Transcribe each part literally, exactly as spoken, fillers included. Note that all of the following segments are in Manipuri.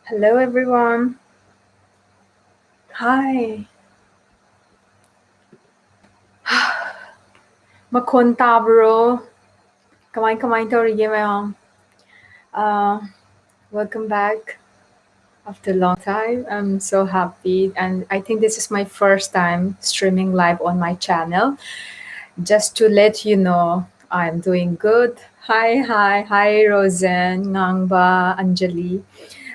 Hello, everyone. Hi. ꯃꯈꯣꯟ ꯇꯥꯕ꯭ꯔꯣ? ꯀꯃꯥꯏ ꯀꯃꯥꯏ ꯇꯧꯔꯤꯒꯦ ꯃꯌꯥꯝ? Uh, welcome back after a long time. I'm so happy, and I think this is my first time streaming live on my channel. Just to let you know, I'm doing good. Hi, hi, hi, Rosen, Ngangba, Anjali.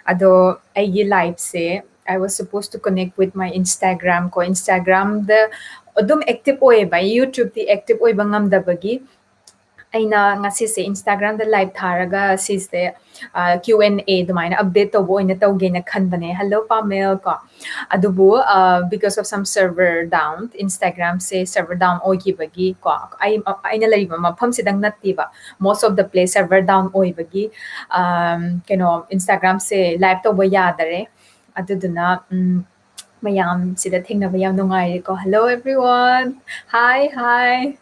ꯑꯗꯣ ꯑꯩꯒꯤ liveꯁꯦ, I was supposed to connect with my Instagram ꯀꯣ, Instagramꯗ ꯑꯗꯨꯝ active ꯑꯣꯏꯌꯦꯕ, YouTubeꯇꯤ active ꯑꯣꯏꯕ ꯉꯝꯗꯕꯒꯤ ꯑꯩꯅ ꯉꯁꯤꯁꯦ Instagramꯗ live ꯊꯥꯔꯒ ꯁꯤꯁꯦ, ꯑ, Q and A ꯑꯗꯨꯃꯥꯏꯅ update ꯇꯧꯕ ꯑꯣꯏꯅ ꯇꯧꯒꯦꯅ ꯈꯟꯕꯅꯦ꯫ Hello, ꯄꯥꯃꯦꯜ ꯀꯣ꯫ ꯑꯗꯨꯕꯨ, ꯑ, because of some server down, Instagramꯁꯦ server down ꯑꯣꯏꯈꯤꯕꯒꯤ ꯀꯣ, ꯑꯩ, ꯑꯩꯅ ꯂꯩꯔꯤꯕ ꯃꯐꯝꯁꯤꯗꯪ ꯅꯠꯇꯦꯕ, most of the place server down ꯑꯣꯏꯕꯒꯤ, ꯑꯝ, ꯀꯩꯅꯣ, Instagramꯁꯦ live ꯇꯧꯕ ꯌꯥꯗꯔꯦ꯫ ꯑꯗꯨꯗꯨꯅ, ꯎꯝ, ꯃꯌꯥꯝ ꯁꯤꯗ ꯊꯦꯡꯅꯕ ꯌꯥꯝ ꯅꯨꯡꯉꯥꯏꯔꯦꯀꯣ꯫ Hello, everyone. Hi, hi.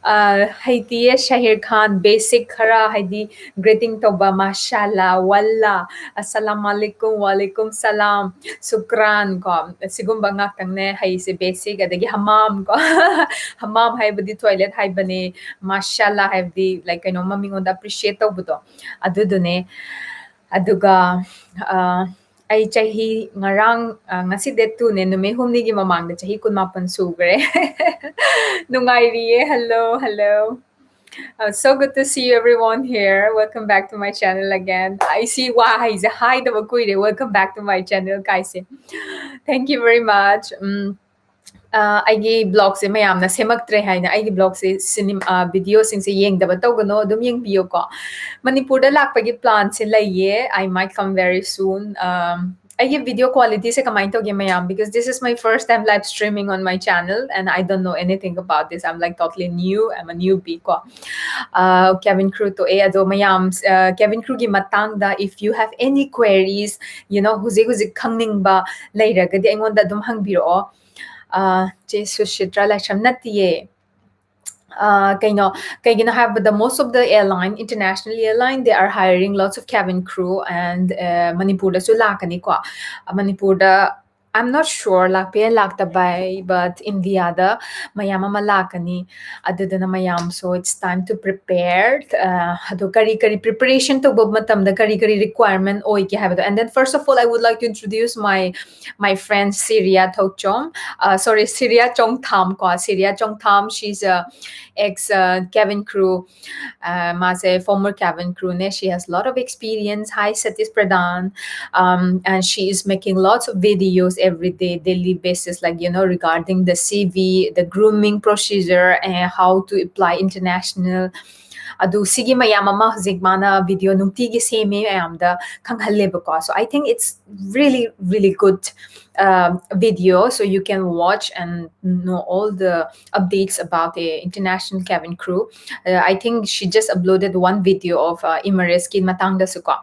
ꯑ, ꯍꯩꯇꯤꯌꯦ ꯁꯥꯍꯤꯔ ꯈꯥꯟ, basic ꯈꯔ, ꯍꯥꯏꯗꯤ greeting ꯇꯧꯕ, ꯃꯥꯁꯥꯂꯥ, ꯋꯥꯂꯥ, ꯑꯁꯂꯥꯝ ꯑꯂꯩꯀꯨꯝ, ꯋꯥꯂꯩꯀꯨꯝ ꯁꯂꯥꯝ, ꯁꯨꯀ꯭ꯔꯥꯟ ꯀꯣ, ꯁꯤꯒꯨꯝꯕ ꯉꯥꯛꯇꯪꯅꯦ ꯍꯩꯁꯦ, basic꯫ ꯑꯗꯒꯤ ꯍꯃꯥꯝ ꯀꯣ, ꯍꯃꯥꯝ ꯍꯥꯏꯕꯗꯤ toilet ꯍꯥꯏꯕꯅꯦ, ꯃꯥꯁꯥꯂꯥ ꯍꯥꯏꯕꯗꯤ, like, ꯀꯩꯅꯣꯝꯃ ꯃꯤꯉꯣꯟꯗ appreciate ꯇꯧꯕꯗꯣ, ꯑꯗꯨꯗꯨꯅꯦ꯫ ꯑꯗꯨꯒ, ꯑ, ꯑꯩ ꯆꯍꯤ ꯉꯔꯥꯡ, ꯑ, ꯉꯁꯤ date twoꯅꯦ, ꯅꯨꯃꯤꯠ ꯍꯨꯝꯅꯤꯒꯤ ꯃꯃꯥꯡꯗ ꯆꯍꯤ ꯀꯨꯟꯃꯥꯄꯟ ꯁꯨꯈ꯭ꯔꯦ꯫ ꯅꯨꯡꯉꯥꯏꯔꯤꯌꯦ꯫ Hello, hello. Uh, so good to see you everyone here. Welcome back to my channel again. ꯑꯩ ꯁꯤ ꯋꯥꯍꯩꯁꯦ ꯍꯥꯏꯗꯕ ꯀꯨꯏꯔꯦ, "Welcome back to my channel" ꯀꯥꯏꯁꯦ꯫ Thank you very much. ꯎꯝ, ꯑ, ꯑꯩꯒꯤ blogꯁꯦ ꯃꯌꯥꯝꯅ ꯁꯦꯝꯃꯛꯇ꯭ꯔꯦ ꯍꯥꯏꯅ ꯑꯩꯒꯤ blogꯁꯦ ꯁꯤꯅꯦꯝ-, ꯑ, videoꯁꯤꯡꯁꯦ ꯌꯦꯡꯗꯕ ꯇꯧꯒꯅꯣ, ꯑꯗꯨꯝ ꯌꯦꯡꯕꯤꯌꯨꯀꯣ꯫ ꯃꯅꯤꯄꯨꯔꯗ ꯂꯥꯛꯄꯒꯤ planꯁꯦ ꯂꯩꯌꯦ, I might come very soon. Um, ꯑꯩꯒꯤ video qualityꯁꯦ ꯀꯃꯥꯏꯅ ꯇꯧꯒꯦ ꯃꯌꯥꯝ? Because this is my first time live streaming on my channel and I don't know anything about this. I'm, like, totally new. I'm a newbie ꯀꯣ꯫ ꯑ, cabin crew ꯇꯣꯛꯑꯦ, ꯑꯗꯣ ꯃꯌꯥꯝ, ꯑ, cabin crewꯒꯤ ꯃꯇꯥꯡꯗ, if you have any queries, you know, ꯍꯧꯖꯤꯛ ꯍꯧꯖꯤꯛ ꯈꯪꯅꯤꯡꯕ ꯂꯩꯔꯒꯗꯤ ꯑꯩꯉꯣꯟꯗ ꯑꯗꯨꯝ ꯍꯪꯕꯤꯔꯛꯑꯣ꯫ ꯑ, ꯆꯦ ꯁꯨꯁꯤꯇ꯭ꯔꯥ ꯂꯥꯏꯁ꯭ꯔꯝ ꯅꯠꯇꯤꯌꯦ꯫ ꯑ, ꯀꯩꯅꯣ, ꯀꯩꯒꯤꯅꯣ ꯍꯥꯏꯕꯗ, most of the airline, international airline, they are hiring lots of cabin crew, and, ꯑ, ꯃꯅꯤꯄꯨꯔꯗꯁꯨ ꯂꯥꯛꯀꯅꯤꯀꯣ꯫ ꯃꯅꯤꯄꯨꯔꯗ, I'm not sure, ꯂꯥꯛꯄ ꯌꯥꯏ, ꯂꯥꯛꯇꯕ ꯌꯥꯏ, but ꯏꯟꯗꯤꯌꯥꯗ ꯃꯌꯥꯝ ꯑꯃ ꯂꯥꯛꯀꯅꯤ꯫ ꯑꯗꯨꯗꯨꯅ ꯃꯌꯥꯝꯁꯨ, it's time to prepare. ꯑ, ꯑꯗꯣ ꯀꯔꯤ ꯀꯔꯤ preparation ꯇꯧꯕ ꯃꯇꯝꯗ ꯀꯔꯤ ꯀꯔꯤ requirement ꯑꯣꯏꯒꯦ ꯍꯥꯏꯕꯗꯣ꯫ And then first of all, I would like to introduce my, my friend Syria Thokchom. Uh, sorry, Syria Chongtham ꯀꯣ꯫ Syria Chongtham, she's a ex, uh, cabin crew. Uh, ꯃꯥꯁꯦ former cabin crew ꯅꯦ. She has lot of experience. Hi, Satish Pradhan. Um, and she is making lots of videos every day, daily basis, like, you know, regarding the C V, the grooming procedure, and how to apply international. ꯑꯗꯨ ꯁꯤꯒꯤ ꯃꯌꯥꯝ ꯑꯃ ꯍꯧꯖꯤꯛ ꯃꯥꯅ video ꯅꯨꯡꯇꯤꯒꯤ ꯁꯦꯝꯃꯦ ꯃꯌꯥꯝꯗ ꯈꯪꯍꯜꯂꯦꯕꯀꯣ. So I think it's really, really good, um, video, so you can watch and know all the updates about the international cabin crew. Uh, I think she just uploaded one video of, uh, Emirates ꯀꯤ ꯃꯇꯥꯡꯗꯁꯨ ꯀꯣ꯫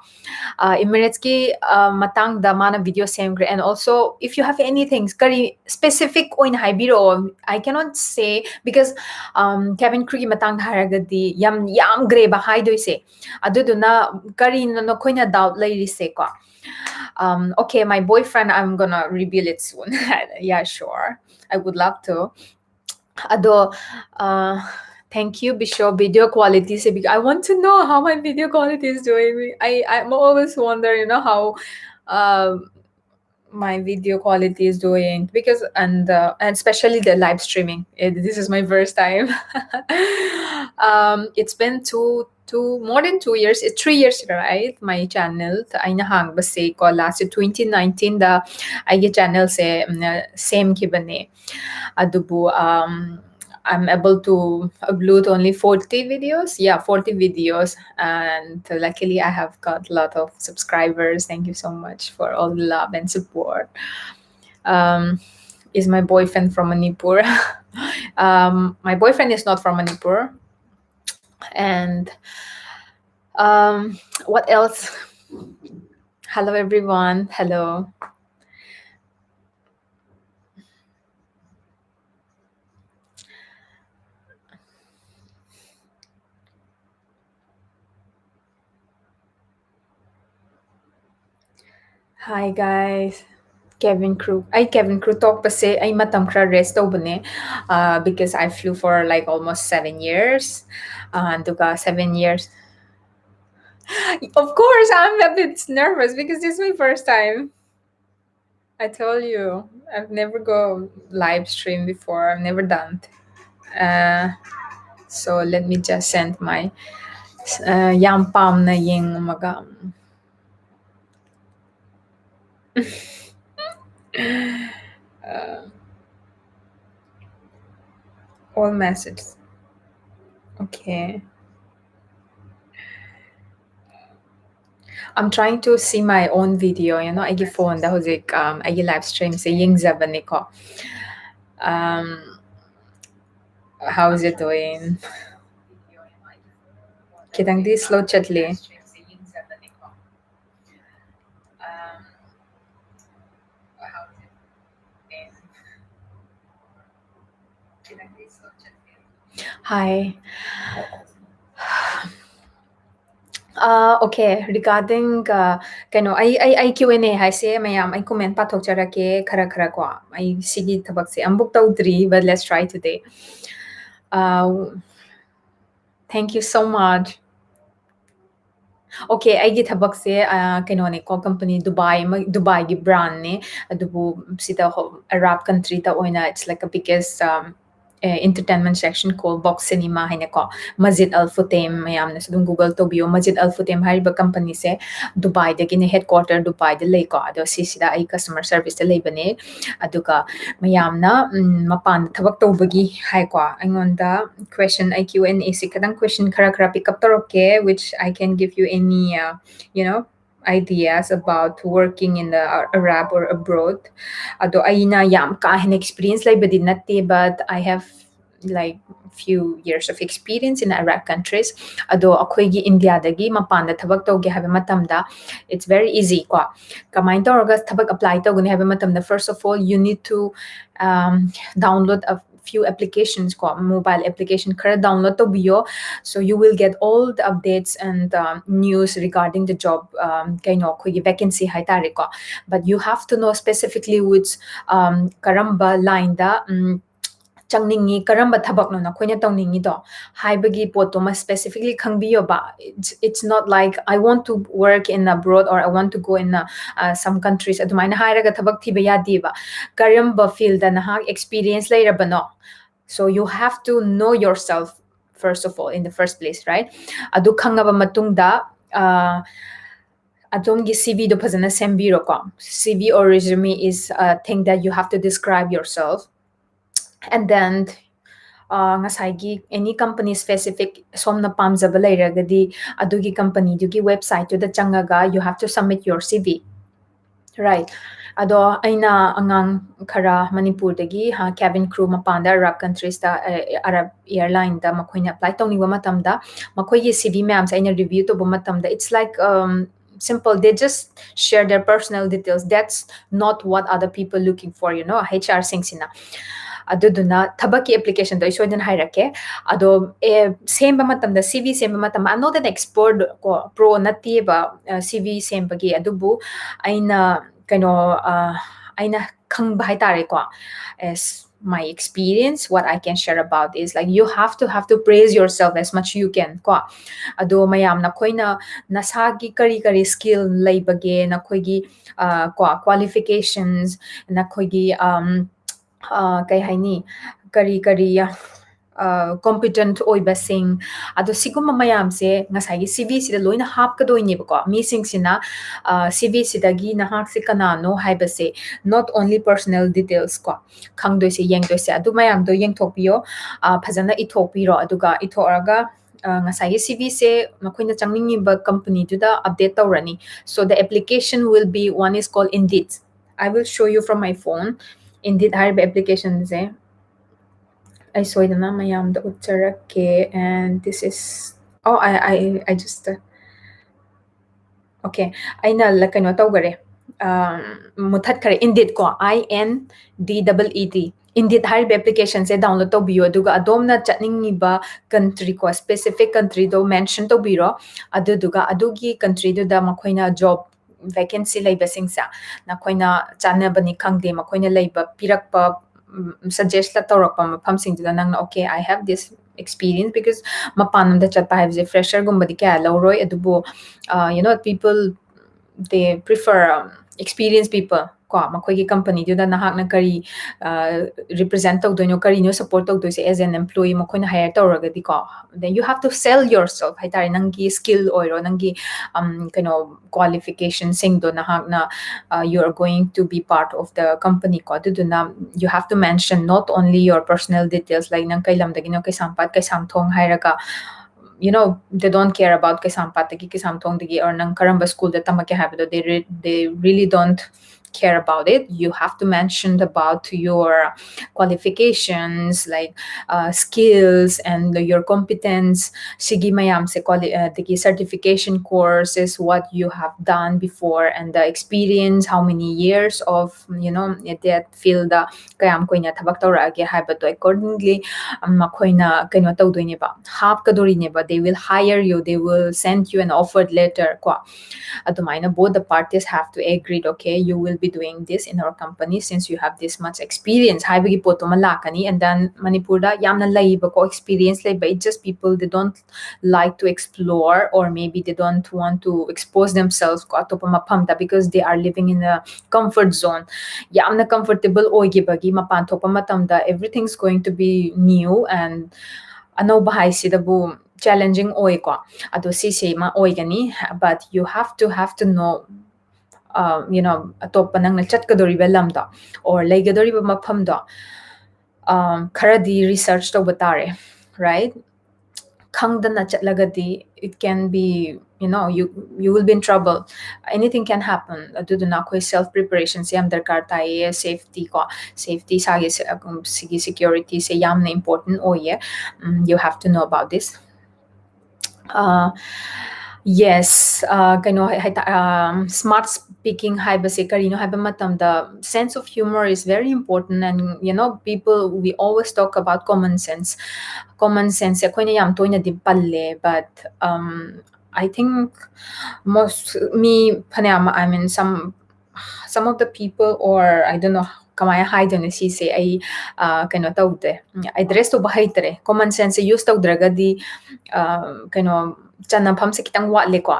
Uh, Emirates ꯀꯤ, uh, ꯃꯇꯥꯡꯗ ꯃꯥꯅ video ꯁꯦꯝꯈ꯭ꯔꯦ꯫ And also, if you have anything, ꯀꯔꯤ specific ꯑꯣꯏꯅ ꯍꯥꯏꯕꯤꯔꯛꯑꯣ, I cannot say, because, um, cabin crew ꯒꯤ ꯃꯇꯥꯡꯗ ꯍꯥꯏꯔꯒꯗꯤ ꯌꯥꯝ ꯌꯥꯝꯈ꯭ꯔꯦꯕ ꯍꯥꯏꯗꯣꯏꯁꯦ꯫ ꯑꯗꯨꯗꯨꯅ ꯀꯔꯤꯅꯣ ꯅꯈꯣꯏꯅ doubt ꯂꯩꯔꯤꯁꯦꯀꯣ? Um, okay, my boyfriend, I'm gonna reveal it soon. Yeah, sure. I would love to. ꯑꯗꯣ, uh, thank you, Bisho. Video quality say, bec-, I want to know how my video quality is doing. I, I'm always wonder, you know, how, um, my video quality is doing, because, and, uh, and especially the live streaming. It, this is my first time. Um, it's been two, two, more than two years. It's three years, right? My channel, ꯑꯩꯅ ꯍꯥꯡꯕꯁꯦ ꯀꯣ, last twenty nineteen ꯗ ꯑꯩꯒꯤ channel ꯁꯦ, ꯎꯝ, ꯁꯦꯝꯈꯤꯕꯅꯦ꯫ ꯑꯗꯨꯕꯨ, um, I'm able to upload only forty videos. Yeah, forty videos. And luckily, I have got a lot of subscribers. Thank you so much for all the love and support. Um, is my boyfriend from Manipur? Um, my boyfriend is not from Manipur. And, um, what else? Hello, everyone. Hello. Hi guys. Cabin crew. ꯑꯩ cabin crew ꯇꯣꯛꯄꯁꯦ ꯑꯩ ꯃꯇꯝ ꯈꯔ rest ꯇꯧꯕꯅꯦ, uh, because I flew for like almost seven years. Uh, ꯑꯗꯨꯒ seven years. Of course, I'm a bit nervous because this is my first time. I told you, I've never go live stream before. I've never done it. Uh, so let me just send my, uh, ꯌꯥꯝ ꯄꯥꯝꯅ ꯌꯦꯡꯉꯝꯃꯒ. Uh, all messages. Okay. I'm trying to see my own video, you know, ꯑꯩꯒꯤ phoneꯗ ꯍꯧꯖꯤꯛ, um, ꯑꯩꯒꯤ live streamꯁꯦ ꯌꯦꯡꯖꯕꯅꯤꯀꯣ. Um, how is it doing? ꯈꯤꯇꯪꯗꯤ slow ꯆꯠꯂꯤ꯫ Hi. Uh, okay, regarding, uh, ꯀꯩꯅꯣ, ꯑꯩ, ꯑꯩ, ꯑꯩ Q and A ꯍꯥꯏꯁꯦ ꯃꯌꯥꯝ, ꯑꯩ comment ꯄꯥꯊꯣꯛꯆꯔꯛꯀꯦ ꯈꯔ ꯈꯔ ꯀꯣ꯫ ꯑꯩ ꯁꯤꯒꯤ ꯊꯕꯛꯁꯦ ꯑꯃꯨꯛ ꯇꯧꯗ꯭ꯔꯤ, but let's try today. Uh, thank you so much. Okay, ꯑꯩꯒꯤ ꯊꯕꯛꯁꯦ, uh, ꯀꯩꯅꯣꯅꯦꯀꯣ, company ꯗꯨꯕꯥꯏ ꯑꯃ, ꯗꯨꯕꯥꯏꯒꯤ brandꯅꯦ꯫ ꯑꯗꯨꯕꯨ ꯁꯤꯗ ꯍꯣ-, Arab countryꯗ ꯑꯣꯏꯅ it's like a biggest, um, entertainment section called Box Cinema ꯍꯥꯏꯅꯀꯣ, Masjid Al Futtaim ꯃꯌꯥꯝꯅꯁꯨ ꯑꯗꯨꯝ Google ꯇꯧꯕꯤꯌꯣ꯫ Masjid Al Futtaim ꯍꯥꯏꯔꯤꯕ companyꯁꯦ ꯗꯨꯕꯥꯏꯗꯒꯤꯅꯦ, headquarter ꯗꯨꯕꯥꯏꯗ ꯂꯩꯀꯣ꯫ ꯑꯗꯣ ꯁꯤꯁꯤꯗ ꯑꯩ customer serviceꯇ ꯂꯩꯕꯅꯦ꯫ ꯑꯗꯨꯒ ꯃꯌꯥꯝꯅ, ꯎꯝ, ꯃꯄꯥꯟꯗ ꯊꯕꯛ ꯇꯧꯕꯒꯤ ꯍꯥꯏꯀꯣ, ꯑꯩꯉꯣꯟꯗ question, ꯑꯩ Q and Aꯁꯦ ꯈꯤꯇꯪ question ꯈꯔ ꯈꯔ pick up ꯇꯧꯔꯛꯀꯦ, which I can give you any, uh, you know, ideas about working in the Arab or abroad. ꯑꯗꯣ ꯑꯩꯅ ꯌꯥꯝ ꯀꯥ ꯍꯦꯟꯅ experience ꯂꯩꯕꯗꯤ ꯅꯠꯇꯦ, but I have like few years of experience in Arab countries. ꯑꯗꯣ ꯑꯩꯈꯣꯏꯒꯤ ꯏꯟꯗꯤꯌꯥꯗꯒꯤ ꯃꯄꯥꯟꯗ ꯊꯕꯛ ꯇꯧꯒꯦ ꯍꯥꯏꯕ ꯃꯇꯝꯗ it's very easy ꯀꯣ꯫ ꯀꯃꯥꯏꯅ ꯇꯧꯔꯒ ꯊꯕꯛ apply ꯇꯧꯒꯅꯤ ꯍꯥꯏꯕ ꯃꯇꯝꯗ, first of all, you need to, um, download a few applications ꯀꯣ, mobile application ꯈꯔ download ꯇꯧꯕꯤꯌꯣ. So you will get all the updates and, um, news regarding the job, um, ꯀꯩꯅꯣ, ꯑꯩꯈꯣꯏꯒꯤ vacancy ꯍꯥꯏꯇꯥꯔꯦꯀꯣ. But you have to know specifically which, um, ꯀꯔꯝꯕ line ꯗ, ꯎꯝ, ꯆꯪꯅꯤꯡꯉꯤ, ꯀꯔꯝꯕ ꯊꯕꯛꯅꯣ ꯅꯈꯣꯏꯅ ꯇꯧꯅꯤꯡꯉꯤꯗꯣ ꯍꯥꯏꯕꯒꯤ ꯄꯣꯠꯇꯨꯃ specifically ꯈꯪꯕꯤꯌꯣꯕ. It's, it's not like, "I want to work in abroad" or "I want to go in a, uh, some countries" ꯑꯗꯨꯃꯥꯏꯅ ꯍꯥꯏꯔꯒ ꯊꯕꯛ ꯊꯤꯕ ꯌꯥꯗꯦꯕ꯫ ꯀꯔꯝꯕ field ꯗ ꯅꯍꯥꯛ experience ꯂꯩꯔꯕꯅꯣ? So you have to know yourself first of all, in the first place, right? ꯑꯗꯨ ꯈꯪꯉꯕ ꯃꯇꯨꯡꯗ, ꯑ, ꯑꯗꯣꯝꯒꯤ C V ꯗꯣ ꯐꯖꯅ ꯁꯦꯝꯕꯤꯔꯣꯀꯣ꯫ C V or resume is a thing that you have to describe yourself. And then, ꯑ, ꯉꯁꯥꯏꯒꯤ any company specific ꯁꯣꯝꯅ ꯄꯥꯝꯖꯕ ꯂꯩꯔꯒꯗꯤ, ꯑꯗꯨꯒꯤ company ꯗꯨꯒꯤ website ꯇꯨꯗ ꯆꯪꯉꯒ you have to submit your C V. Right. ꯑꯗꯣ ꯑꯩꯅ ꯑꯉꯥꯡ ꯈꯔ ꯃꯅꯤꯄꯨꯔꯗꯒꯤ, ꯍꯥ, cabin crew ꯃꯄꯥꯟꯗ Arab countries ꯇ, ꯑ, Arab airline ꯗ ꯃꯈꯣꯏꯅ apply ꯇꯧꯅꯤꯡꯕ ꯃꯇꯝꯗ, ꯃꯈꯣꯏꯒꯤ C V ꯃꯌꯥꯝꯁꯦ ꯑꯩꯅ review ꯇꯧꯕ ꯃꯇꯝꯗ, it's like, um, simple, they just share their personal details. That's not what other people looking for, you know, H R ꯁꯤꯡꯁꯤꯅ꯫ ꯑꯗꯨꯗꯨꯅ ꯊꯕꯛꯀꯤ application ꯗꯣ ꯑꯩ ꯁꯣꯏꯗꯅ ꯍꯥꯏꯔꯛꯀꯦ꯫ ꯑꯗꯣ, ꯑꯦ, ꯁꯦꯝꯕ ꯃꯇꯝꯗ, C V ꯁꯦꯝꯕ ꯃꯇꯝꯗ, I'm not an expert ꯀꯣ, pro ꯅꯠꯇꯦꯕ, ꯑ, C V ꯁꯦꯝꯕꯒꯤ, ꯑꯗꯨꯕꯨ ꯑꯩꯅ ꯀꯩꯅꯣ, ꯑ, ꯑꯩꯅ ꯈꯪꯕ ꯍꯥꯏꯇꯥꯔꯦꯀꯣ, as my experience, what I can share about is, like, you have to, have to praise yourself as much you can ꯀꯣ꯫ ꯑꯗꯣ ꯃꯌꯥꯝ, ꯅꯈꯣꯏꯅ ꯅꯁꯥꯒꯤ ꯀꯔꯤ ꯀꯔꯤ skill ꯂꯩꯕꯒꯦ, ꯅꯈꯣꯏꯒꯤ, ꯑ, ꯀꯣ, qualifications, ꯅꯈꯣꯏꯒꯤ, um, ꯑ, ꯀꯩ ꯍꯥꯏꯅꯤ, ꯀꯔꯤ ꯀꯔꯤ, ꯑ, competent ꯑꯣꯏꯕꯁꯤꯡ, ꯑꯗꯣ ꯁꯤꯒꯨꯝꯕ ꯃꯌꯥꯝꯁꯦ ꯉꯁꯥꯏꯒꯤ C V ꯁꯤꯗ ꯂꯣꯏꯅ ꯍꯥꯞꯀꯗꯣꯏꯅꯦꯕꯀꯣ꯫ ꯃꯤꯁꯤꯡꯁꯤꯅ, ꯑ, C V ꯁꯤꯗꯒꯤ ꯅꯍꯥꯛꯁꯦ ꯀꯅꯥꯅꯣ ꯍꯥꯏꯕꯁꯦ, not only personal details ꯀꯣ, ꯈꯪꯗꯣꯏꯁꯦ, ꯌꯦꯡꯗꯣꯏꯁꯦ, ꯑꯗꯨ ꯃꯌꯥꯝꯗꯣ ꯌꯦꯡꯊꯣꯛꯄꯤꯌꯣ, ꯑ, ꯐꯖꯅ ꯏꯊꯣꯛꯄꯤꯔꯣ꯫ ꯑꯗꯨꯒ ꯏꯊꯣꯛꯑꯒ, ꯑ, ꯉꯁꯥꯏꯒꯤ C V ꯁꯦ ꯅꯈꯣꯏꯅ ꯆꯪꯅꯤꯡꯉꯤꯕ company ꯗꯨꯗ update ꯇꯧꯔꯅꯤ꯫ So the application will be, one is called Indeed. I will show you from my phone. Indeed ꯍꯥꯏꯔꯤꯕ application ꯁꯦ ꯑꯩ ꯁꯣꯏꯗꯅ ꯃꯌꯥꯝꯗ ꯎꯠꯆꯔꯛꯀꯦ꯫ And this is, oh, I, I, I just, uh, okay, ꯑꯩꯅ ꯂ-, ꯀꯩꯅꯣ ꯇꯧꯈꯔꯦ, ꯑꯝ, ꯃꯨꯊꯠꯈꯔꯦ꯫ Indeed ꯀꯣ, I N D E E D, Indeed ꯍꯥꯏꯔꯤꯕ application ꯁꯦ download ꯇꯧꯕꯤꯌꯨ, ꯑꯗꯨꯒ ꯑꯗꯣꯝꯅ ꯆꯠꯅꯤꯡꯉꯤꯕ country ꯀꯣ, specific country ꯗꯣ mention ꯇꯧꯕꯤꯔꯣ, ꯑꯗꯨꯗꯨꯒ ꯑꯗꯨꯒꯤ country ꯗꯨꯗ ꯃꯈꯣꯏꯅ job vacancy ꯂꯩꯕꯁꯤꯡꯁꯦ ꯅꯈꯣꯏꯅ ꯆꯥꯟꯅꯕꯅꯤ ꯈꯪꯗꯦ, ꯃꯈꯣꯏꯅ ꯂꯩꯕ ꯄꯤꯔꯛꯄ, ꯎꯝ, suggest ꯇꯧꯔꯛꯄ ꯃꯐꯝꯁꯤꯡꯗꯨꯗ ꯅꯪꯅ, "Okay, I have this experience," because ꯃꯄꯥꯟ ꯂꯝꯗ ꯆꯠꯄ ꯍꯥꯏꯕꯁꯦ fresher ꯒꯨꯝꯕꯗꯤ ꯀꯌꯥ ꯂꯧꯔꯣꯏ, ꯑꯗꯨꯕꯨ, ꯑ, you know, people, they prefer, um, experienced people ꯀꯣ, ꯃꯈꯣꯏꯒꯤ company ꯗꯨꯗ ꯅꯍꯥꯛꯅ ꯀꯔꯤ, ꯑ, represent ꯇꯧꯗꯣꯏꯅꯣ, ꯀꯔꯤꯅꯣ support ꯇꯧꯗꯣꯏꯁꯦ as an employee, ꯃꯈꯣꯏꯅ hire ꯇꯧꯔꯒꯗꯤꯀꯣ, then you have to sell yourself ꯍꯥꯏꯇꯥꯔꯦ, ꯅꯪꯒꯤ skill ꯑꯣꯏꯔꯣ, ꯅꯪꯒꯤ, ꯎꯝ, ꯀꯩꯅꯣ, qualification ꯁꯤꯡꯗꯣ ꯅꯍꯥꯛꯅ, uh, you are going to be part of the company ꯀꯣ, ꯑꯗꯨꯗꯨꯅ you have to mention not only your personal details, like ꯅꯪ ꯀꯩ ꯂꯝꯗꯒꯤꯅꯣ, ꯀꯩꯁꯥꯝꯄꯥꯠ, ꯀꯩꯁꯥꯝꯊꯣꯡ ꯍꯥꯏꯔꯒ, you know, they don't care about ꯀꯩꯁꯥꯝꯄꯥꯠꯇꯒꯤ, ꯀꯩꯁꯥꯝꯊꯣꯡꯗꯒꯤ, or ꯅꯪ ꯀꯔꯝꯕ school ꯗ ꯇꯝꯃꯛꯀꯦ ꯍꯥꯏꯕꯗꯣ, they re-, they really don't care about it. You have to mention about your qualifications, like, uh, skills and your competence. ꯁꯤꯒꯤ ꯃꯌꯥꯝꯁꯦ, quali-, ꯑꯗꯒꯤ certification courses, what you have done before, and the experience, how many years of, you know, that field ꯗ ꯀꯌꯥꯝ ꯀꯨꯏꯅ ꯊꯕꯛ ꯇꯧꯔꯛꯑꯒꯦ ꯍꯥꯏꯕꯗꯣ accordingly, ꯎꯝ, ꯃꯈꯣꯏꯅ ꯀꯩꯅꯣ ꯇꯧꯗꯣꯏꯅꯦꯕ, ꯍꯥꯞꯀꯗꯣꯔꯤꯅꯦꯕ, they will hire you, they will send you an offer letter ꯀꯣ꯫ ꯑꯗꯨꯃꯥꯏꯅ both the parties have to agree, "Okay, you will be doing this in our company since you have this much experience" ꯍꯥꯏꯕꯒꯤ ꯄꯣꯠꯇꯨꯃ ꯂꯥꯛꯀꯅꯤ꯫ And then ꯃꯅꯤꯄꯨꯔꯗ ꯌꯥꯝꯅ ꯂꯩꯕꯀꯣ, experience ꯂꯩꯕ, it's just people, they don't like to explore, or maybe they don't want to expose themselves ꯀꯣ ꯑꯇꯣꯞꯄ ꯃꯐꯝꯗ, because they are living in a comfort zone. ꯌꯥꯝꯅ comfortable ꯑꯣꯏꯈꯤꯕꯒꯤ, ꯃꯄꯥꯟ ꯊꯣꯛꯄ ꯃꯇꯝꯗ everything's going to be new, and ꯑꯅꯧꯕ ꯍꯥꯏꯁꯤꯗꯕꯨ challenging ꯑꯣꯏꯀꯣ꯫ ꯑꯗꯣ ꯁꯤꯁꯤꯃ ꯑꯣꯏꯒꯅꯤ, but you have to, have to know, uh, you know, ꯑꯇꯣꯞꯄ ꯅꯪꯅ ꯆꯠꯀꯗꯧꯔꯤꯕ ꯂꯝꯗꯣ or ꯂꯩꯒꯗꯧꯔꯤꯕ ꯃꯐꯝꯗꯣ, um, ꯈꯔꯗꯤ research ꯇꯧꯕ ꯇꯥꯔꯦ, right? ꯈꯪꯗꯅ ꯆꯠꯂꯒꯗꯤ, it can be, you know, you, you will be in trouble. Anything can happen. ꯑꯗꯨꯗꯨꯅ ꯑꯩꯈꯣꯏ self preparation ꯁꯦ ꯌꯥꯝ ꯗꯔꯀꯥꯔ ꯇꯥꯏꯌꯦ, safety ꯀꯣ, safety ꯏꯁꯥꯒꯤ ꯁꯦ-, ꯎꯝ, ꯁꯤꯒꯤ security ꯁꯦ ꯌꯥꯝꯅ important ꯑꯣꯏꯌꯦ꯫ ꯎꯝ, you have to know about this. Uh, Yes, uh, ꯀꯩꯅꯣ ꯍꯥꯏ-, ꯍꯥꯏꯇꯥ-, um, smart speaking ꯍꯥꯏꯕꯁꯦ ꯀꯔꯤꯅꯣ ꯍꯥꯏꯕ ꯃꯇꯝꯗ, sense of humor is very important, and, you know, people, we always talk about common sense. Common sense ꯁꯦ ꯑꯩꯈꯣꯏꯅ ꯌꯥꯝ ꯇꯣꯏꯅꯗꯤ ꯄꯜꯂꯦ, but, um, I think most, ꯃꯤ ꯐꯅꯌꯥꯝ, I mean, some, some of the people, or I don't know, ꯀꯃꯥꯏꯅ ꯍꯥꯏꯗꯣꯏꯅꯣ ꯁꯤꯁꯦ, ꯑꯩ, ꯑ, ꯀꯩꯅꯣ ꯇꯧꯗꯦ, ꯎꯝ, address ꯇꯧꯕ ꯍꯩꯇ꯭ꯔꯦ꯫ Common sense ꯁꯦ use ꯇꯧꯗ꯭ꯔꯒꯗꯤ, ꯑ, ꯀꯩꯅꯣ, ꯆꯟꯅꯐꯝꯁꯦ ꯈꯤꯇꯪ ꯋꯥꯠꯂꯦꯀꯣ꯫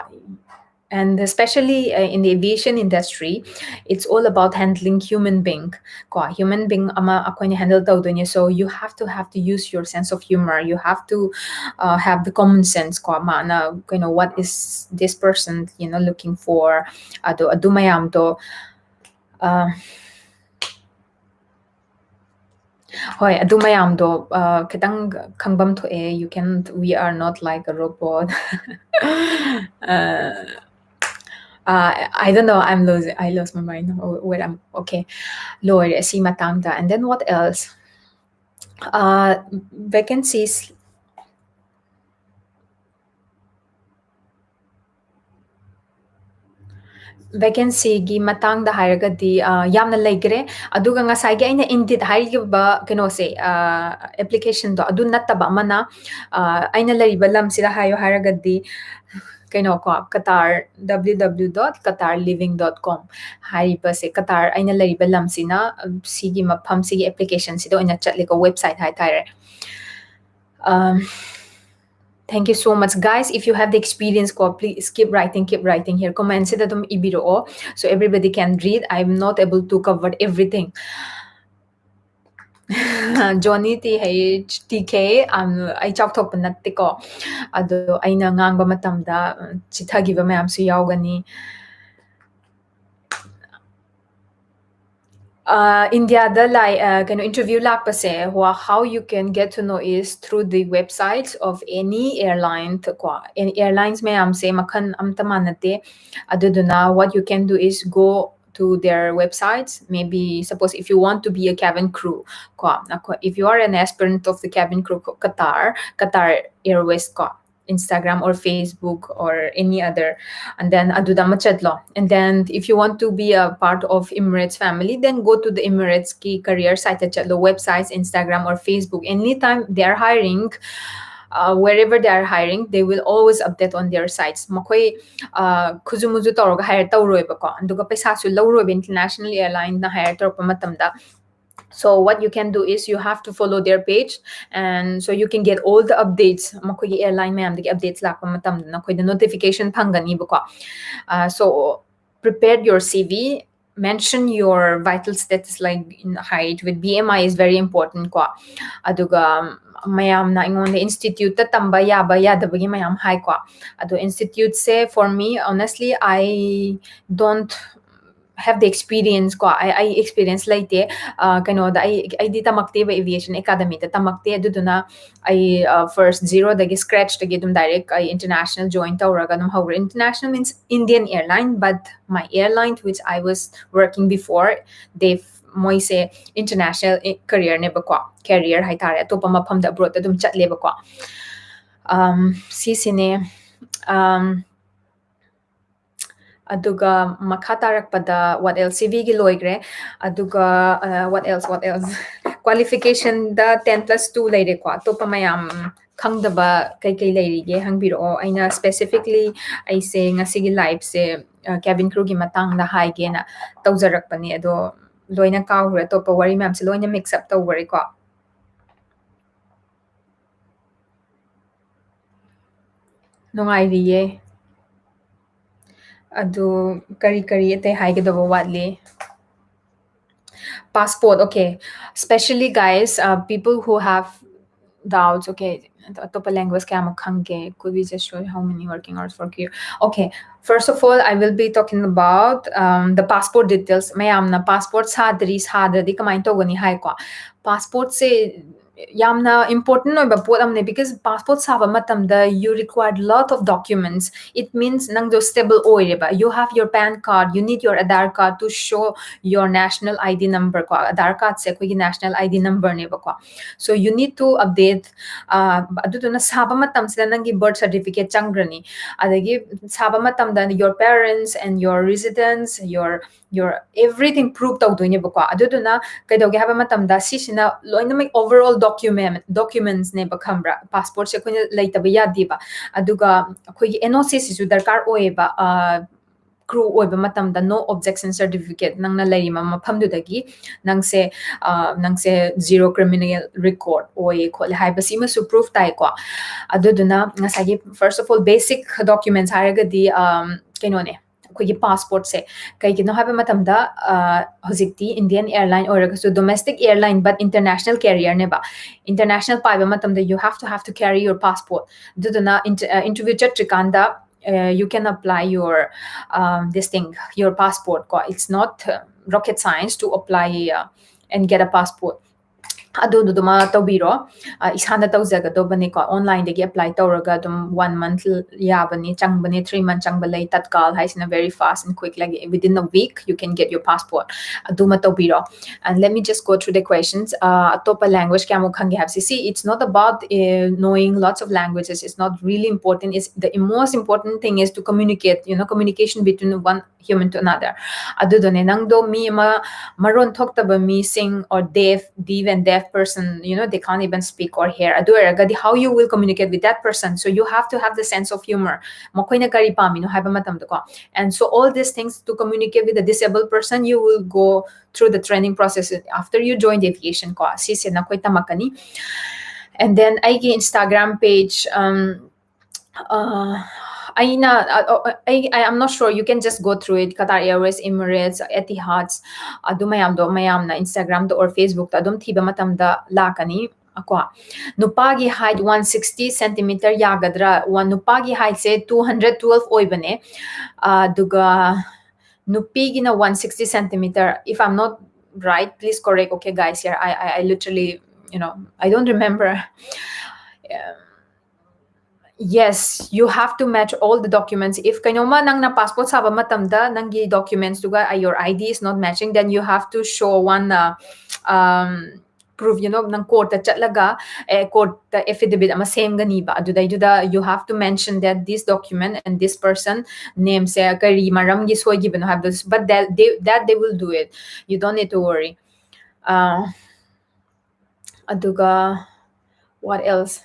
And especially, uh, in the aviation industry, it's all about handling human being. ꯀꯣ, human being ꯑꯃ ꯑꯩꯈꯣꯏꯅ handle ꯇꯧꯗꯣꯏꯅꯦ꯫ So you have to have to use your sense of humor. You have to, uh, have the common sense. ꯀꯣ, ꯃꯥꯅ, ꯀꯩꯅꯣ, what is this person, you know, looking for? ꯑꯗꯣ ꯑꯗꯨ ꯃꯌꯥꯝꯗꯣ, uh, ꯍꯣꯏ, ꯑꯗꯨ ꯃꯌꯥꯝꯗꯣ, ꯑ, ꯈꯤꯇꯪ ꯈꯪꯐꯝ ꯊꯣꯛꯑꯦ꯫ You can, we are not like a robot. Uh, uh, I don't know, I'm losing, I lost my mind. Oh, where I'm, okay. ꯂꯣꯏꯔꯦ ꯁꯤ ꯃꯇꯥꯡꯗ. And then what else? Uh, vacancies. Vacancy ꯒꯤ ꯃꯇꯥꯡꯗ ꯍꯥꯏꯔꯒꯗꯤ, ꯑ, ꯌꯥꯝꯅ ꯂꯩꯈ꯭ꯔꯦ꯫ ꯑꯗꯨꯒ ꯉꯁꯥꯏꯒꯤ ꯑꯩꯅ Indeed ꯍꯥꯏꯈꯤꯕ ꯀꯩꯅꯣꯁꯦ, ꯑ, application ꯗꯣ, ꯑꯗꯨ ꯅꯠꯇꯕ ꯑꯃꯅ, ꯑ, ꯑꯩꯅ ꯂꯩꯔꯤꯕ ꯂꯝꯁꯤꯗ ꯍꯥꯏꯌꯣ ꯍꯥꯏꯔꯒꯗꯤ, ꯀꯩꯅꯣ ꯀꯣ, Qatar, W W W dot qatar living dot com ꯍꯥꯏꯔꯤꯕꯁꯦ, Qatar, ꯑꯩꯅ ꯂꯩꯔꯤꯕ ꯂꯝꯁꯤꯅ, ꯑ, ꯁꯤꯒꯤ ꯃꯐꯝꯁꯤꯒꯤ application ꯁꯤꯗ ꯑꯣꯏꯅ ꯆꯠꯂꯦꯀꯣ, website ꯍꯥꯏꯇꯥꯔꯦ꯫ Um, thank you so much, guys. If you have the experience, ꯀꯣ, please keep writing, keep writing here. Comment ꯁꯤꯗ ꯑꯗꯨꯝ ꯏꯕꯤꯔꯛꯑꯣ, so everybody can read. I'm not able to cover everything. Johnny T H T K, um, ꯑꯩ ꯆꯥꯎꯊꯣꯛꯄ ꯅꯠꯇꯦꯀꯣ, ꯑꯗꯣ ꯑꯩꯅ ꯉꯥꯡꯕ ꯃꯇꯝꯗ, uh, ꯆꯤꯊꯈꯤꯕ ꯃꯌꯥꯝꯁꯨ ꯌꯥꯎꯒꯅꯤ꯫ ꯑ, ꯏꯟꯗꯤꯌꯥꯗ ꯂꯥꯏ-, ꯑ, ꯀꯩꯅꯣ, interview ꯂꯥꯛꯄꯁꯦ, wha-, how you can get to know is through the websites of any airline, ꯀꯣ꯫ Any airlines ꯃꯌꯥꯝꯁꯦ ꯃꯈꯜ ꯑꯝꯇ ꯃꯥꯟꯅꯗꯦ꯫ ꯑꯗꯨꯗꯨꯅ what you can do is go to their websites. Maybe, suppose, if you want to be a cabin crew, ꯀꯣ, ꯅꯈꯣꯏ, if you are an aspirant of the cabin crew, Qatar, Qatar Airways, ꯀꯣ, Instagram or Facebook or any other, and then ꯑꯗꯨꯗ ꯑꯃ ꯆꯠꯂꯣ. And then if you want to be a part of Emirates family, then go to the Emirates ꯀꯤ career site ꯇ ꯆꯠꯂꯣ, websites, Instagram or Facebook, anytime they are hiring, uh, wherever they are hiring, they will always update on their sites. ꯃꯈꯣꯏ uh, ꯈꯨꯖꯨ ꯃꯨꯖꯨ ꯇꯧꯔꯒ hire ꯇꯧꯔꯣꯏꯕꯀꯣ, ꯑꯗꯨꯒ ꯄꯩꯁꯥꯁꯨ ꯂꯧꯔꯣꯏꯕ international airline ꯅ hire ꯇꯧꯔꯛꯄ ꯃꯇꯝꯗ. So what you can do is you have to follow their page, and so you can get all the updates, ꯃꯈꯣꯏꯒꯤ airline ꯃꯌꯥꯝꯗꯒꯤ updates ꯂꯥꯛꯄ ꯃꯇꯝꯗ ꯅꯈꯣꯏꯗ notification ꯐꯪꯒꯅꯤꯕꯀꯣ. Uh, so prepare your C V, mention your vital status like in height with B M I is very important ꯀꯣ. ꯑꯗꯨꯒ ꯃꯌꯥꯝꯅ ꯑꯩꯉꯣꯟꯗ institute ꯇ ꯇꯝꯕ ꯌꯥꯕ ꯌꯥꯗꯕꯒꯤ ꯃꯌꯥꯝ ꯍꯥꯏꯀꯣ. ꯑꯗꯣ institute say, for me, honestly, I don't have the experience ꯀꯣ. ꯑꯩ ꯑꯩ experience ꯂꯩꯇꯦ. ꯑ, ꯀꯩꯅꯣꯗ ꯑꯩ ꯑꯩꯗꯤ ꯇꯝꯃꯛꯇꯦꯕ, aviation academy ꯗ ꯇꯝꯃꯛꯇꯦ. ꯑꯗꯨꯗꯨꯅ ꯑꯩ, ꯑ, first zero ꯗꯒꯤ, scratch ꯇꯒꯤ ꯑꯗꯨꯝ direct ꯑꯩ international join ꯇꯧꯔꯒ ꯑꯗꯨꯝ ꯍꯧꯔꯦ. International means Indian airline, but my airline which I was working before, they, ꯃꯣꯏꯁꯦ international career ꯅꯦꯕꯀꯣ, carrier ꯍꯥꯏꯇꯥꯔꯦ, ꯑꯇꯣꯞꯄ ꯃꯐꯝꯗ abroad ꯇ ꯑꯗꯨꯝ ꯆꯠꯂꯦꯕꯀꯣ. Um, ꯁꯤꯁꯤꯅꯦ. Um, ꯑꯗꯨꯒ ꯃꯈꯥ ꯇꯥꯔꯛꯄꯗ what else? C V ꯒꯤ ꯂꯣꯏꯈ꯭ꯔꯦ꯫ ꯑꯗꯨꯒ, ꯑ, what else, what else? Qualification the ten plus two ꯂꯩꯔꯦꯀꯣ꯫ ꯑꯇꯣꯞꯄ ꯃꯌꯥꯝ ꯈꯪꯗꯕ ꯀꯩꯀꯩ ꯂꯩꯔꯤꯒꯦ ꯍꯪꯕꯤꯔꯛꯑꯣ꯫ ꯑꯩꯅ specifically ꯑꯩꯁꯦ ꯉꯁꯤꯒꯤ live ꯁꯦ, ꯑ, cabin crew ꯒꯤ ꯃꯇꯥꯡꯗ ꯍꯥꯏꯒꯦꯅ ꯇꯧꯖꯔꯛꯄꯅꯦ꯫ ꯑꯗꯣ ꯂꯣꯏꯅ ꯀꯥꯎꯈ꯭ꯔꯦ꯫ ꯑꯇꯣꯞꯄ ꯋꯥꯔꯤ ꯃꯌꯥꯝꯁꯦ ꯂꯣꯏꯅ mix up ꯇꯧꯈ꯭ꯔꯦꯀꯣ꯫ ꯅꯨꯡꯉꯥꯏꯔꯤꯌꯦ꯫ ꯑꯗꯨ ꯀꯔꯤ ꯀꯔꯤ ꯑꯇꯩ ꯍꯥꯏꯒꯗꯕ ꯋꯥꯠꯂꯤ? Passport, okay. Specially, guys, uh, people who have doubts, okay, ꯑꯇꯣꯞꯄ language ꯀꯌꯥꯃꯨꯛ ꯈꯪꯒꯦ? Could we just show how many working hours for career? Okay, first of all, I will be talking about, um, the passport details. ꯃꯌꯥꯝꯅ passport ꯁꯥꯗ꯭ꯔꯤ, ꯁꯥꯗ꯭ꯔꯗꯤ ꯀꯃꯥꯏꯅ ꯇꯧꯒꯅꯤ ꯍꯥꯏꯀꯣ? Passport ꯁꯦ ꯌꯥꯝꯅ important ꯑꯣꯏꯕ ꯄꯣꯠ ꯑꯃꯅꯦ, because passport ꯁꯥꯕ ꯃꯇꯝꯗ you required lot of documents. It means ꯅꯪꯗꯣ stable ꯑꯣꯏꯔꯦꯕ. You have your PAN card, you need your Aadhaar card to show your national ID number ꯀꯣ. Aadhaar cardꯁꯦ ꯑꯩꯈꯣꯏꯒꯤ national ID numberꯅꯦꯕꯀꯣ. So you need to update. ꯑꯗꯨꯗꯨꯅ ꯁꯥꯕ ꯃꯇꯝꯁꯤꯗ ꯅꯪꯒꯤ birth certificate ꯆꯪꯈ꯭ꯔꯅꯤ, ꯑꯗꯒꯤ ꯁꯥꯕ ꯃꯇꯝꯗ your parents and your residence, your your everything prove ꯇꯧꯗꯣꯏꯅꯦꯕꯀꯣ. ꯑꯗꯨꯗꯨꯅ ꯀꯩꯗꯧꯒꯦ ꯍꯥꯏꯕ ꯃꯇꯝꯗ ꯁꯤꯁꯤꯅ ꯂꯣꯏꯅꯃꯛ overall document documentsꯅꯦꯕ, ꯈꯪꯕ꯭ꯔꯥ? Passportꯁꯦ ꯑꯩꯈꯣꯏꯅ ꯂꯩꯇꯕ ꯌꯥꯗꯦꯕ. ꯑꯗꯨꯒ ꯑꯩꯈꯣꯏꯒꯤ NOCꯁꯤꯁꯨ ꯗꯔꯀꯥꯔ ꯑꯣꯏꯌꯦꯕ. Crew ꯑꯣꯏꯕ ꯃꯇꯝꯗ no objection certificate ꯅꯪꯅ ꯂꯩꯔꯤꯕ ꯃꯐꯝꯗꯨꯗꯒꯤ ꯅꯪꯁꯦ ꯅꯪꯁꯦ zero criminal record ꯑꯣꯏꯌꯦ ꯈꯣꯠꯂꯦ ꯍꯥꯏꯕꯁꯤꯃꯁꯨ prove ꯇꯥꯏꯀꯣ. ꯑꯗꯨꯗꯨꯅ ꯉꯁꯥꯏꯒꯤ first of all basic documents ꯍꯥꯏꯔꯒꯗꯤ ꯀꯩꯅꯣꯅꯦ, ꯑꯩꯈꯣꯏꯒꯤ passportꯁꯦ꯫ ꯀꯩꯒꯤꯅꯣ ꯍꯥꯏꯕ ꯃꯇꯝꯗ ꯍꯧꯖꯤꯛꯇꯤ Indian airline ꯑꯣꯏꯔꯒꯁꯨ domestic airline but international carrierꯅꯦꯕ. International ꯄꯥꯏꯕ ꯃꯇꯝꯗ you have to have to carry your passport. ꯑꯗꯨꯗꯨꯅ interview ꯆꯠꯇ꯭ꯔꯤꯀꯥꯟꯗ you can apply your this thing, your passport ꯀꯣ. It's not rocket science to apply and get a passport. ꯑꯗꯨꯗꯨꯃ ꯇꯧꯕꯤꯔꯣ꯫ ꯏꯁꯥꯅ ꯇꯧꯖꯒꯗꯧꯕꯅꯤꯀꯣ꯫ Onlineꯗꯒꯤ apply ꯇꯧꯔꯒ ꯑꯗꯨꯝ one month ꯌꯥꯕꯅꯤ, ꯆꯪꯕꯅꯤ, three month ꯆꯪꯕ ꯂꯩ꯫ Tatkal ꯍꯥꯏꯁꯤꯅ very fast and quick, like within a week you can get your passport. ꯑꯗꯨꯃ ꯇꯧꯕꯤꯔꯣ꯫ And let me just go through the questions. ꯑꯇꯣꯞꯄ language ꯀꯌꯥꯃꯨꯛ ꯈꯪꯒꯦ ꯍꯥꯏꯕꯁꯤ, see, it's not about knowing lots of languages. It's not really important. It's the most important thing is to communicate, you know, communication between one human to another. ꯑꯗꯨꯗꯨꯅꯦ, ꯅꯪꯗꯣ ꯃꯤ ꯑꯃ ꯃꯔꯣꯟ ꯊꯣꯛꯇꯕ ꯃꯤꯁꯤꯡ or deaf, deaf and deaf person, you know, they can't even speak or hear. ꯑꯗꯨ ꯑꯣꯏꯔꯒꯗꯤ how you will communicate with that person? So you have to have the sense of humor. ꯃꯈꯣꯏꯅ ꯀꯔꯤ ꯄꯥꯝꯃꯤꯅꯣ ꯍꯥꯏꯕ ꯃꯇꯝꯗꯀꯣ. And so all these things to communicate with a disabled person, you will go through the training process after you join the aviation ꯀꯣ. ꯁꯤꯁꯦ ꯅꯈꯣꯏ ꯇꯝꯃꯛꯀꯅꯤ꯫ And then ꯑꯩꯒꯤ Instagram page, um, ꯑꯩꯅ ꯑꯩ I am not sure, you can just go through it. Qatar Airways, Emirates, Etihad, ꯑꯗꯨ ꯃꯌꯥꯝꯗꯣ ꯃꯌꯥꯝꯅ Instagramꯗ or Facebookꯇ ꯑꯗꯨꯝ ꯊꯤꯕ ꯃꯇꯝꯗ ꯂꯥꯛꯀꯅꯤ ꯀꯣ꯫ ꯅꯨꯄꯥꯒꯤ height one sixty centimeter ꯌꯥꯒꯗ꯭ꯔꯥ? One, ꯅꯨꯄꯥꯒꯤ heightꯁꯦ two hundred twelve ꯑꯣꯏꯕꯅꯦ, ꯑꯗꯨꯒ ꯅꯨꯄꯤꯒꯤꯅ one sixty centimeter. If I'm not right, please correct, okay, guys, here. I, I, I literally you know, I don't remember. Um, yes, you have to match all the documents. If ꯀꯩꯅꯣꯝꯃ ꯅꯪꯅ passport ꯁꯥꯕ ꯃꯇꯝꯗ ꯅꯪꯒꯤ documentsꯇꯨꯒ, uh, your I D is not matching, then you have to show one, uh, um, proof, you know, ꯅꯪ courtꯇ ꯆꯠꯂꯒ, ꯑꯦ, courtꯇ affidavit ꯑꯃ ꯁꯦꯝꯒꯅꯤꯕ, ꯑꯗꯨꯗꯩꯗꯨꯗ you have to mention that this document and this person nameꯁꯦ ꯀꯔꯤ ꯃꯔꯝꯒꯤ ꯁꯣꯏꯈꯤꯕꯅꯣ ꯍꯥꯏꯕꯗꯣ, but that they, that they will do it, you don't need to worry. Uh, ꯑꯗꯨꯒ what else?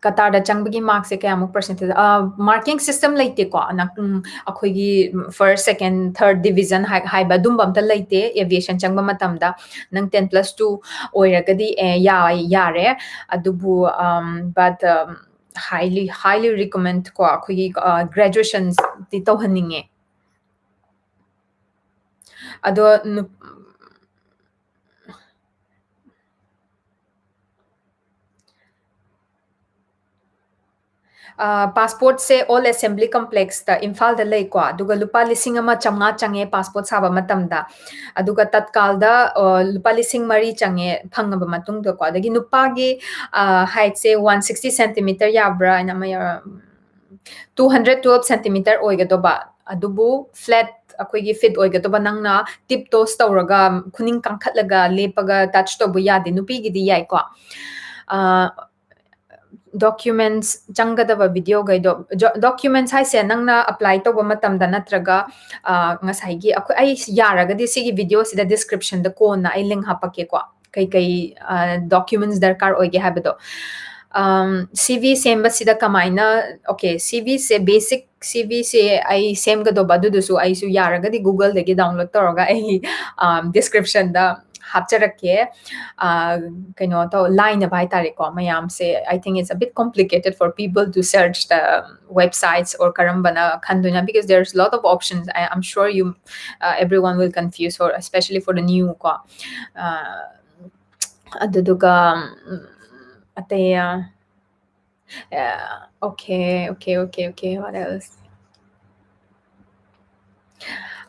ꯀꯇꯥꯔꯗ ꯆꯪꯕꯒꯤ markꯁꯦ ꯀꯌꯥꯃꯨꯛ percentage? ꯑ, marking system ꯂꯩꯇꯦꯀꯣ꯫ ꯅꯪ, ꯎꯝ, ꯑꯩꯈꯣꯏꯒꯤ first, second, third division ꯍꯥꯏ-, ꯍꯥꯏꯕ ꯑꯗꯨꯝꯕ ꯑꯝꯇ ꯂꯩꯇꯦ aviation ꯆꯪꯕ ꯃꯇꯝꯗ꯫ ꯅꯪ ten plus two ꯑꯣꯏꯔꯒꯗꯤ, ꯑꯦ, ꯌꯥ-, ꯌꯥꯔꯦ꯫ ꯑꯗꯨꯕꯨ, um, but, um, highly, highly recommend ꯀꯣ, ꯑꯩꯈꯣꯏꯒꯤ, ꯑ, graduationꯗꯤ ꯇꯧꯍꯟꯅꯤꯡꯉꯦ꯫ ꯑꯗꯣ ꯅꯨ-, ꯑ, passportꯁꯦ Old Assembly Complexꯇ ꯏꯝꯐꯥꯜꯗ ꯂꯩꯀꯣ, ꯑꯗꯨꯒ ꯂꯨꯄꯥ ꯂꯤꯁꯤꯡ ꯑꯃ ꯆꯥꯝꯃꯉꯥ ꯆꯪꯉꯦ passport ꯁꯥꯕ ꯃꯇꯝꯗ, ꯑꯗꯨꯒ ꯇꯠꯀꯥꯜꯗ, ꯑ, ꯂꯨꯄꯥ ꯂꯤꯁꯤꯡ ꯃꯔꯤ ꯆꯪꯉꯦ ꯐꯪꯉꯕ ꯃꯇꯨꯡꯗꯀꯣ꯫ ꯑꯗꯒꯤ ꯅꯨꯄꯥꯒꯤ, ꯑ, heightꯁꯦ one sixty centimeter ꯌꯥꯕ꯭ꯔꯥ ꯍꯥꯏꯅ ꯑꯃ ꯌꯥꯎꯔ-, two hundred twelve centimeter ꯑꯣꯏꯒꯗꯧꯕ, ꯑꯗꯨꯕꯨ flat ꯑꯩꯈꯣꯏꯒꯤ fit ꯑꯣꯏꯒꯗꯧꯕ, ꯅꯪꯅ tip toes ꯇꯧꯔꯒ, ꯈꯨꯅꯤꯡ ꯀꯥꯡꯈꯠꯂꯒ ꯂꯦꯞꯄꯒ touch ꯇꯧꯕ ꯌꯥꯗꯦ, ꯅꯨꯄꯤꯒꯤꯗꯤ ꯌꯥꯏꯀꯣ꯫ ꯑ, documents ꯆꯪꯒꯗꯕ videoꯈꯩꯗꯣ, jo-, documents ꯍꯥꯏꯁꯦ ꯅꯪꯅ apply ꯇꯧꯕ ꯃꯇꯝꯗ ꯅꯠꯇ꯭ꯔꯒ, ꯑ, ꯉꯁꯥꯏꯒꯤ ꯑꯩꯈꯣꯏ, ꯑꯩ ꯌꯥꯔꯒꯗꯤ ꯁꯤꯒꯤ videoꯁꯤꯗ descriptionꯗ ꯀꯣꯟꯅ ꯑꯩ link ꯍꯥꯞꯄꯛꯀꯦꯀꯣ, ꯀꯩꯀꯩ, ꯑ, documents ꯗꯔꯀꯥꯔ ꯑꯣꯏꯒꯦ ꯍꯥꯏꯕꯗꯣ꯫ Um, C V ꯁꯦꯝꯕꯁꯤꯗ ꯀꯃꯥꯏꯅ, okay, C Vꯁꯦ, basic C Vꯁꯦ ꯑꯩ ꯁꯦꯝꯒꯗꯧꯕ, ꯑꯗꯨꯗꯨꯁꯨ ꯑꯩꯁꯨ ꯌꯥꯔꯒꯗꯤ Googleꯗꯒꯤ download ꯇꯧꯔꯒ ꯑꯩ, um, descriptionꯗ ꯍꯥꯞꯆꯔꯛꯀꯦ꯫ ꯑ, ꯀꯩꯅꯣ ꯇꯧ, ꯂꯥꯏꯅꯕ ꯍꯥꯏꯇꯥꯔꯦꯀꯣ, ꯃꯌꯥꯝꯁꯦ꯫ I think it's a bit complicated for people to search the websites or ꯀꯔꯝꯕꯅ ꯈꯟꯗꯣꯏꯅ, because there's a lot of options. I, I'm sure you, uh, everyone will confuse, or especially for the new ꯀꯣ꯫ ꯑ, ꯑꯗꯨꯗꯨꯒ, ꯎꯝ, ꯑꯇꯩ, ꯑ, ꯑ, okay, okay, okay, okay, okay, what else?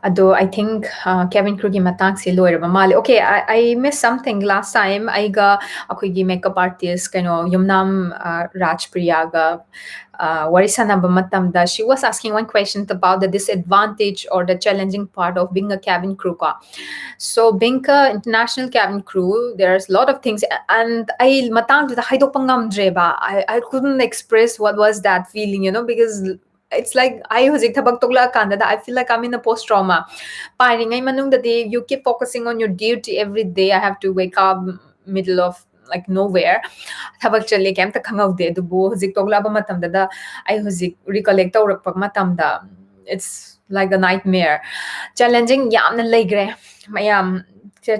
ꯑꯗꯣ I think, ꯑ, cabin crewꯒꯤ ꯃꯇꯥꯡꯁꯦ ꯂꯣꯏꯔꯕ ꯃꯥꯜꯂꯦ꯫ Okay, I, I missed something last time. ꯑꯩꯒ ꯑꯩꯈꯣꯏꯒꯤ makeup artist ꯀꯩꯅꯣ ꯌꯨꯝꯅꯥꯝ, ꯑ, ꯔꯥꯖꯄ꯭ꯔꯤꯌꯥꯒ, ꯑ, ꯋꯥꯔꯤ ꯁꯥꯟꯅꯕ ꯃꯇꯝꯗ, she was asking one question about the disadvantage or the challenging part of being a cabin crew ꯀꯣ꯫ So being a international cabin crew, there's a lot of things, and ꯑꯩ ꯃꯇꯥꯡꯗꯨꯗ ꯍꯥꯏꯗꯣꯛꯄ ꯉꯝꯗ꯭ꯔꯦꯕ꯫ I, I couldn't express what was that feeling, you know, because it's like ꯑꯩ ꯍꯧꯖꯤꯛ ꯊꯕꯛ ꯇꯣꯛꯂꯛꯑꯀꯥꯟꯗꯗ I feel like I'm in a post trauma. ꯄꯥꯏꯔꯤꯉꯩ ꯃꯅꯨꯡꯗꯗꯤ you keep focusing on your duty every day. I have to wake up middle of, like, nowhere. ꯊꯕꯛ ꯆꯠꯂꯦ, ꯀꯩꯝꯇ ꯈꯪꯍꯧꯗꯦ꯫ ꯑꯗꯨꯕꯨ ꯍꯧꯖꯤꯛ ꯇꯣꯛꯂꯛꯑꯕ ꯃꯇꯝꯗꯗ ꯑꯩ ꯍꯧꯖꯤꯛ recollect ꯇꯧꯔꯛꯄ ꯃꯇꯝꯗ, it's like a nightmare. Challenging ꯌꯥꯝꯅ ꯂꯩꯈ꯭ꯔꯦ ꯃꯌꯥꯝ꯫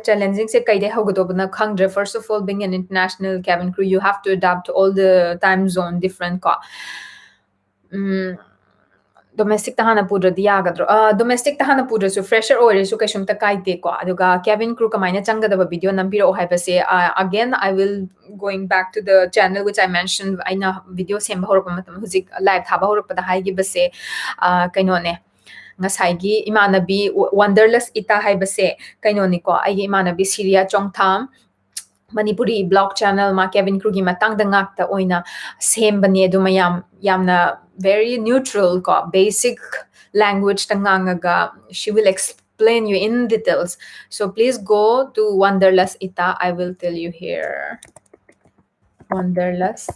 Challengingsꯁꯦ ꯀꯩꯗꯩ ꯍꯧꯒꯗꯧꯕꯅ ꯈꯪꯗ꯭ꯔꯦ꯫ First of all, being an international cabin crew, you have to adapt to all the time zone different ꯀꯣ꯫ ꯎꯝ, domesticꯇ ꯍꯥꯟꯅ ꯄꯨꯗ꯭ꯔꯗꯤ ꯌꯥꯒꯗ꯭ꯔꯣ? ꯑ, domesticꯇ ꯍꯥꯟꯅ ꯄꯨꯗ꯭ꯔꯁꯨ, fresher ꯑꯣꯏꯔꯁꯨ ꯀꯩꯁꯨꯝꯇ ꯀꯥꯏꯗꯦꯀꯣ꯫ ꯑꯗꯨꯒ cabin crew ꯀꯃꯥꯏꯅ ꯆꯪꯒꯗꯕ video ꯅꯝꯕꯤꯔꯛꯑꯣ ꯍꯥꯏꯕꯁꯦ, ꯑ, again, I will going back to the channel which I mentioned, ꯑꯩꯅ video ꯁꯦꯝꯕ ꯍꯧꯔꯛꯄ ꯃꯇꯝꯗ, ꯍꯧꯖꯤꯛ live ꯊꯥꯕ ꯍꯧꯔꯛꯄꯗ ꯍꯥꯏꯈꯤꯕꯁꯦ, ꯑ, ꯀꯩꯅꯣꯅꯦ, ꯉꯁꯥꯏꯒꯤ ꯏꯃꯥꯟꯅꯕꯤ ꯋ-, Wanderlust Ita ꯍꯥꯏꯕꯁꯦ ꯀꯩꯅꯣꯅꯤꯀꯣ, ꯑꯩꯒꯤ ꯏꯃꯥꯟꯅꯕꯤ ꯁꯤꯔꯤꯌꯥ ꯆꯣꯡꯊꯥꯝ, ꯃꯅꯤꯄꯨꯔꯤ blog channel, ꯃꯥ cabin crewꯒꯤ ꯃꯇꯥꯡꯗ ꯉꯥꯛꯇ ꯑꯣꯏꯅ ꯁꯦꯝꯕꯅꯦ꯫ ꯑꯗꯨ ꯃꯌꯥꯝ ꯌꯥꯝꯅ very neutral ꯀꯣ, basic languageꯇ ꯉꯥꯡꯉꯒ, she will explain you in details. So please go to Wanderlust Ita, I will tell you here. Wanderlust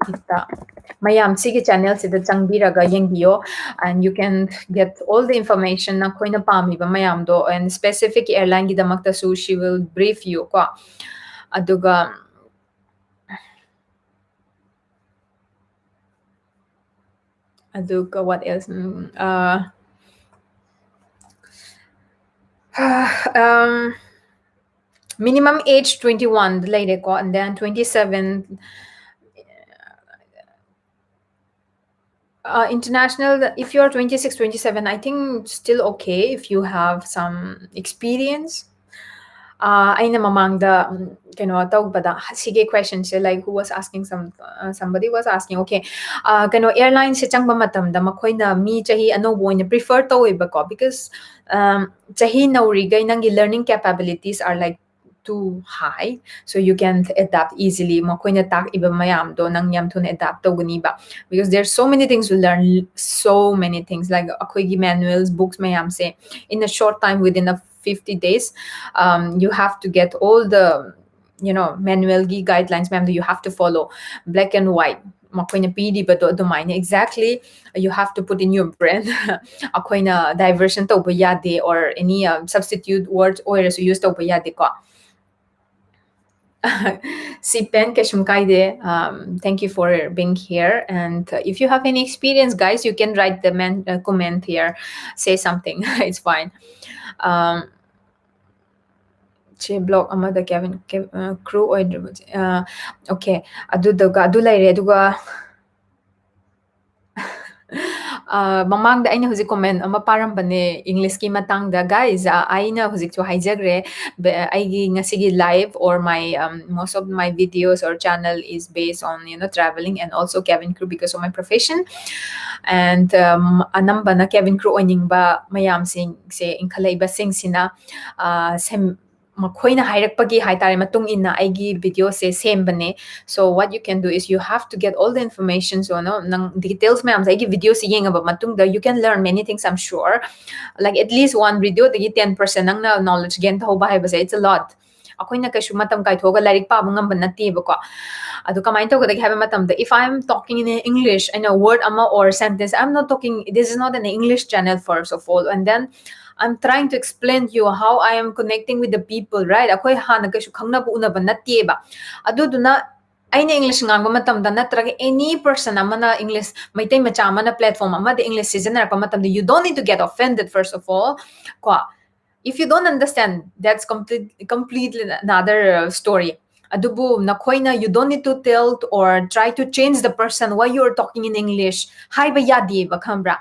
Ita. ꯃꯌꯥꯝ ꯁꯤꯒꯤ channelꯁꯤꯗ ꯆꯪꯕꯤꯔꯒ ꯌꯦꯡꯕꯤꯌꯣ, and you can get all the information ꯅꯈꯣꯏꯅ ꯄꯥꯝꯃꯤꯕ ꯃꯌꯥꯝꯗꯣ, and specific airlineꯒꯤꯗꯃꯛꯇꯁꯨ she will brief you ꯀꯣ꯫ ꯑꯗꯨꯒ, ꯑꯗꯨꯒ what else? ꯎꯝ, ꯑ, um, minimum age twenty-one ꯂꯩꯔꯦꯀꯣ, and then twenty-seven, uh, international, if you're twenty-six, twenty-seven, I think still okay if you have some experience. ꯑꯥ, ꯑꯩꯅ ꯃꯃꯥꯡꯗ, ꯎꯝ, ꯀꯩꯅꯣ ꯇꯧꯕꯗ, ꯁꯤꯒꯤ question say, like, who was asking some, ꯑ, somebody was asking, okay. ꯑꯥ, ꯀꯩꯅꯣ, airline ꯁꯦ ꯆꯪꯕ ꯃꯇꯝꯗ ꯃꯈꯣꯏꯅ ꯃꯤ ꯆꯍꯤ ꯑꯅꯧꯕ ꯑꯣꯏꯅ prefer ꯇꯧꯋꯦꯕꯀꯣ, because, um, ꯆꯍꯤ ꯅꯧꯔꯤꯈꯩ ꯅꯪꯒꯤ learning capabilities are, like, too high, so you can adapt easily. ꯃꯈꯣꯏꯅ ꯇꯥꯛꯏꯕ ꯃꯌꯥꯝꯗꯣ ꯅꯪ ꯌꯥꯝ ꯊꯨꯅ adapt ꯇꯧꯒꯅꯤꯕ, because there are so many things to learn, so many things, like, ꯑꯩꯈꯣꯏꯒꯤ manuals, books ꯃꯌꯥꯝꯁꯦ, in a short time, within a fifty days, um, you have to get all the, you know, manual ꯒꯤ guidelines ꯃꯌꯥꯝꯗꯣ you have to follow, black and white, ꯃꯈꯣꯏꯅ ꯄꯤꯔꯤꯕꯗꯣ ꯑꯗꯨꯃꯥꯏꯅ exactly you have to put in your brain. ꯑꯩꯈꯣꯏꯅ diversion ꯇꯧꯕ ꯌꯥꯗꯦ, or any, uh, substitute word ꯑꯣꯏꯔꯁꯨ use ꯇꯧꯕ ꯌꯥꯗꯦꯀꯣ꯫ ꯁꯤ pen ꯀꯩꯁꯨꯝ ꯀꯥꯏꯗꯦ. Um, thank you for being here. And, uh, if you have any experience, guys, you can write the men-, uh, comment here. Say something. It's fine. Um, ꯁꯤ blog ꯑꯃꯗ cabin, cab-, ꯑ, crew ꯑꯣꯏꯗ꯭ꯔꯤꯕꯁꯦ, ꯑ, okay, ꯑꯗꯨꯗꯨꯒ, ꯑꯗꯨ ꯂꯩꯔꯦ. ꯑꯗꯨꯒ, ꯑ, ꯃꯃꯥꯡꯗ ꯑꯩꯅ ꯍꯧꯖꯤꯛ comment ꯑꯃ ꯄꯥꯔꯝꯕꯅꯦ English ꯀꯤ ꯃꯇꯥꯡꯗ. Guys, ꯑ, ꯑꯩꯅ ꯍꯧꯖꯤꯛꯁꯨ ꯍꯥꯏꯖꯈ꯭ꯔꯦ, ꯕ-, ꯑꯩꯒꯤ ꯉꯁꯤꯒꯤ live or my, um, most of my videos or channel is based on, you know, traveling and also cabin crew because of my profession. And, um, ꯑꯅꯝꯕꯅ cabin crew ꯑꯣꯏꯅꯤꯡꯕ ꯃꯌꯥꯝꯁꯤꯡꯁꯦ, ꯏꯟꯈꯠꯂꯛꯏꯕꯁꯤꯡꯁꯤꯅ, ꯑ, ꯁꯦꯝ-, ꯃꯈꯣꯏꯅ ꯍꯥꯏꯔꯛꯄꯒꯤ ꯍꯥꯏꯇꯥꯔꯦ, ꯃꯇꯨꯡ ꯏꯟꯅ ꯑꯩꯒꯤ video say ꯁꯦꯝꯕꯅꯦ꯫ So what you can do is you have to get all the information, so, no, ꯅꯪ details ꯃꯌꯥꯝꯁꯦ ꯑꯩꯒꯤ video ꯁꯦ ꯌꯦꯡꯉꯕ ꯃꯇꯨꯡꯗ you can learn many things, I'm sure. Like, at least one video ꯗꯒꯤ ten percent ꯅꯪꯅ knowledge gain ꯇꯧꯍꯧꯕ ꯍꯥꯏꯕꯁꯦ, it's a lot. ꯑꯩꯈꯣꯏꯅ ꯀꯩꯁꯨ ꯃꯇꯝ ꯀꯥꯏꯊꯣꯛꯑꯒ ꯂꯥꯏꯔꯤꯛ ꯄꯥꯕ ꯉꯝꯕ ꯅꯠꯇꯦꯕꯀꯣ꯫ ꯑꯗꯨ ꯀꯃꯥꯏꯅ ꯇꯧꯒꯗꯒꯦ ꯍꯥꯏꯕ ꯃꯇꯝꯗ, if I am talking in English, ꯑꯩꯅ word ꯑꯃ or sentence, I'm not talking, this is not an English channel, first of all, and then I'm trying to explain to you how I am connecting with the people, right? ꯑꯩꯈꯣꯏ ꯍꯥꯟꯅ ꯀꯩꯁꯨ ꯈꯪꯅꯕ ꯎꯅꯕ ꯅꯠꯇꯦꯕ꯫ ꯑꯗꯨꯗꯨꯅ ꯑꯩꯅ English ꯉꯥꯡꯕ ꯃꯇꯝꯗ, ꯅꯠꯇ꯭ꯔꯒ any person ꯑꯃꯅ English, ꯃꯩꯇꯩ ꯃꯆꯥ ꯑꯃꯅ platform ꯑꯃꯗ English ꯁꯤꯖꯤꯟꯅꯔꯛꯄ ꯃꯇꯝꯗ, you don't need to get offended, first of all, ꯀꯣ꯫ If you don't understand, that's complete-, completely another, uh, story. ꯑꯗꯨꯕꯨ ꯅꯈꯣꯏꯅ, you don't need to tell or try to change the person why you are talking in English ꯍꯥꯏꯕ ꯌꯥꯗꯦꯕ, ꯈꯪꯕ꯭ꯔꯥ?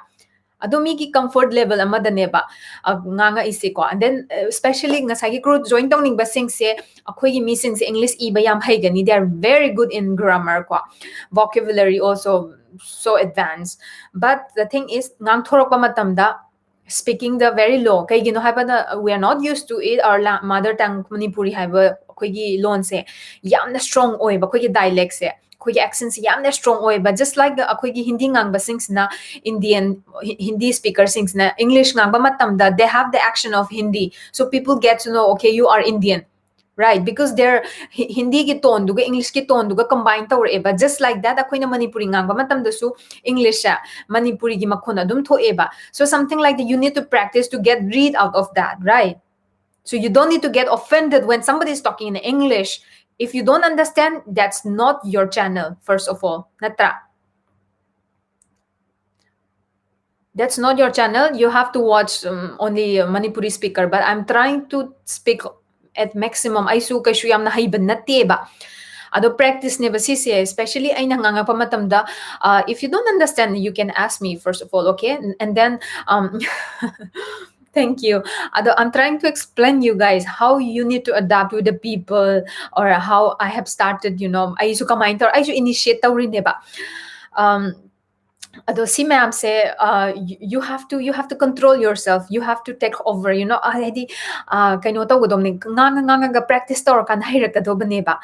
ꯑꯗꯣ ꯃꯤꯒꯤ comfort level ꯑꯃꯗꯅꯦꯕ, ꯑ, ꯉꯥꯡꯉꯛꯏꯁꯦꯀꯣ꯫ And then, uh, especially ꯉꯁꯥꯏꯒꯤ crew join ꯇꯧꯅꯤꯡꯕꯁꯤꯡꯁꯦ, ꯑꯩꯈꯣꯏꯒꯤ ꯃꯤꯁꯤꯡꯁꯦ English ꯏꯕ ꯌꯥꯝ ꯍꯩꯒꯅꯤ, they are very good in grammar ꯀꯣ, vocabulary also so advanced, but the thing is, ꯉꯥꯡꯊꯣꯔꯛꯄ ꯃꯇꯝꯗ speaking the very low. ꯀꯩꯒꯤꯅꯣ ꯍꯥꯏꯕꯗ, we are not used to it, our la-, mother tongue Manipuri ꯍꯥꯏꯕ ꯑꯩꯈꯣꯏꯒꯤ ꯂꯣꯟꯁꯦ ꯌꯥꯝꯅ strong ꯑꯣꯏꯕ, ꯑꯩꯈꯣꯏꯒꯤ dialectꯁꯦ, ꯑꯩꯈꯣꯏꯒꯤ accentꯁꯦ ꯌꯥꯝꯅ strong ꯑꯣꯏꯕ, just like ꯑꯩꯈꯣꯏꯒꯤ ꯍꯤꯟꯗꯤ ꯉꯥꯡꯕꯁꯤꯡꯁꯤꯅ Indian, ꯍꯤ-, ꯍꯤꯟꯗꯤ speakerꯁꯤꯡꯁꯤꯅ English ꯉꯥꯡꯕ ꯃꯇꯝꯗ, they have the accent of Hindi, so people get to know, okay, you are Indian, right? Because they're he-, ꯍꯤꯟꯗꯤꯒꯤ toneꯗꯨꯒ Englishꯀꯤ toneꯗꯨꯒ combine ꯇꯧꯔꯛꯑꯦꯕ, just like that ꯑꯩꯈꯣꯏꯅ ꯃꯅꯤꯄꯨꯔꯤ ꯉꯥꯡꯕ ꯃꯇꯝꯗꯁꯨ Englishꯁꯦ ꯃꯅꯤꯄꯨꯔꯤꯒꯤ ꯃꯈꯣꯟ ꯑꯗꯨꯝ ꯊꯣꯛꯑꯦꯕ. So something like that, you need to practice to get rid out of that, right? So you don't need to get offended when somebody is talking in English. If you don't understand, that's not your channel, first of all. ꯅꯠꯇ꯭ꯔꯥ? That's not your channel. You have to watch, um, only Manipuri speaker. But I'm trying to speak at maximum. ꯑꯩꯁꯨ ꯀꯩꯁꯨ ꯌꯥꯝꯅ ꯍꯩꯕ ꯅꯠꯇꯦꯕ꯫ ꯑꯗꯣ practiceꯅꯦꯕ ꯁꯤꯁꯦ, especially ꯑꯩꯅ ꯉꯥꯡꯉꯛꯄ ꯃꯇꯝꯗ, uh, if you don't understand, you can ask me first of all, okay? And then, um, thank you. ꯑꯗꯣ I'm trying to explain you guys how you need to adapt with the people, or how I have started, you know, ꯑꯩꯁꯨ ꯀꯃꯥꯏꯅ ꯇꯧꯔ, ꯑꯩꯁꯨ initiate ꯇꯧꯔꯤꯅꯦꯕ꯫ Um, ꯑꯗꯣ ꯁꯤ ꯃꯌꯥꯝꯁꯦ, uh, you, you have to, you have to control yourself, you have to take over, you know, ꯍꯥꯏꯗꯤ, uh, ꯀꯩꯅꯣ ꯇꯧꯒꯗꯕꯅꯤ, ꯉꯥꯡꯉ ꯉꯥꯡꯉꯒ practice ꯇꯧꯔꯀꯥꯟꯗ ꯍꯩꯔꯛꯀꯗꯧꯕꯅꯦꯕ.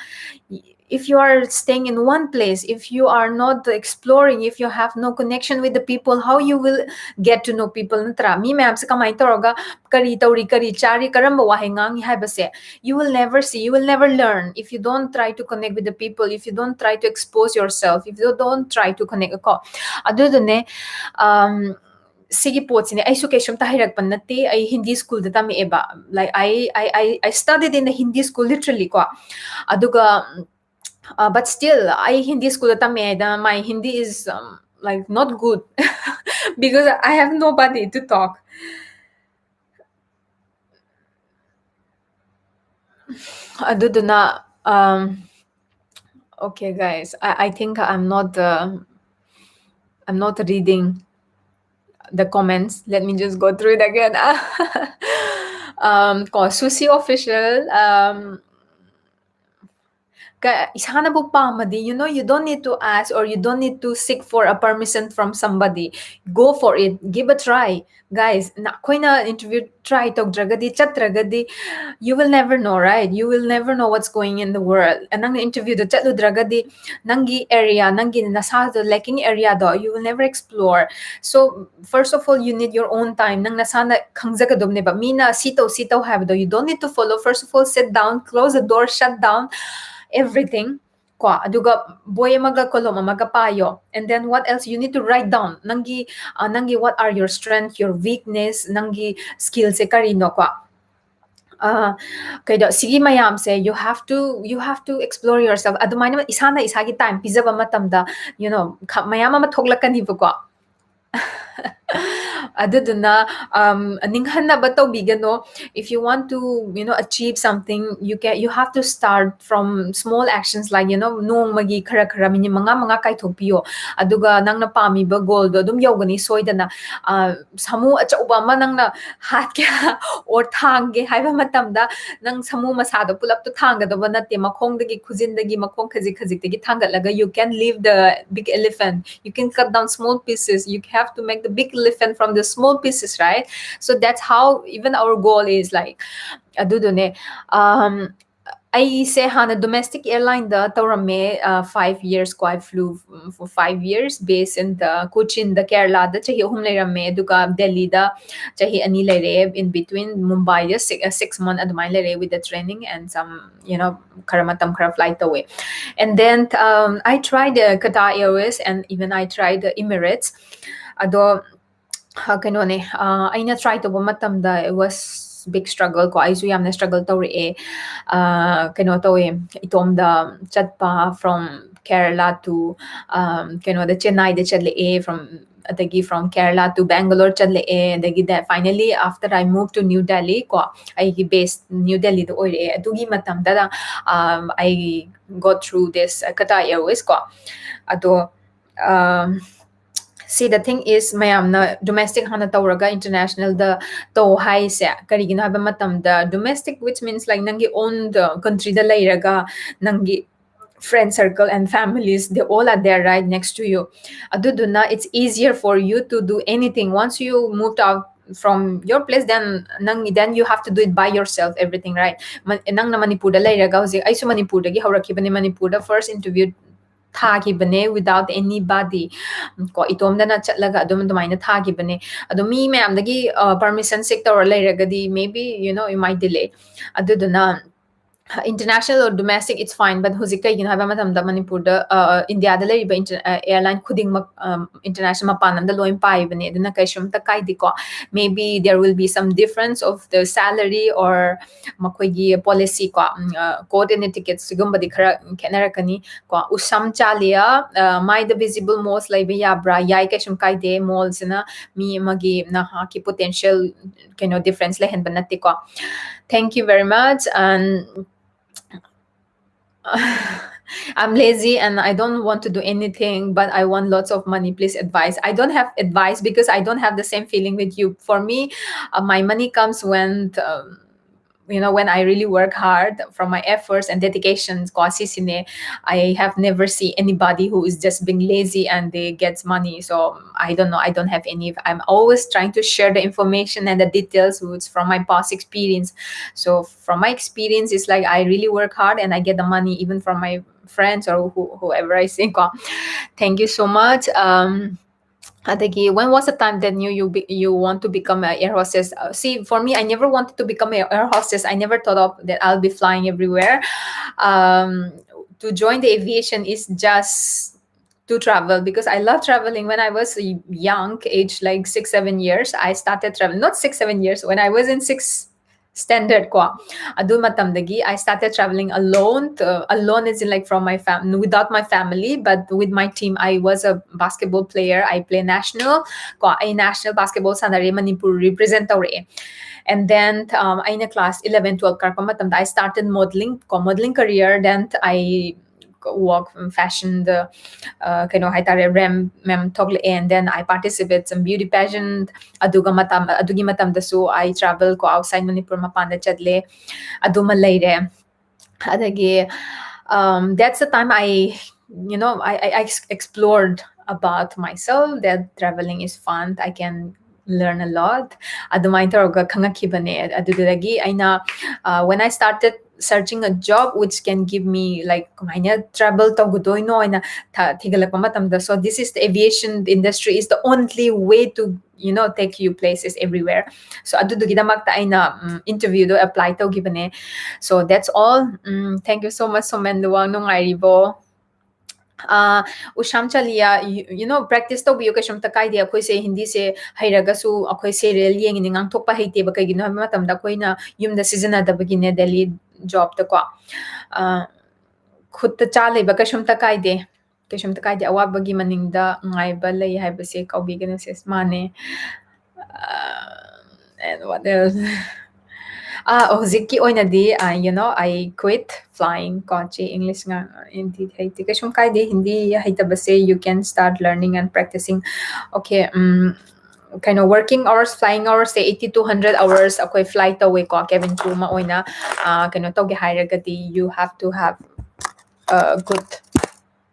If you are staying in one place, if you are not exploring, if you have no connection with the people, how you will get to know people? ꯅꯠꯇ꯭ꯔꯥ? ꯃꯤ ꯃꯌꯥꯝꯁꯦ ꯀꯃꯥꯏꯅ ꯇꯧꯔꯒ ꯀꯔꯤ ꯇꯧꯔꯤ, ꯀꯔꯤ ꯆꯥꯔꯤ, ꯀꯔꯝꯕ ꯋꯥꯍꯩ ꯉꯥꯡꯉꯤ ꯍꯥꯏꯕꯁꯦ, you will never see, you will never learn if you don't try to connect with the people, if you don't try to expose yourself, if you don't try to connect ꯀꯣ꯫ ꯑꯗꯨꯗꯨꯅꯦ, um, ꯁꯤꯒꯤ ꯄꯣꯠꯁꯤꯅꯦ꯫ ꯑꯩꯁꯨ ꯀꯩꯁꯨꯝꯇ ꯍꯩꯔꯛꯄ ꯅꯠꯇꯦ꯫ ꯑꯩ Hindi schoolꯗ ꯇꯝꯃꯛꯑꯦꯕ꯫ Like, I, I, I, I studied in the Hindi school, literally ꯀꯣ꯫ ꯑꯗꯨꯒ, uh, but still, ꯑꯩ Hindi schoolꯗ ꯇꯝꯃꯛꯑꯦꯗ, my Hindi is, um, like, not good because I have nobody to talk. ꯑꯗꯨꯗꯨꯅ, um, okay, guys, I, I think I'm not, uh, I'm not reading. the comments. Let me just go through it again. Um, ꯀꯣ, Sushi Official, um, ꯀ-, ꯏꯁꯥꯅꯕꯨ ꯄꯥꯝꯃꯗꯤ, you know, you don't need to ask or you don't need to seek for a permission from somebody. Go for it. Give a try. Guys, ꯅ-, ꯑꯩꯈꯣꯏꯅ interview try ꯇꯧꯗ꯭ꯔꯒꯗꯤ, ꯆꯠꯇ꯭ꯔꯒꯗꯤ, you will never know, right? You will never know what's going in the world. ꯅꯪꯅ interviewꯗ ꯆꯠꯂꯨꯗ꯭ꯔꯒꯗꯤ, ꯅꯪꯒꯤ area, ꯅꯪꯒꯤ ꯅꯁꯥꯗ lacking areaꯗꯣ, you will never explore. So, first of all, you need your own time. ꯅꯪ ꯅꯁꯥꯅ ꯈꯪꯖꯒꯗꯕꯅꯦꯕ꯫ ꯃꯤꯅ ꯁꯤ ꯇꯧ, ꯁꯤ ꯇꯧ ꯍꯥꯏꯕꯗꯣ, you don't need to follow. First of all, sit down, close the door, shut down everything. ꯀꯣ, ꯑꯗꯨꯒ ꯕꯣꯏ ꯑꯃꯒ ꯀꯣꯂꯣꯝ ꯑꯃꯒ ꯄꯥꯏꯌꯣ꯫ And then what else? You need to write down. ꯅꯪꯒꯤ, ꯑ, ꯅꯪꯒꯤ what are your strength, your weakness, ꯅꯪꯒꯤ skillꯁꯦ ꯀꯔꯤꯅꯣꯀꯣ? ꯑ, ꯀꯩꯗꯣ, ꯁꯤꯒꯤ ꯃꯌꯥꯝꯁꯦ, you have to, you have to explore yourself. ꯑꯗꯨꯃꯥꯏꯅ ꯏꯁꯥꯅ ꯏꯁꯥꯒꯤ time ꯄꯤꯖꯕ ꯃꯇꯝꯗ, you know, ꯈ-, ꯃꯌꯥꯝ ꯑꯃ ꯊꯣꯛꯂꯛꯀꯅꯤꯕꯀꯣ꯫ ꯑꯗꯨꯗꯨꯅ, um, ꯅꯤꯡꯍꯟꯅꯕ ꯇꯧꯕꯤꯒꯅꯣ. If you want to, you know, achieve something, you can, you have to start from small actions, like, you know, ꯅꯣꯡꯃꯒꯤ ꯈꯔ ꯈꯔ minute ꯃꯉꯥ ꯃꯉꯥ ꯀꯥꯏꯊꯣꯛꯄꯤꯌꯣ꯫ ꯑꯗꯨꯒ ꯅꯪꯅ ꯄꯥꯝꯃꯤꯕ goalꯗꯣ ꯑꯗꯨꯝ ꯌꯧꯒꯅꯤ ꯁꯣꯏꯗꯅ꯫ ꯑ, ꯁꯥꯃꯨ ꯑꯆꯧꯕ ꯑꯃ ꯅꯪꯅ ꯍꯥꯠꯀꯦ or ꯊꯥꯡꯒꯦ ꯍꯥꯏꯕ ꯃꯇꯝꯗ, ꯅꯪ ꯁꯥꯃꯨ ꯃꯁꯥꯗꯣ ꯄꯨꯂꯞꯇꯣ ꯊꯥꯡꯒꯗꯕ ꯅꯠꯇꯦ꯫ ꯃꯈꯣꯡꯗꯒꯤ, ꯈꯨꯖꯤꯟꯗꯒꯤ, ꯃꯈꯣꯡ ꯈꯖꯤꯛ ꯈꯖꯤꯛꯇꯒꯤ ꯊꯥꯡꯒꯠꯂꯒ, you can leave the big elephant. You can cut down small pieces. You have to make the big elephant from the small pieces, right? So that's how even our goal is, like, ꯑꯗꯨꯗꯨꯅꯦ꯫ Um, ꯑꯩꯁꯦ ꯍꯥꯟꯅ domestic airlineꯗ ꯇꯧꯔꯝꯃꯦ, uh, five years ꯀꯣ꯫ I flew, mm, for five years, based in the Cochinꯗ, ꯀꯦꯔꯂꯥꯗ ꯆꯍꯤ ꯑꯍꯨꯝ ꯂꯩꯔꯝꯃꯦ, ꯑꯗꯨꯒ ꯗꯦꯜꯂꯤꯗ ꯆꯍꯤ ꯑꯅꯤ ꯂꯩꯔꯛꯑꯦ, in between ꯃꯨꯝꯕꯥꯏꯗ six, uh, six month ꯑꯗꯨꯃꯥꯏꯅ ꯂꯩꯔꯛꯑꯦ, with the training and some, you know, ꯈꯔ ꯃꯇꯝ ꯈꯔ fly ꯇꯧꯋꯦ꯫ And then, um, I tried, uh, Qatar Airways and even I tried, uh, Emirates. ꯑꯗꯣ, ꯑ, ꯀꯩꯅꯣꯅꯦ, ꯑ, ꯑꯩꯅ try ꯇꯧꯕ ꯃꯇꯝꯗ it was big struggle ꯀꯣ꯫ ꯑꯩꯁꯨ ꯌꯥꯝꯅ struggle ꯇꯧꯔꯛꯑꯦ꯫ ꯑ, ꯀꯩꯅꯣ ꯇꯧꯋꯦ, ꯏꯇꯣꯝꯗ ꯆꯠꯄ from Kerala to, um, ꯀꯩꯅꯣꯗ, ꯆꯦꯟꯅꯥꯏꯗ ꯆꯠꯂꯛꯑꯦ, from, ꯑꯗꯒꯤ from Kerala to Bangalore ꯆꯠꯂꯛꯑꯦ, ꯑꯗꯒꯤ that finally after I moved to New Delhi ꯀꯣ, ꯑꯩꯒꯤ base New Delhiꯗ ꯑꯣꯏꯔꯛꯑꯦ꯫ ꯑꯗꯨꯒꯤ ꯃꯇꯝꯗ, um, I go through this, uh, Qatar Airways ꯀꯣ꯫ ꯑꯗꯣ, um, See, the thing is, ꯃꯌꯥꯝꯅ domestic ꯍꯥꯟꯅ ꯇꯧꯔꯒ international ꯗ ꯇꯧ ꯍꯥꯏꯁꯦ ꯀꯔꯤꯒꯤꯅꯣ ꯍꯥꯏꯕ ꯃꯇꯝꯗ, domestic, which means like ꯅꯪꯒꯤ own country ꯗ ꯂꯩꯔꯒ ꯅꯪꯒꯤ friend circle and families, they all are there right next to you. ꯑꯗꯨꯗꯨꯅ it's easier for you to do anything once you moved out from your place, then ꯅꯪ, then you have to do it by yourself, everything, right? ꯅꯪꯅ ꯃꯅꯤꯄꯨꯔꯗ ꯂꯩꯔꯒ, ꯍꯧꯖꯤꯛ ꯑꯩꯁꯨ ꯃꯅꯤꯄꯨꯔꯗꯒꯤ ꯍꯧꯔꯛꯈꯤꯕꯅꯦ, ꯃꯅꯤꯄꯨꯔꯗ first interview ꯊꯥꯈꯤꯕꯅꯦ without anybody. ꯀꯣ, ꯏꯇꯣꯝꯗꯅ ꯆꯠꯂꯒ ꯑꯗꯨꯝ ꯑꯗꯨꯃꯥꯏꯅ ꯊꯥꯈꯤꯕꯅꯦ. ꯑꯗꯣ ꯃꯤ ꯃꯌꯥꯝꯗꯒꯤ permission seek ꯇꯧꯔ ꯂꯩꯔꯒꯗꯤ, maybe, you know, you might delay. ꯑꯗꯨꯗꯨꯅ international or domestic, it's fine, but ꯍꯧꯖꯤꯛ ꯀꯩꯒꯤꯅꯣ ꯍꯥꯏꯕ ꯃꯇꯝꯗ ꯃꯅꯤꯄꯨꯔꯗ, ꯏꯟꯗꯤꯌꯥꯗ ꯂꯩꯔꯤꯕ airline ꯈꯨꯗꯤꯡꯃꯛ international ꯃꯄꯥꯟ ꯂꯝꯗ ꯂꯣꯏ ꯄꯥꯏꯕꯅꯦ, ꯑꯗꯨꯅ ꯀꯩꯁꯨꯝꯇ ꯀꯥꯏꯗꯦꯀꯣ. Maybe there will be some difference of the salary or ꯃꯈꯣꯏꯒꯤ policy ꯀꯣ, code and etiquette ꯁꯤꯒꯨꯝꯕꯗꯤ ꯈꯔ ꯈꯦꯠꯅꯔꯛꯀꯅꯤ ꯀꯣ. ꯎꯁꯝ ꯆꯥꯂꯤꯌꯥ, ꯃꯥꯏꯗ visible moles ꯂꯩꯕ ꯌꯥꯕ꯭ꯔꯥ? ꯌꯥꯏ, ꯀꯩꯁꯨꯝ ꯀꯥꯏꯗꯦ. Moles ꯁꯤꯅ ꯃꯤ ꯑꯃꯒꯤ, ꯅꯍꯥꯛꯀꯤ potential, ꯀꯩꯅꯣ, difference ꯂꯩꯍꯟꯕ ꯅꯠꯇꯦꯀꯣ. Thank you very much. And I'm lazy and I don't want to do anything, but I want lots of money. Please advise. I don't have advice because I don't have the same feeling with you. For me, uh, my money comes when, um, you know, when I really work hard from my efforts and dedications. ꯀꯣ, ꯁꯤꯁꯤꯅꯦ. I have never seen anybody who is just being lazy and they get money. So I don't know. I don't have any. I'm always trying to share the information and the details which from my past experience. So from my experience, it's like I really work hard and I get the money even from my friends or who, whoever I see. ꯀꯣ, thank you so much. Um, ꯑꯗꯒꯤ, when was the time that you you, be, you want to become an air hostess? Uh, see, for me, I never wanted to become an air hostess. I never thought of that I'll be flying everywhere. Um, to join the aviation is just to travel because I love traveling. When I was young, age like six, seven years, I started traveling. Not six, seven years. When I was in six standard ꯀꯣ, ꯑꯗꯨ ꯃꯇꯝꯗꯒꯤ I started traveling alone. Uh, alone is in, like, from my fam, without my family, but with my team. I was a basketball player. I play national ꯀꯣ, ꯑꯩ national basketball ꯁꯥꯟꯅꯔꯦ, ꯃꯅꯤꯄꯨꯔ represent ꯇꯧꯔꯛꯑꯦ. And then, um, ꯑꯩꯅ class eleven, twelve ꯀꯥꯔꯛꯄ ꯃꯇꯝꯗ I started modeling ꯀꯣ, modeling career. Then I walk, fashionꯗ, uh, ꯀꯩꯅꯣ ꯍꯥꯏꯇꯥꯔꯦ, ꯔꯦꯝ ꯃꯌꯥꯝ ꯊꯣꯛꯂꯛꯑꯦ, and then I participate some beauty pageant. ꯑꯗꯨꯒ ꯃꯇꯝ ꯑꯗꯨꯒꯤ ꯃꯇꯝꯗꯁꯨ I travel ꯀꯣ, outside ꯃꯅꯤꯄꯨꯔ ꯃꯄꯥꯟꯗ ꯆꯠꯂꯦ꯫ ꯑꯗꯨꯃ ꯂꯩꯔꯦ꯫ ꯑꯗꯒꯤ, um, that's the time I, you know, I, I, I ex- explored about myself, that traveling is fun, I can learn a lot. ꯑꯗꯨꯃꯥꯏꯅ ꯇꯧꯔꯒ ꯈꯪꯉꯛꯈꯤꯕꯅꯦ꯫ ꯑꯗꯨꯗꯒꯤ ꯑꯩꯅ, uh, when I started searching a job which can give me, like, ꯀꯃꯥꯏꯅ travel ꯇꯧꯒꯗꯣꯏꯅꯣ ꯍꯥꯏꯅ ꯊ- ꯊꯤꯒꯠꯂꯛꯄ ꯃꯇꯝꯗ, so this is the aviation industry is the only way to, you know, take you places everywhere. So ꯑꯗꯨꯗꯨꯒꯤꯗꯃꯛꯇ ꯑꯩꯅ, ꯎꯝ, interviewꯗꯣ apply ꯇꯧꯈꯤꯕꯅꯦ꯫ So that's all. Um, thank you so much, showman Luwang, ꯅꯨꯡꯉꯥꯏꯔꯤꯕꯣ? ꯑꯥ, ꯎꯁꯥꯝ ꯆꯥꯂꯤꯌꯥ, you, you know, practice ꯇꯧꯕꯤꯌꯨ, ꯀꯩꯁꯨꯝꯇ ꯀꯥꯏꯗꯦ꯫ ꯑꯩꯈꯣꯏꯁꯦ ꯍꯤꯟꯗꯤꯁꯦ ꯍꯩꯔꯒꯁꯨ ꯑꯩꯈꯣꯏ serial ꯌꯦꯡꯉꯤꯅꯦ, ꯉꯥꯡꯊꯣꯛꯄ ꯍꯩꯇꯦꯕ꯫ ꯀꯩꯒꯤꯅꯣ ꯍꯥꯏꯕ ꯃꯇꯝꯗ ꯑꯩꯈꯣꯏꯅ ꯌꯨꯝꯗ ꯁꯤꯖꯤꯟꯅꯗꯕꯒꯤꯅꯦ, daily jobꯇꯀꯣ꯫ ꯑꯥ, ꯈꯨꯠꯇ ꯆꯥ ꯂꯩꯕ ꯀꯩꯁꯨꯝꯇ ꯀꯥꯏꯗꯦ꯫ ꯀꯩꯁꯨꯝꯇ ꯀꯥꯏꯗꯦ꯫ ꯑꯋꯥꯕꯒꯤ ꯃꯅꯤꯡꯗ ꯅꯨꯡꯉꯥꯏꯕ ꯂꯩ ꯍꯥꯏꯕꯁꯦ ꯀꯥꯎꯕꯤꯒꯅꯨ, sis꯫ ꯃꯥꯅꯦ꯫ ꯑꯥ, and what else? ꯑꯥ, ꯍꯧꯖꯤꯛꯀꯤ ꯑꯣꯏꯅꯗꯤ, ꯑꯥ, you know, I quit flying ꯀꯣ, ꯆꯦ꯫ English ꯉꯥꯡ-, ꯍꯤꯟꯗꯤ ꯍꯩꯇꯦ꯫ ꯀꯩꯁꯨꯝ ꯀꯥꯏꯗꯦ, Hindi ꯍꯩꯇꯕꯁꯦ, you can start learning and practicing. Okay, ꯎꯝ, ꯀꯩꯅꯣ, working hours, flying hoursꯁꯦ eighty to hundred hours ꯑꯩꯈꯣꯏ fly ꯇꯧꯋꯦꯀꯣ, cabin crew ꯑꯃ ꯑꯣꯏꯅ꯫ ꯑꯥ, ꯀꯩꯅꯣ ꯇꯧꯒꯦ ꯍꯥꯏꯔꯒꯗꯤ, you have to have a good,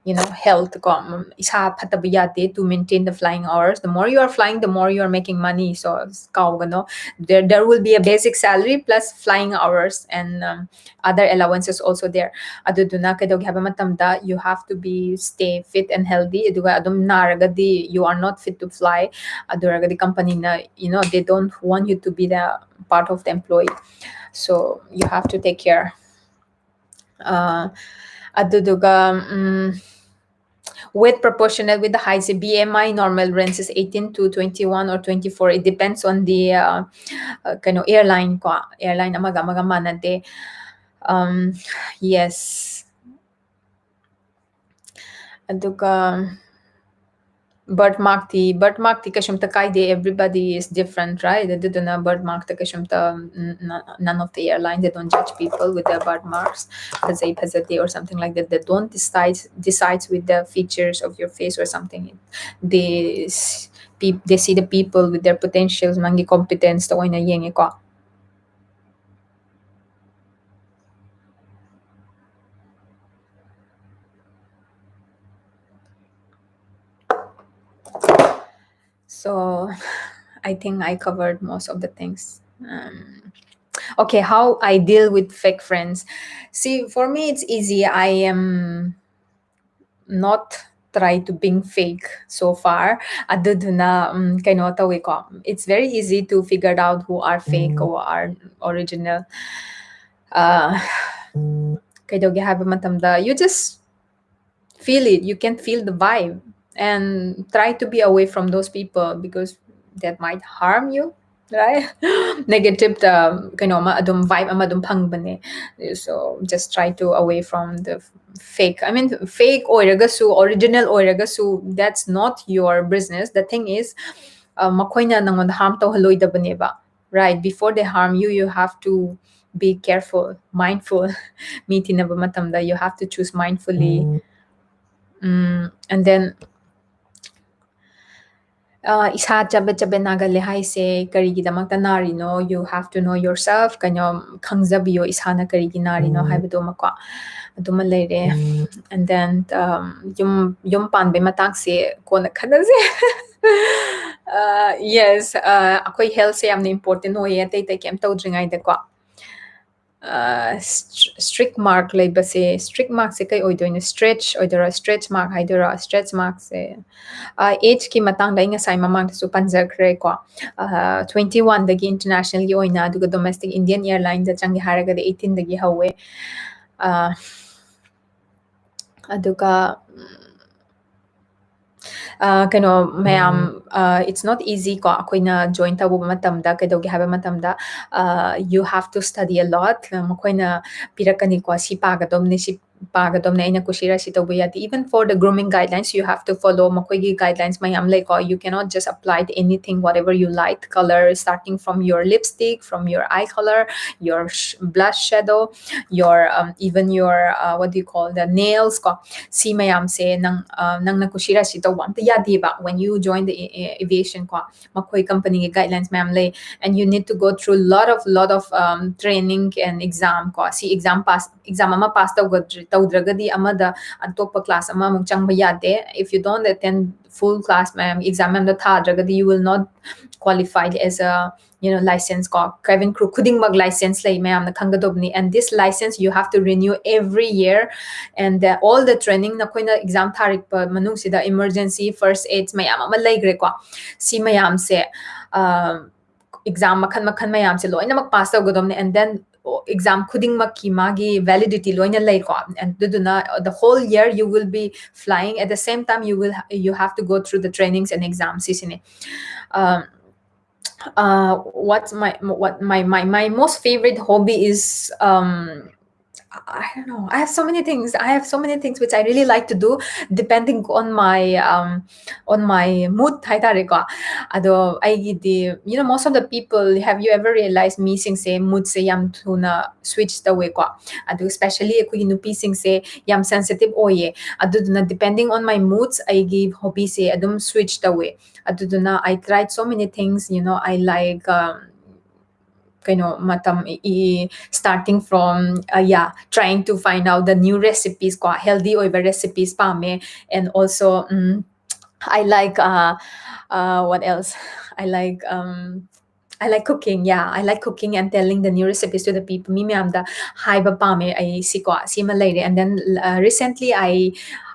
you know, health ꯀꯣ, ꯎꯝ, ꯏꯁꯥ ꯐꯠꯇꯕ ꯌꯥꯗꯦ, to maintain the flying hours. The more you are flying, the more you are making money. So ꯀꯥꯎꯒꯅꯣ, there, there will be a basic salary plus flying hours and, um, other allowances also there. ꯑꯗꯨꯗꯨꯅ ꯀꯩꯗꯧꯒꯦ ꯍꯥꯏꯕ ꯃꯇꯝꯗ, you have to be stay fit and healthy. ꯑꯗꯨꯒ ꯑꯗꯨꯝ ꯅꯥꯔꯒꯗꯤ, you are not fit to fly. ꯑꯗꯨ ꯑꯣꯏꯔꯒꯗꯤ companyꯅ, you know, they don't want you to be the part of the employee. So you have to take care. ꯑꯥ, ꯑꯗꯨꯗꯨꯒ, ꯎꯝ, weight proportional with the height say, B M I normal range is eighteen to twenty-one or twenty-four. It depends on the, uh, uh, ꯀꯩꯅꯣ, airline ꯀꯣ꯫ Airline ꯑꯃꯒ ꯑꯃꯒ ꯃꯥꯟꯅꯗꯦ꯫ Um, yes. ꯑꯗꯨꯒ Birthmark ꯇꯤ, birthmark ꯇꯤ ꯀꯩꯁꯨꯝꯇ ꯀꯥꯏꯗꯦ, everybody is different, right? ꯑꯗꯨꯗꯨꯅ birthmark ꯇ ꯀꯩꯁꯨꯝꯇ, ꯎꯝ, n-, none of the airline, they don't judge people with their birthmarks. ꯐꯖꯩ ꯐꯖꯗꯦ or something like that. They don't decide, decides with the features of your face or something. They s-, peop-, they see the people with their potentials, ꯅꯪꯒꯤ competence ꯇ ꯑꯣꯏꯅ ꯌꯦꯡꯉꯦꯀꯣ꯫ So, I think I covered most of the things. Um, okay, how I deal with fake friends. See, for me, it's easy. I am not try to being fake so far. ꯑꯗꯨꯗꯨꯅ, ꯎꯝ, ꯀꯩꯅꯣ ꯇꯧꯋꯦꯀꯣ꯫ It's very easy to figure out who are fake or are original. Uh, ꯀꯩꯗꯧꯒꯦ ꯍꯥꯏꯕ ꯃꯇꯝꯗ, you just feel it. You can feel the vibe and try to be away from those people because that might harm you, right? Negative, uh, ꯀꯩꯅꯣꯃ ꯑꯗꯨꯝ vibe ꯑꯃ ꯑꯗꯨꯝ ꯐꯪꯕꯅꯦ. So just try to away from the fake. I mean, fake ꯑꯣꯏꯔꯒꯁꯨ, original ꯑꯣꯏꯔꯒꯁꯨ, that's not your business. The thing is, uh, ꯃꯈꯣꯏꯅ ꯅꯪꯉꯣꯟꯗ harm ꯇꯧꯍꯜꯂꯣꯏꯗꯕꯅꯦꯕ, right? Before they harm you, you have to be careful, mindful. ꯃꯤ ꯇꯤꯟꯅꯕ ꯃꯇꯝꯗ you have to choose mindfully. Um, and then, uh, ꯏꯁꯥ ꯆꯕꯦꯠ ꯆꯕꯦꯠ ꯅꯥꯒꯜꯂꯦ ꯍꯥꯏꯁꯦ ꯀꯔꯤꯒꯤꯗꯃꯛꯇ ꯅꯥꯔꯤꯅꯣ? You have to know yourself. ꯀꯩꯅꯣ, ꯈꯪꯖꯕꯤꯌꯣ, ꯏꯁꯥꯅ ꯀꯔꯤꯒꯤ ꯅꯥꯔꯤꯅꯣ ꯎꯝ꯫ ꯍꯥꯏꯕꯗꯨꯃꯀꯣ꯫ ꯑꯗꯨꯃ ꯂꯩꯔꯦ꯫ ꯎꯝ꯫ And then, um, ꯌꯨꯝ, ꯌꯨꯝ ꯄꯥꯟꯕꯩ ꯃꯇꯥꯡꯁꯦ ꯀꯣꯟꯅ ꯈꯟꯅꯁꯦ꯫ Uh, yes, uh, ꯑꯩꯈꯣꯏ health ꯁꯦ ꯌꯥꯝꯅ important ꯑꯣꯏꯌꯦ, ꯑꯇꯩ ꯑꯇꯩ ꯀꯩꯝ ꯇꯧꯗ꯭ꯔꯤꯉꯩꯗꯀꯣ꯫ Uh, st-, streak mark ꯂꯩꯕꯁꯦ, streak mark ꯁꯦ ꯀꯩ ꯑꯣꯏꯗꯣꯏꯅꯣ? Stretch ꯑꯣꯏꯗꯣꯏꯔꯥ? Stretch mark ꯍꯥꯏꯗꯣꯏꯔꯥ? Stretch mark ꯁꯦ, uh, age ꯀꯤ ꯃꯇꯥꯡꯗ ꯑꯩ ꯉꯁꯥꯏ ꯃꯃꯥꯡꯗꯁꯨ ꯄꯟꯖꯈ꯭ꯔꯦꯀꯣ꯫ Uh, twenty one ꯗꯒꯤ international ꯒꯤ ꯑꯣꯏꯅ, ꯑꯗꯨꯒ domestic Indian Airline ꯗ ꯆꯪꯒꯦ ꯍꯥꯏꯔꯒꯗꯤ eighteen ꯗꯒꯤ ꯍꯧꯋꯦ꯫ Uh, ꯑꯗꯨꯒ, ꯎꯝ, ꯑ, ꯀꯩꯅꯣ ꯃꯌꯥꯝ, ꯎꯝ꯫ ꯑ, it's not easy ꯀꯣ, ꯑꯩꯈꯣꯏꯅ join ꯇꯧꯕ ꯃꯇꯝꯗ ꯀꯩꯗꯧꯒꯦ ꯍꯥꯏꯕ ꯃꯇꯝꯗ, ꯑ, you have to study a lot꯫ ꯃꯈꯣꯏꯅ ꯄꯤꯔꯛꯀꯅꯤꯀꯣ, ꯁꯤ ꯄꯥꯒꯗꯕꯅꯤ, ꯁꯤ, ꯄꯥꯒꯗꯕꯅꯦ꯫ ꯑꯩꯅ ꯀꯨꯁꯤ ꯔꯥꯁꯤ ꯇꯧꯕ ꯌꯥꯗꯦ꯫ Even for the grooming guidelines, you have to follow꯫ ꯃꯈꯣꯏꯒꯤ guidelines ꯃꯌꯥꯝ ꯂꯩꯀꯣ꯫ You cannot just apply anything, whatever you like, color, starting from your lipstick, from your eye color, your sh- blush shadow, your um, even your uh, what do you call, the nails ꯀꯣ꯫ ꯁꯤ ꯃꯌꯥꯝꯁꯦ ꯅꯪ uh, ꯅꯪꯅ ꯀꯨꯁꯤ ꯔꯥꯁꯤ ꯇꯧꯕ ꯑꯝꯇ ꯌꯥꯗꯦꯕ꯫ When you join the aviation ꯀꯣ, ꯃꯈꯣꯏ company ꯒꯤ guidelines ꯃꯌꯥꯝ ꯂꯩ, and you need to go through lot of lot of um, training and exam ꯀꯣ꯫ ꯁꯤ exam pass exam ꯑꯃ pass ꯇꯧꯒꯗ꯭ꯔ ꯇꯧꯗ꯭ꯔꯒꯗꯤ ꯑꯃꯗ ꯑꯇꯣꯞꯄ class ꯑꯃꯃꯨꯛ ꯆꯪꯕ ꯌꯥꯗꯦ꯫ If you don't attend full class ꯃꯌꯥꯝ exam ꯃꯌꯥꯝꯗꯣ ꯊꯥꯗ꯭ꯔꯒꯗꯤ, you will not qualified as a you know license ꯀꯣ꯫ Cabin crew ꯈꯨꯗꯤꯡꯃꯛ license ꯂꯩ, ꯃꯌꯥꯝꯅ ꯈꯪꯒꯗꯧꯕꯅꯤ꯫ And this license you have to renew every year, and the, all the training, ꯅꯈꯣꯏꯅ exam ꯊꯥꯔꯛꯄ ꯃꯅꯨꯡꯁꯤꯗ emergency, first aid ꯃꯌꯥꯝ ꯑꯃ ꯂꯩꯈ꯭ꯔꯦꯀꯣ꯫ ꯁꯤ ꯃꯌꯥꯝꯁꯦ ꯑ, exam ꯃꯈꯜ ꯃꯈꯜ ꯃꯌꯥꯝꯁꯦ ꯂꯣꯏꯅꯃꯛ pass ꯇꯧꯒꯗꯕꯅꯦ꯫ And then exam ꯈꯨꯗꯤꯡꯃꯛꯀꯤ ꯃꯥꯒꯤ validity ꯂꯣꯏꯅ ꯂꯩꯀꯣ꯫ ꯑꯗꯨꯗꯨꯅ the whole year you will be flying, at the same time you will you have to go through the trainings and exams ꯁꯤꯁꯤꯅꯦ꯫ Um, uh, what's my what my my my most favorite hobby is um I don't know. I have so many things. I have so many things which I really like to do, depending on my um on my mood ꯍꯥꯏꯇꯥꯔꯦꯀꯣ꯫ ꯑꯗꯣ ꯑꯩꯒꯤꯗꯤ, you know, most of the people, have you ever realized, ꯃꯤꯁꯤꯡꯁꯦ mood ꯁꯦ ꯌꯥꯝ ꯊꯨꯅ switch ꯇꯧꯋꯦꯀꯣ꯫ ꯑꯗꯨ especially ꯑꯩꯈꯣꯏꯒꯤ ꯅꯨꯄꯤꯁꯤꯡꯁꯦ ꯌꯥꯝ sensitive ꯑꯣꯏꯌꯦ꯫ ꯑꯗꯨꯗꯨꯅ depending on my moods, ꯑꯩꯒꯤ hobby ꯁꯦ ꯑꯗꯨꯝ switch ꯇꯧꯋꯦ꯫ ꯑꯗꯨꯗꯨꯅ I tried so many things, you know, I like um, ꯀꯩꯅꯣ ꯃꯇꯝ E starting from uh, yeah, trying to find out the new recipes ꯀꯣ꯫ Healthy ꯑꯣꯏꯕ recipes ꯄꯥꯝꯃꯦ꯫ And also um, I like uh, uh, what else? I like um, I like cooking. Yeah, I like cooking and telling the new recipes to the people. ꯃꯤ ꯃꯌꯥꯝꯗ ꯍꯥꯏꯕ ꯄꯥꯝꯃꯦ ꯑꯩ ꯁꯤꯀꯣ꯫ ꯁꯤꯃ ꯂꯩꯔꯦ꯫ And then uh, recently I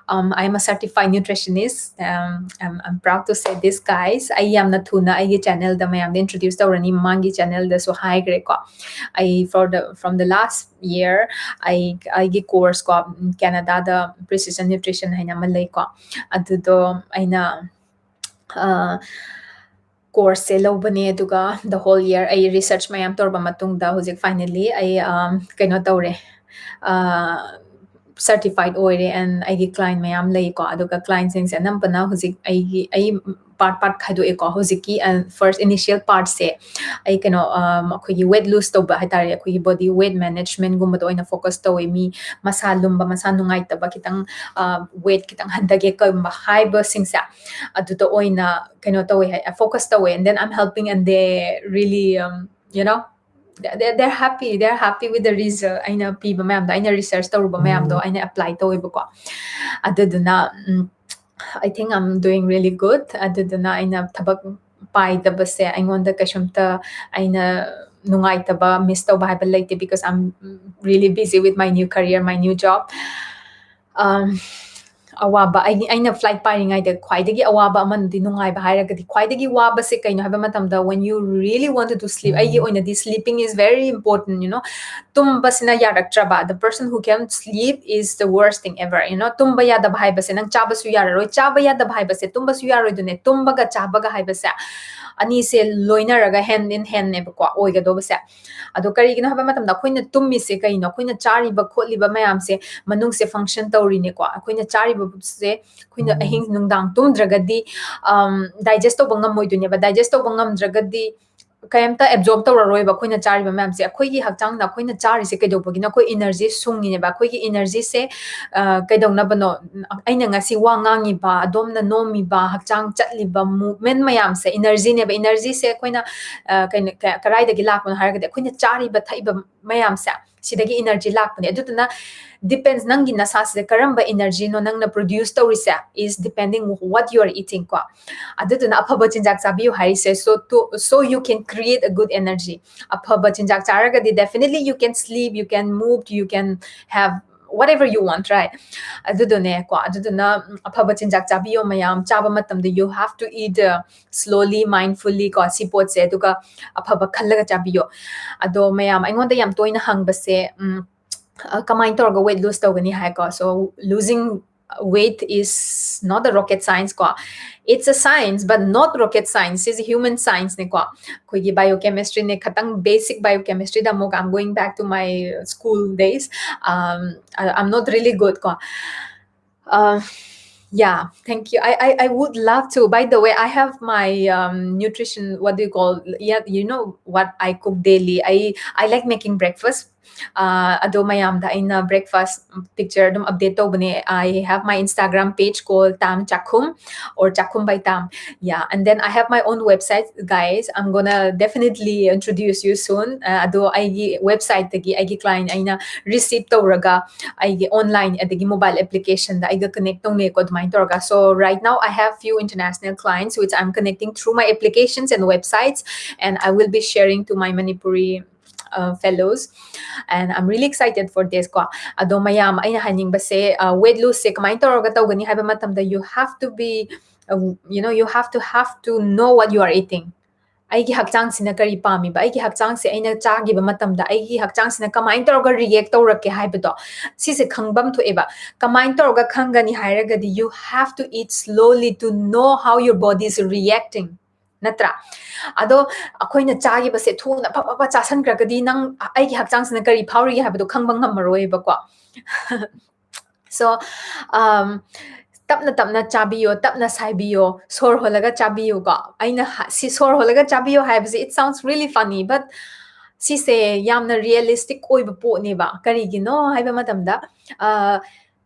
um, I'm a certified nutritionist. Um, I'm, I'm proud to say this, guys. ꯑꯩ ꯌꯥꯝꯅ ꯊꯨꯅ ꯑꯩꯒꯤ channel ꯗ ꯃꯌꯥꯝꯗ introduce ꯇꯧꯔꯅꯤ꯫ ꯃꯃꯥꯡꯒꯤ channel ꯗꯁꯨ ꯍꯥꯏꯈ꯭ꯔꯦꯀꯣ꯫ ꯑꯩ for the from the last year ꯑꯩ ꯑꯩꯒꯤ course ꯀꯣ, Canada ꯗ precision nutrition ꯍꯥꯏꯅ ꯑꯃ ꯂꯩꯀꯣ꯫ ꯑꯗꯨꯗꯣ ꯑꯩꯅ ꯑ, course ꯁꯦ ꯂꯧꯕꯅꯦ꯫ ꯑꯗꯨꯒ the whole year ꯑꯩ research ꯃꯌꯥꯝ ꯇꯧꯔꯕ ꯃꯇꯨꯡꯗ ꯍꯧꯖꯤꯛ finally ꯑꯩ ꯑ, ꯀꯩꯅꯣ ꯇꯧꯔꯦ꯫ ꯑ, certified ꯑꯣꯏꯔꯦ, and ꯑꯩꯒꯤ client ꯃꯌꯥꯝ ꯂꯩꯀꯣ꯫ ꯑꯗꯨꯒ clientꯁꯤꯡꯁꯦ ꯑꯅꯝꯕꯅ ꯍꯧꯖꯤꯛ ꯑꯩꯒꯤ, ꯑꯩ part part ꯈꯥꯏꯗꯣꯛꯑꯦꯀꯣ꯫ ꯍꯧꯖꯤꯛꯀꯤ, uh, first initial partꯁꯦ ꯑꯩ ꯀꯩꯅꯣ, um, ꯑꯩꯈꯣꯏꯒꯤ weight lose ꯇꯧꯕ ꯍꯥꯏꯇꯥꯔꯦ, ꯑꯩꯈꯣꯏꯒꯤ body weight managementꯒꯨꯝꯕꯗ ꯑꯣꯏꯅ focus ꯇꯧꯋꯦ꯫ ꯃꯤ ꯃꯁꯥ ꯂꯨꯝꯕ, ꯃꯁꯥ ꯅꯨꯡꯉꯥꯏꯇꯕ, ꯈꯤꯇꯪ, uh, weight ꯈꯤꯇꯪ ꯍꯟꯊꯒꯦ ꯀꯩꯒꯨꯝꯕ ꯍꯥꯏꯕꯁꯤꯡꯁꯦ, ꯑꯗꯨꯗ ꯑꯣꯏꯅ ꯀꯩꯅꯣ ꯇꯧꯋꯦ ꯍꯥꯏ, focus ꯇꯧꯋꯦ꯫ And then I'm helping and they really, um, you know, they, they're happy, they're happy with the result꯫ ꯑꯩꯅ ꯄꯤꯕ ꯃꯌꯥꯝꯗꯣ, ꯑꯩꯅ research ꯇꯧꯔꯨꯕ ꯃꯌꯥꯝꯗꯣ ꯑꯩꯅ apply ꯇꯧꯋꯦꯕꯀꯣ꯫ ꯑꯗꯨꯗꯨꯅ, ꯎꯝ, I think I'm doing really good꯫ ꯑꯗꯨꯗꯨꯅ ꯑꯩꯅ ꯊꯕꯛ ꯄꯥꯏꯗꯕꯁꯦ ꯑꯩꯉꯣꯟꯗ ꯀꯩꯁꯨꯝꯇ, ꯑꯩꯅ ꯅꯨꯡꯉꯥꯏꯇꯕ, miss ꯇꯧꯕ ꯍꯥꯏꯕ ꯂꯩꯇꯦ, because I'm really busy with my new career, my new job꯫ Um, ꯑꯋꯥꯕ, ꯑꯩꯒꯤ, ꯑꯩꯅ flight ꯄꯥꯏꯔꯤꯉꯩꯗ ꯈ꯭ꯋꯥꯏꯗꯒꯤ ꯑꯋꯥꯕ ꯑꯃꯅꯗꯤ ꯅꯨꯡꯉꯥꯏꯕ ꯍꯥꯏꯔꯒꯗꯤ, ꯈ꯭ꯋꯥꯏꯗꯒꯤ ꯋꯥꯕꯁꯦ ꯀꯩꯅꯣ ꯍꯥꯏꯕ ꯃꯇꯝꯗ, when you really wanted to sleep, ꯑꯩꯒꯤ ꯑꯣꯏꯅꯗꯤ sleeping is very important, you know꯫ ꯇꯨꯝꯕꯁꯤꯅ ꯌꯥꯔꯛꯇ꯭ꯔꯕ, the person who can sleep is the worst thing ever, you know꯫ ꯇꯨꯝꯕ ꯌꯥꯗꯕ ꯍꯥꯏꯕꯁꯦ, ꯅꯪ ꯆꯥꯕꯁꯨ ꯌꯥꯔꯔꯣꯏ, ꯆꯥꯕ ꯌꯥꯗꯕ ꯍꯥꯏꯕꯁꯦ ꯇꯨꯝꯕꯁꯨ ꯌꯥꯔꯣꯏꯗꯣꯏꯅꯦ꯫ ꯇꯨꯝꯕꯒ ꯆꯥꯕꯒ ꯍꯥꯏꯕꯁꯦ ꯑꯅꯤꯁꯦ ꯂꯣꯏꯅꯔꯒ hand in handꯅꯦꯕꯀꯣ ꯑꯣꯏꯒꯗꯧꯕꯁꯦ꯫ ꯑꯗꯣ ꯀꯔꯤꯒꯤꯅꯣ ꯍꯥꯏꯕ ꯃꯇꯝꯗ, ꯑꯩꯈꯣꯏꯅ ꯇꯨꯝꯃꯤꯁꯦ ꯀꯩꯅꯣ? ꯑꯩꯈꯣꯏꯅ ꯆꯥꯔꯤꯕ ꯈꯣꯠꯂꯤꯕ ꯃꯌꯥꯝꯁꯦ ꯃꯅꯨꯡꯁꯦ function ꯇꯧꯔꯤꯅꯦꯀꯣ꯫ ꯑꯩꯈꯣꯏꯅ ꯆꯥꯔꯤꯕꯁꯦ, ꯑꯩꯈꯣꯏꯅ ꯎꯝ꯫ ꯑꯍꯤꯡ ꯅꯨꯡꯗꯥꯡ ꯇꯨꯝꯗ꯭ꯔꯒꯗꯤ, ꯑꯝ, digest ꯇꯧꯕ ꯉꯝꯃꯣꯏꯗꯣꯏꯅꯦꯕ꯫ Digest ꯇꯧꯕ ꯉꯝꯗ꯭ꯔꯒꯗꯤ ꯀꯩꯝꯇ absorb ꯇꯧꯔꯔꯣꯏꯕ ꯑꯩꯈꯣꯏꯅ ꯆꯥꯔꯤꯕ ꯃꯌꯥꯝꯁꯦ꯫ ꯑꯩꯈꯣꯏꯒꯤ ꯍꯛꯆꯥꯡꯗ ꯑꯩꯈꯣꯏꯅ ꯆꯥꯔꯤꯁꯦ ꯀꯩꯗꯧꯕꯒꯤꯅꯣ? ꯑꯩꯈꯣꯏ energy ꯁꯨꯡꯉꯤꯅꯦꯕ꯫ ꯑꯩꯈꯣꯏꯒꯤ energyꯁꯦ, ꯑ, ꯀꯩꯗꯧꯅꯕꯅꯣ? ꯑꯩꯅ ꯉꯁꯤ ꯋꯥ ꯉꯥꯡꯉꯤꯕ, ꯑꯗꯣꯝꯅ ꯅꯣꯝꯃꯤꯕ, ꯍꯛꯆꯥꯡ ꯆꯠꯂꯤꯕ movement ꯃꯌꯥꯝꯁꯦ energyꯅꯦꯕ꯫ Energyꯁꯦ ꯑꯩꯈꯣꯏꯅ, ꯑ, ꯀꯩꯅꯣ, ꯀ-, ꯀꯗꯥꯏꯗꯒꯤ ꯂꯥꯛꯄꯅꯣ ꯍꯥꯏꯔꯒꯗꯤ, ꯑꯩꯈꯣꯏꯅ ꯆꯥꯔꯤꯕ ꯊꯛꯏꯕ ꯃꯌꯥꯝꯁꯦ, ꯁꯤꯗꯒꯤ energy ꯂꯥꯛꯄꯅꯦ꯫ ꯑꯗꯨꯗꯨꯅ depends, ꯅꯪꯒꯤ ꯅꯁꯥꯁꯤꯗ ꯀꯔꯝꯕ energyꯅꯣ ꯅꯪꯅ produce ꯇꯧꯔꯤꯁꯦ is depending what you are eating ꯀꯣ꯫ ꯑꯗꯨꯗꯨꯅ ꯑꯐꯕ ꯆꯤꯟꯖꯥꯛ ꯆꯥꯕꯤꯌꯨ ꯍꯥꯏꯔꯤꯁꯦ, so to, so you can create a good energy꯫ ꯑꯐꯕ ꯆꯤꯟꯖꯥꯛ ꯆꯥꯔꯒꯗꯤ definitely you can sleep, you can move, you can have whatever you want, right? ꯑꯗꯨꯗꯨꯅꯦ ꯀꯣ, ꯑꯗꯨꯗꯨꯅ, ꯎꯝ, ꯑꯐꯕ ꯆꯤꯟꯖꯥꯛ ꯆꯥꯕꯤꯌꯣ ꯃꯌꯥꯝ꯫ ꯆꯥꯕ ꯃꯇꯝꯗ you have to eat, uh, slowly, mindfully ꯀꯣ, ꯁꯤ ꯄꯣꯠꯁꯦ, ꯑꯗꯨꯒ ꯑꯐꯕ ꯈꯜꯂꯒ ꯆꯥꯕꯤꯌꯣ꯫ ꯑꯗꯣ ꯃꯌꯥꯝ ꯑꯩꯉꯣꯟꯗ ꯌꯥꯝ ꯇꯣꯏꯅ ꯍꯪꯕꯁꯦ, ꯎꯝ, ꯑ, ꯀꯃꯥꯏꯅ ꯇꯧꯔꯒ weight lose ꯇꯧꯒꯅꯤ ꯍꯥꯏꯀꯣ꯫ So losing Weight is not a rocket science ꯀꯣ. It's a science, but not rocket science. It's a human science ꯅꯦꯀꯣ. ꯑꯩꯈꯣꯏꯒꯤ biochemistry ꯅꯦ, ꯈꯇꯪ basic biochemistry ꯗ ꯑꯃꯨꯛ I'm going back to my school days. Um, I, I'm not really good ꯀꯣ. Uh, yeah, thank you. I, I, I would love to. By the way, I have my um, nutrition, what do you call? Yeah, you know what I cook daily. I, I like making breakfast. Uh, ꯑꯗꯣ ꯃꯌꯥꯝꯗ ꯑꯩꯅ breakfast picture ꯑꯗꯨꯝ update ꯇꯧꯕꯅꯦ. I have my Instagram page called Tam Chakhum or Chakhum by Tam. Yeah, and then I have my own website, guys. I'm gonna definitely introduce you soon. Uh, ꯑꯗꯣ ꯑꯩꯒꯤ website ꯇꯒꯤ ꯑꯩꯒꯤ client ꯑꯩꯅ receive ꯇꯧꯔꯒ ꯑꯩꯒꯤ online ꯑꯗꯒꯤ mobile application ꯗ ꯑꯩꯒ connect ꯇꯧꯅꯩꯀꯣ, ꯑꯗꯨꯃꯥꯏꯅ ꯇꯧꯔꯒ. So right now I have few international clients which I'm connecting through my applications and websites, and I will be sharing to my Manipuri uh, fellows, and I'm really excited for this ꯀꯣ. ꯑꯗꯣ ꯃꯌꯥꯝ ꯑꯩꯅ ꯍꯥꯏꯅꯤꯡꯕꯁꯦ, uh, weight loss ꯁꯦ ꯀꯃꯥꯏꯅ ꯇꯧꯔꯒ ꯇꯧꯒꯅꯤ ꯍꯥꯏꯕ ꯃꯇꯝꯗ, you have to be, uh, you know, you have to have to know what you are eating. ꯑꯩꯒꯤ ꯍꯛꯆꯥꯡꯁꯤꯅ ꯀꯔꯤ ꯄꯥꯝꯃꯤꯕ? ꯑꯩꯒꯤ ꯍꯛꯆꯥꯡꯁꯦ ꯑꯩꯅ ꯆꯥꯈꯤꯕ ꯃꯇꯝꯗ ꯑꯩꯒꯤ ꯍꯛꯆꯥꯡꯁꯤꯅ ꯀꯃꯥꯏꯅ ꯇꯧꯔꯒ react ꯇꯧꯔꯛꯀꯦ ꯍꯥꯏꯕꯗꯣ, ꯁꯤꯁꯦ ꯈꯪꯐꯝ ꯊꯣꯛꯑꯦꯕ. ꯀꯃꯥꯏꯅ ꯇꯧꯔꯒ ꯈꯪꯒꯅꯤ ꯍꯥꯏꯔꯒꯗꯤ, you have to eat slowly to know how your body is reacting. ꯅꯠꯇ꯭ꯔꯥ? ꯑꯗꯣ ꯑꯩꯈꯣꯏꯅ ꯆꯥꯈꯤꯕꯁꯦ ꯊꯨꯅ ꯐ ꯐ ꯐ ꯆꯥꯁꯟꯈ꯭ꯔꯒꯗꯤ, ꯅꯪ, ꯑꯩꯒꯤ ꯍꯛꯆꯥꯡꯁꯤꯅ ꯀꯔꯤ ꯐꯥꯎꯔꯤꯒꯦ ꯍꯥꯏꯕꯗꯣ ꯈꯪꯕ ꯉꯝꯃꯔꯣꯏꯕꯀꯣ. So, um, ꯇꯞꯅ ꯇꯞꯅ ꯆꯥꯕꯤꯌꯣ, ꯇꯞꯅ ꯁꯥꯏꯕꯤꯌꯣ, ꯁꯣꯔ ꯍꯣꯜꯂꯒ ꯆꯥꯕꯤꯌꯨꯀꯣ. ꯑꯩꯅ ꯍ-, ꯁꯤ ꯁꯣꯔ ꯍꯣꯜꯂꯒ ꯆꯥꯕꯤꯌꯣ ꯍꯥꯏꯕꯁꯦ, it sounds really funny, but ꯁꯤꯁꯦ ꯌꯥꯝꯅ realistic ꯑꯣꯏꯕ ꯄꯣꯠꯅꯦꯕ꯫ ꯀꯔꯤꯒꯤꯅꯣ ꯍꯥꯏꯕ ꯃꯇꯝꯗ, ꯑ,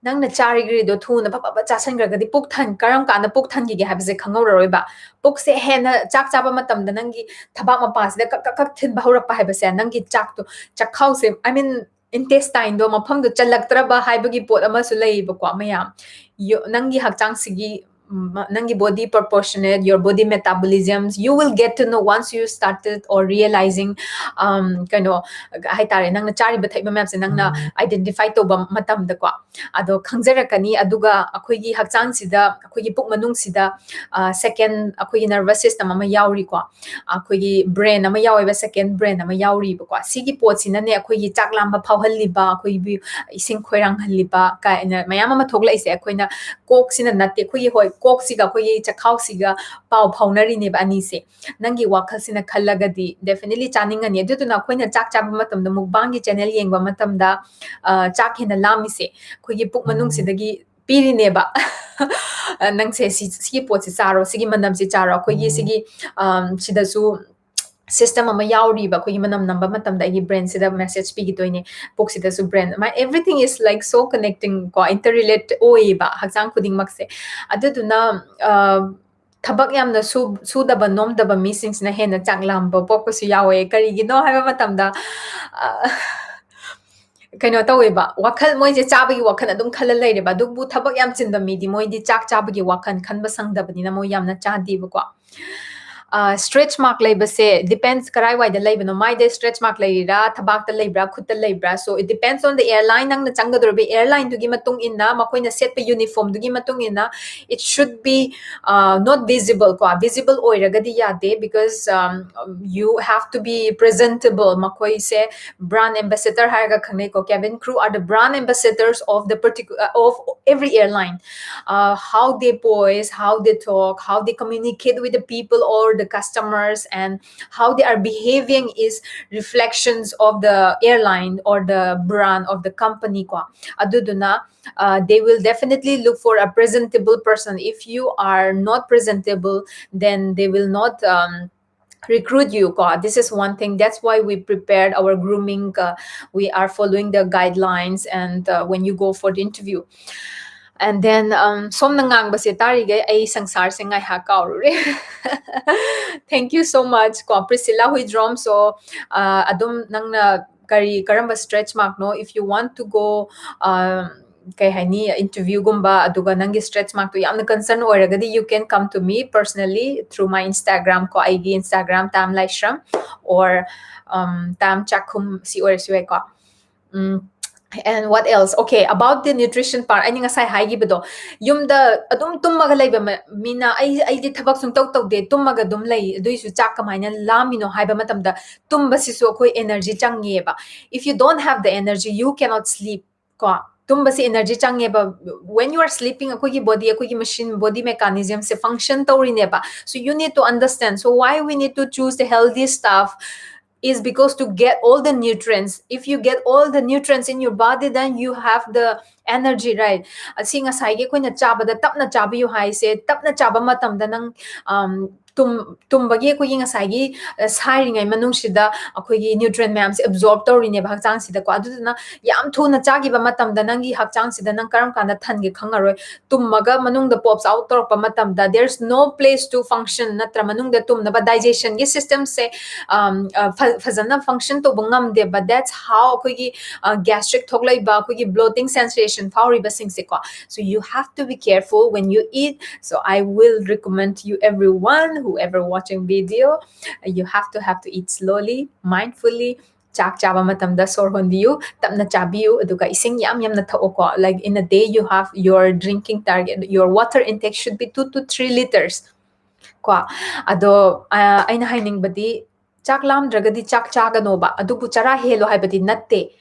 ꯅꯪꯅ ꯆꯥꯔꯤꯈꯩꯗꯣ ꯊꯨꯅ ꯐ ꯐ ꯐ ꯆꯥꯁꯟꯈ꯭ꯔꯒꯗꯤ ꯄꯨꯛ ꯊꯟ-, ꯀꯔꯝ ꯀꯥꯟꯗ ꯄꯨꯛ ꯊꯟꯈꯤꯒꯦ ꯍꯥꯏꯕꯁꯦ ꯈꯪꯍꯧꯔꯔꯣꯏꯕ꯫ ꯄꯨꯛꯁꯦ ꯍꯦꯟꯅ ꯆꯥꯛ ꯆꯥꯕ ꯃꯇꯝꯗ ꯅꯪꯒꯤ ꯊꯕꯥꯛ ꯃꯄꯥꯁꯤꯗ ꯀꯛ ꯀꯛ ꯀꯛ ꯊꯤꯟꯕ ꯍꯧꯔꯛꯄ ꯍꯥꯏꯕꯁꯦ, ꯅꯪꯒꯤ ꯆꯥꯛꯇꯣ, ꯆꯥꯛꯈꯥꯎꯁꯦ, I mean, intestine ꯗꯣ ꯃꯐꯝꯗꯣ ꯆꯜꯂꯛꯇ꯭ꯔꯕ ꯍꯥꯏꯕꯒꯤ ꯄꯣꯠ ꯑꯃꯁꯨ ꯂꯩꯌꯦꯕꯀꯣ ꯃꯌꯥꯝ꯫ ꯌꯣ-, ꯅꯪꯒꯤ ꯍꯛꯆꯥꯡꯁꯤꯒꯤ ꯅꯪꯒꯤ body proportionate, your body metabolisms, you will get to know once you started or realizing, um, ꯀꯩꯅꯣ ꯍꯥꯏꯇꯥꯔꯦ, ꯅꯪꯅ ꯆꯥꯔꯤꯕ ꯊꯛꯏꯕ ꯃꯌꯥꯝꯁꯦ ꯅꯪꯅ identify ꯇꯧꯕ ꯃꯇꯝꯗꯀꯣ, ꯑꯗꯣ ꯈꯪꯖꯔꯛꯀꯅꯤ꯫ ꯑꯗꯨꯒ ꯑꯩꯈꯣꯏꯒꯤ ꯍꯛꯆꯥꯡꯁꯤꯗ, ꯑꯩꯈꯣꯏꯒꯤ ꯄꯨꯛ ꯃꯅꯨꯡꯁꯤꯗ, ꯑ, second ꯑꯩꯈꯣꯏꯒꯤ nervous system ꯑꯃ ꯌꯥꯎꯔꯤꯀꯣ, ꯑꯩꯈꯣꯏꯒꯤ brain ꯑꯃ ꯌꯥꯎꯋꯦꯕ, second brain ꯑꯃ ꯌꯥꯎꯔꯤꯕꯀꯣ꯫ ꯁꯤꯒꯤ ꯄꯣꯠꯁꯤꯅꯅꯦ ꯑꯩꯈꯣꯏꯒꯤ ꯆꯥꯛ ꯂꯥꯝꯕ ꯐꯥꯎꯍꯜꯂꯤꯕ, ꯑꯩꯈꯣꯏꯒꯤ ꯏꯁꯤꯡ ꯈꯣꯏꯔꯥꯡꯍꯜꯂꯤꯕ ꯀꯥꯏꯅ ꯃꯌꯥꯝ ꯑꯃ ꯊꯣꯛꯂꯛꯏꯁꯦ꯫ ꯑꯩꯈꯣꯏꯅ ꯀꯣꯛꯁꯤꯅ ꯅꯠꯇꯦ, ꯑꯩꯈꯣꯏꯒꯤ, ꯍꯣꯏ, ꯀꯣꯛꯁꯤꯒ ꯑꯩꯈꯣꯏꯒꯤ ꯆꯈꯥꯎꯁꯤꯒ ꯄꯥꯎ ꯐꯥꯎꯅꯔꯤꯅꯦꯕ ꯑꯅꯤꯁꯦ꯫ ꯅꯪꯒꯤ ꯋꯥꯈꯜꯁꯤꯅ ꯈꯜꯂꯒꯗꯤ definitely ꯆꯥꯅꯤꯡꯉꯅꯤ꯫ ꯑꯗꯨꯗꯨꯅ ꯑꯩꯈꯣꯏꯅ ꯆꯥꯛ ꯆꯥꯕ ꯃꯇꯝꯗ, mukbangꯒꯤ channel ꯌꯦꯡꯕ ꯃꯇꯝꯗ, ꯑ, ꯆꯥꯛ ꯍꯦꯟꯅ ꯂꯥꯝꯃꯤꯁꯦ ꯑꯩꯈꯣꯏꯒꯤ ꯄꯨꯛ ꯃꯅꯨꯡꯁꯤꯗꯒꯤ ꯄꯤꯔꯤꯅꯦꯕ꯫ ꯑ, ꯅꯪꯁꯦ ꯁꯤ, ꯁꯤꯒꯤ ꯄꯣꯠꯁꯤ ꯆꯥꯔꯣ, ꯁꯤꯒꯤ ꯃꯅꯝꯁꯤ ꯆꯥꯔꯣ, ꯑꯩꯈꯣꯏꯒꯤ ꯁꯤꯒꯤ, ꯑꯝ, ꯁꯤꯗꯁꯨ system ꯑꯃ ꯌꯥꯎꯔꯤꯕ, ꯑꯩꯈꯣꯏꯒꯤ ꯃꯅꯝ ꯅꯝꯕ ꯃꯇꯝꯗ ꯑꯩꯒꯤ brainꯁꯤꯗ message ꯄꯤꯈꯤꯗꯣꯏꯅꯦ, ꯄꯨꯛꯁꯤꯗꯁꯨ brain꯫ My everything is like so connecting ꯀꯣ, interrelate ꯑꯣꯏꯌꯦꯕ ꯍꯛꯆꯥꯡ ꯈꯨꯗꯤꯡꯃꯛꯁꯦ꯫ ꯑꯗꯨꯗꯨꯅ, ꯑ, ꯊꯕꯛ ꯌꯥꯝꯅ ꯁꯨ-, ꯁꯨꯗꯕ ꯅꯣꯝꯗꯕ ꯃꯤꯁꯤꯡꯁꯤꯅ ꯍꯦꯟꯅ ꯆꯥꯛ ꯂꯥꯝꯕ ꯄꯣꯛꯄꯁꯨ ꯌꯥꯎꯋꯦ꯫ ꯀꯔꯤꯒꯤꯅꯣ ꯍꯥꯏꯕ ꯃꯇꯝꯗ, ꯑ, ꯀꯩꯅꯣ ꯇꯧꯋꯦꯕ, ꯋꯥꯈꯜ, ꯃꯣꯏꯁꯦ ꯆꯥꯕꯒꯤ ꯋꯥꯈꯜ ꯑꯗꯨꯝ ꯈꯜꯂ ꯂꯩꯔꯦꯕ꯫ ꯑꯗꯨꯕꯨ ꯊꯕꯛ ꯌꯥꯝ ꯆꯤꯟꯕ ꯃꯤꯗꯤ ꯃꯣꯏꯗꯤ ꯆꯥꯛ ꯆꯥꯕꯒꯤ ꯋꯥꯈꯜ ꯈꯟꯕ ꯁꯪꯗꯕꯅꯤꯅ ꯃꯣꯏ ꯌꯥꯝꯅ ꯆꯥꯗꯦꯕꯀꯣ꯫ ꯑ, stretch mark ꯂꯩꯕꯁꯦ depends ꯀꯔꯥꯏꯋꯥꯏꯗ ꯂꯩꯕꯅꯣ, ꯃꯥꯏꯗ stretch mark ꯂꯩꯔꯤꯔꯥ, ꯊꯕꯥꯛꯇ ꯂꯩꯕ꯭ꯔꯥ, ꯈꯨꯠꯇ ꯂꯩꯕ꯭ꯔꯥ? So it depends on the airline, ꯅꯪꯅ ꯆꯪꯒꯗꯧꯔꯤꯕ airlineꯗꯨꯒꯤ ꯃꯇꯨꯡ ꯏꯟꯅ, ꯃꯈꯣꯏꯅ ꯁꯦꯠꯄ uniformꯗꯨꯒꯤ ꯃꯇꯨꯡ ꯏꯟꯅ, it should be, uh, not visible ꯀꯣ, visible ꯑꯣꯏꯔꯒꯗꯤ ꯌꯥꯗꯦ, because, um, you have to be presentable꯫ ꯃꯈꯣꯏꯁꯦ brand ambassador ꯍꯥꯏꯔꯒ ꯈꯪꯅꯩꯀꯣ, cabin crew are the brand ambassadors of the particular, of every airline. Uh, how they pose, how they talk, how they communicate with the people or the customers, and how they are behaving is reflections of the airline or the brand of the company ꯀꯣ꯫ ꯑꯗꯨꯗꯨꯅ, uh, they will definitely look for a presentable person. If you are not presentable, then they will not, um, recruit you ꯀꯣ꯫ This is one thing. That's why we prepared our grooming. Uh, we are following the guidelines and, uh, when you go for the interview. And then, um, ꯁꯣꯝꯅ ꯉꯥꯡꯕꯁꯦ ꯇꯥꯔꯤꯈꯩ ꯑꯩ ꯁꯪꯁꯥꯔꯁꯦ ꯉꯥꯏꯍꯥꯛ ꯀꯥꯎꯔꯨꯔꯦ꯫ Thank you so much ꯀꯣ, Priscilla Huidrom꯫ So, uh, ꯑꯗꯨꯝ ꯅꯪꯅ ꯀꯔꯤ, ꯀꯔꯝꯕ stretch markꯅꯣ, if you want to go, um, ꯀꯩ ꯍꯥꯏꯅꯤ, interview ꯒꯨꯝꯕ, ꯑꯗꯨꯒ ꯅꯪꯒꯤ stretch mark ꯇꯣ ꯌꯥꯝꯅ concern ꯑꯣꯏꯔꯒꯗꯤ, you can come to me personally through my Instagram ꯀꯣ, ꯑꯩꯒꯤ Instagram Tam Laishram or um, Tam Chakhum ꯁꯤ ꯑꯣꯏꯔꯁꯨ ꯌꯥꯏꯀꯣ. ꯎꯝ, and what else? Okay, about the nutrition part, ꯑꯩꯅ ꯉꯁꯥꯏ ꯍꯥꯏꯈꯤꯕꯗꯣ, ꯌꯨꯝꯗ ꯑꯗꯨꯝ ꯇꯨꯝꯃꯒ ꯂꯩꯕ ꯃ- ꯃꯤꯅ, "ꯑꯩ ꯑꯩꯗꯤ ꯊꯕꯛ ꯁꯨꯡꯇꯧ ꯇꯧꯗꯦ, ꯇꯨꯝꯃꯒ ꯑꯗꯨꯝ ꯂꯩ, ꯑꯗꯨꯏꯁꯨ ꯆꯥꯛ ꯀꯃꯥꯏꯅ ꯂꯥꯝꯃꯤꯅꯣ?" ꯍꯥꯏꯕ ꯃꯇꯝꯗ, ꯇꯨꯝꯕꯁꯤꯁꯨ ꯑꯩꯈꯣꯏ energy ꯆꯪꯉꯦꯕ. If you don't have the energy, you cannot sleep. ꯀꯣ, ꯇꯨꯝꯕꯁꯤ energy ꯆꯪꯉꯦꯕ. When you are sleeping, ꯑꯩꯈꯣꯏꯒꯤ body, ꯑꯩꯈꯣꯏꯒꯤ machine, body mechanism say function ꯇꯧꯔꯤꯅꯦꯕ. So you need to understand. So why we need to choose the healthy stuff is because to get all the nutrients. If you get all the nutrients in your body, then you have the energy, right? ꯑꯁꯤ ꯉꯁꯥꯏꯒꯤ ꯑꯩꯈꯣꯏꯅ ꯆꯥꯕꯗ ꯇꯞꯅ ꯆꯥꯕꯤꯌꯨ ꯍꯥꯏꯁꯦ, ꯇꯞꯅ ꯆꯥꯕ ꯃꯇꯝꯗ ꯅꯪ, um, ꯇꯨꯝ- ꯇꯨꯝꯕꯒꯤ ꯑꯩꯈꯣꯏꯒꯤ ꯉꯁꯥꯏꯒꯤ, ꯑ, ꯁꯥꯏꯔꯤꯉꯩ ꯃꯅꯨꯡꯁꯤꯗ ꯑꯩꯈꯣꯏꯒꯤ nutrient ꯃꯌꯥꯝꯁꯦ absorb ꯇꯧꯔꯤꯅꯦꯕ ꯍꯛꯆꯥꯡꯁꯤꯗꯀꯣ. ꯑꯗꯨꯗꯨꯅ ꯌꯥꯝ ꯊꯨꯅ ꯆꯥꯈꯤꯕ ꯃꯇꯝꯗ ꯅꯪꯒꯤ ꯍꯛꯆꯥꯡꯁꯤꯗ ꯅꯪ ꯀꯔꯝ ꯀꯥꯟꯗ ꯊꯟꯒꯦ ꯈꯪꯉꯔꯣꯏ. ꯇꯨꯝꯃꯒ ꯃꯅꯨꯡꯗ pops out ꯇꯧꯔꯛꯄ ꯃꯇꯝꯗ, there's no place to function, ꯅꯠꯇ꯭ꯔ ꯃꯅꯨꯡꯗ ꯇꯨꯝꯅꯕ digestion ꯒꯤ system ꯁꯦ, um, ꯑ, ꯐ- ꯐꯖꯅ function ꯇꯧꯕ ꯉꯝꯗꯦꯕ. That's how ꯑꯩꯈꯣꯏꯒꯤ, ꯑ, gastric ꯊꯣꯛꯂꯛꯏꯕ, ꯑꯩꯈꯣꯏꯒꯤ bloating sensation ꯐꯥꯎꯔꯤꯕꯁꯤꯡꯁꯦꯀꯣ. So you have to be careful when you eat. So I will recommend you everyone, whoever watching video, you have to have to eat slowly, mindfully. ꯆꯥꯛ ꯆꯥꯕ ꯃꯇꯝꯗ ꯁꯣꯔ ꯍꯣꯟꯕꯤꯌꯨ, ꯇꯞꯅ ꯆꯥꯕꯤꯌꯨ, ꯑꯗꯨꯒ ꯏꯁꯤꯡ ꯌꯥꯝ ꯌꯥꯝꯅ ꯊꯛꯑꯣꯀꯣ. Like, in a day, you have your drinking target, your water intake should be two to three liters. ꯀꯣ, ꯑꯗꯣ, ꯑ, ꯑꯩꯅ ꯍꯥꯏꯅꯤꯡꯕꯗꯤ, ꯆꯥꯛ ꯂꯥꯝꯗ꯭ꯔꯒꯗꯤ ꯆꯥꯛ ꯆꯥꯒꯅꯣꯕ, ꯑꯗꯨꯕꯨ ꯆꯔꯥ ꯍꯦꯜꯂꯣ ꯍꯥꯏꯕꯗꯤ ꯅꯠꯇꯦ.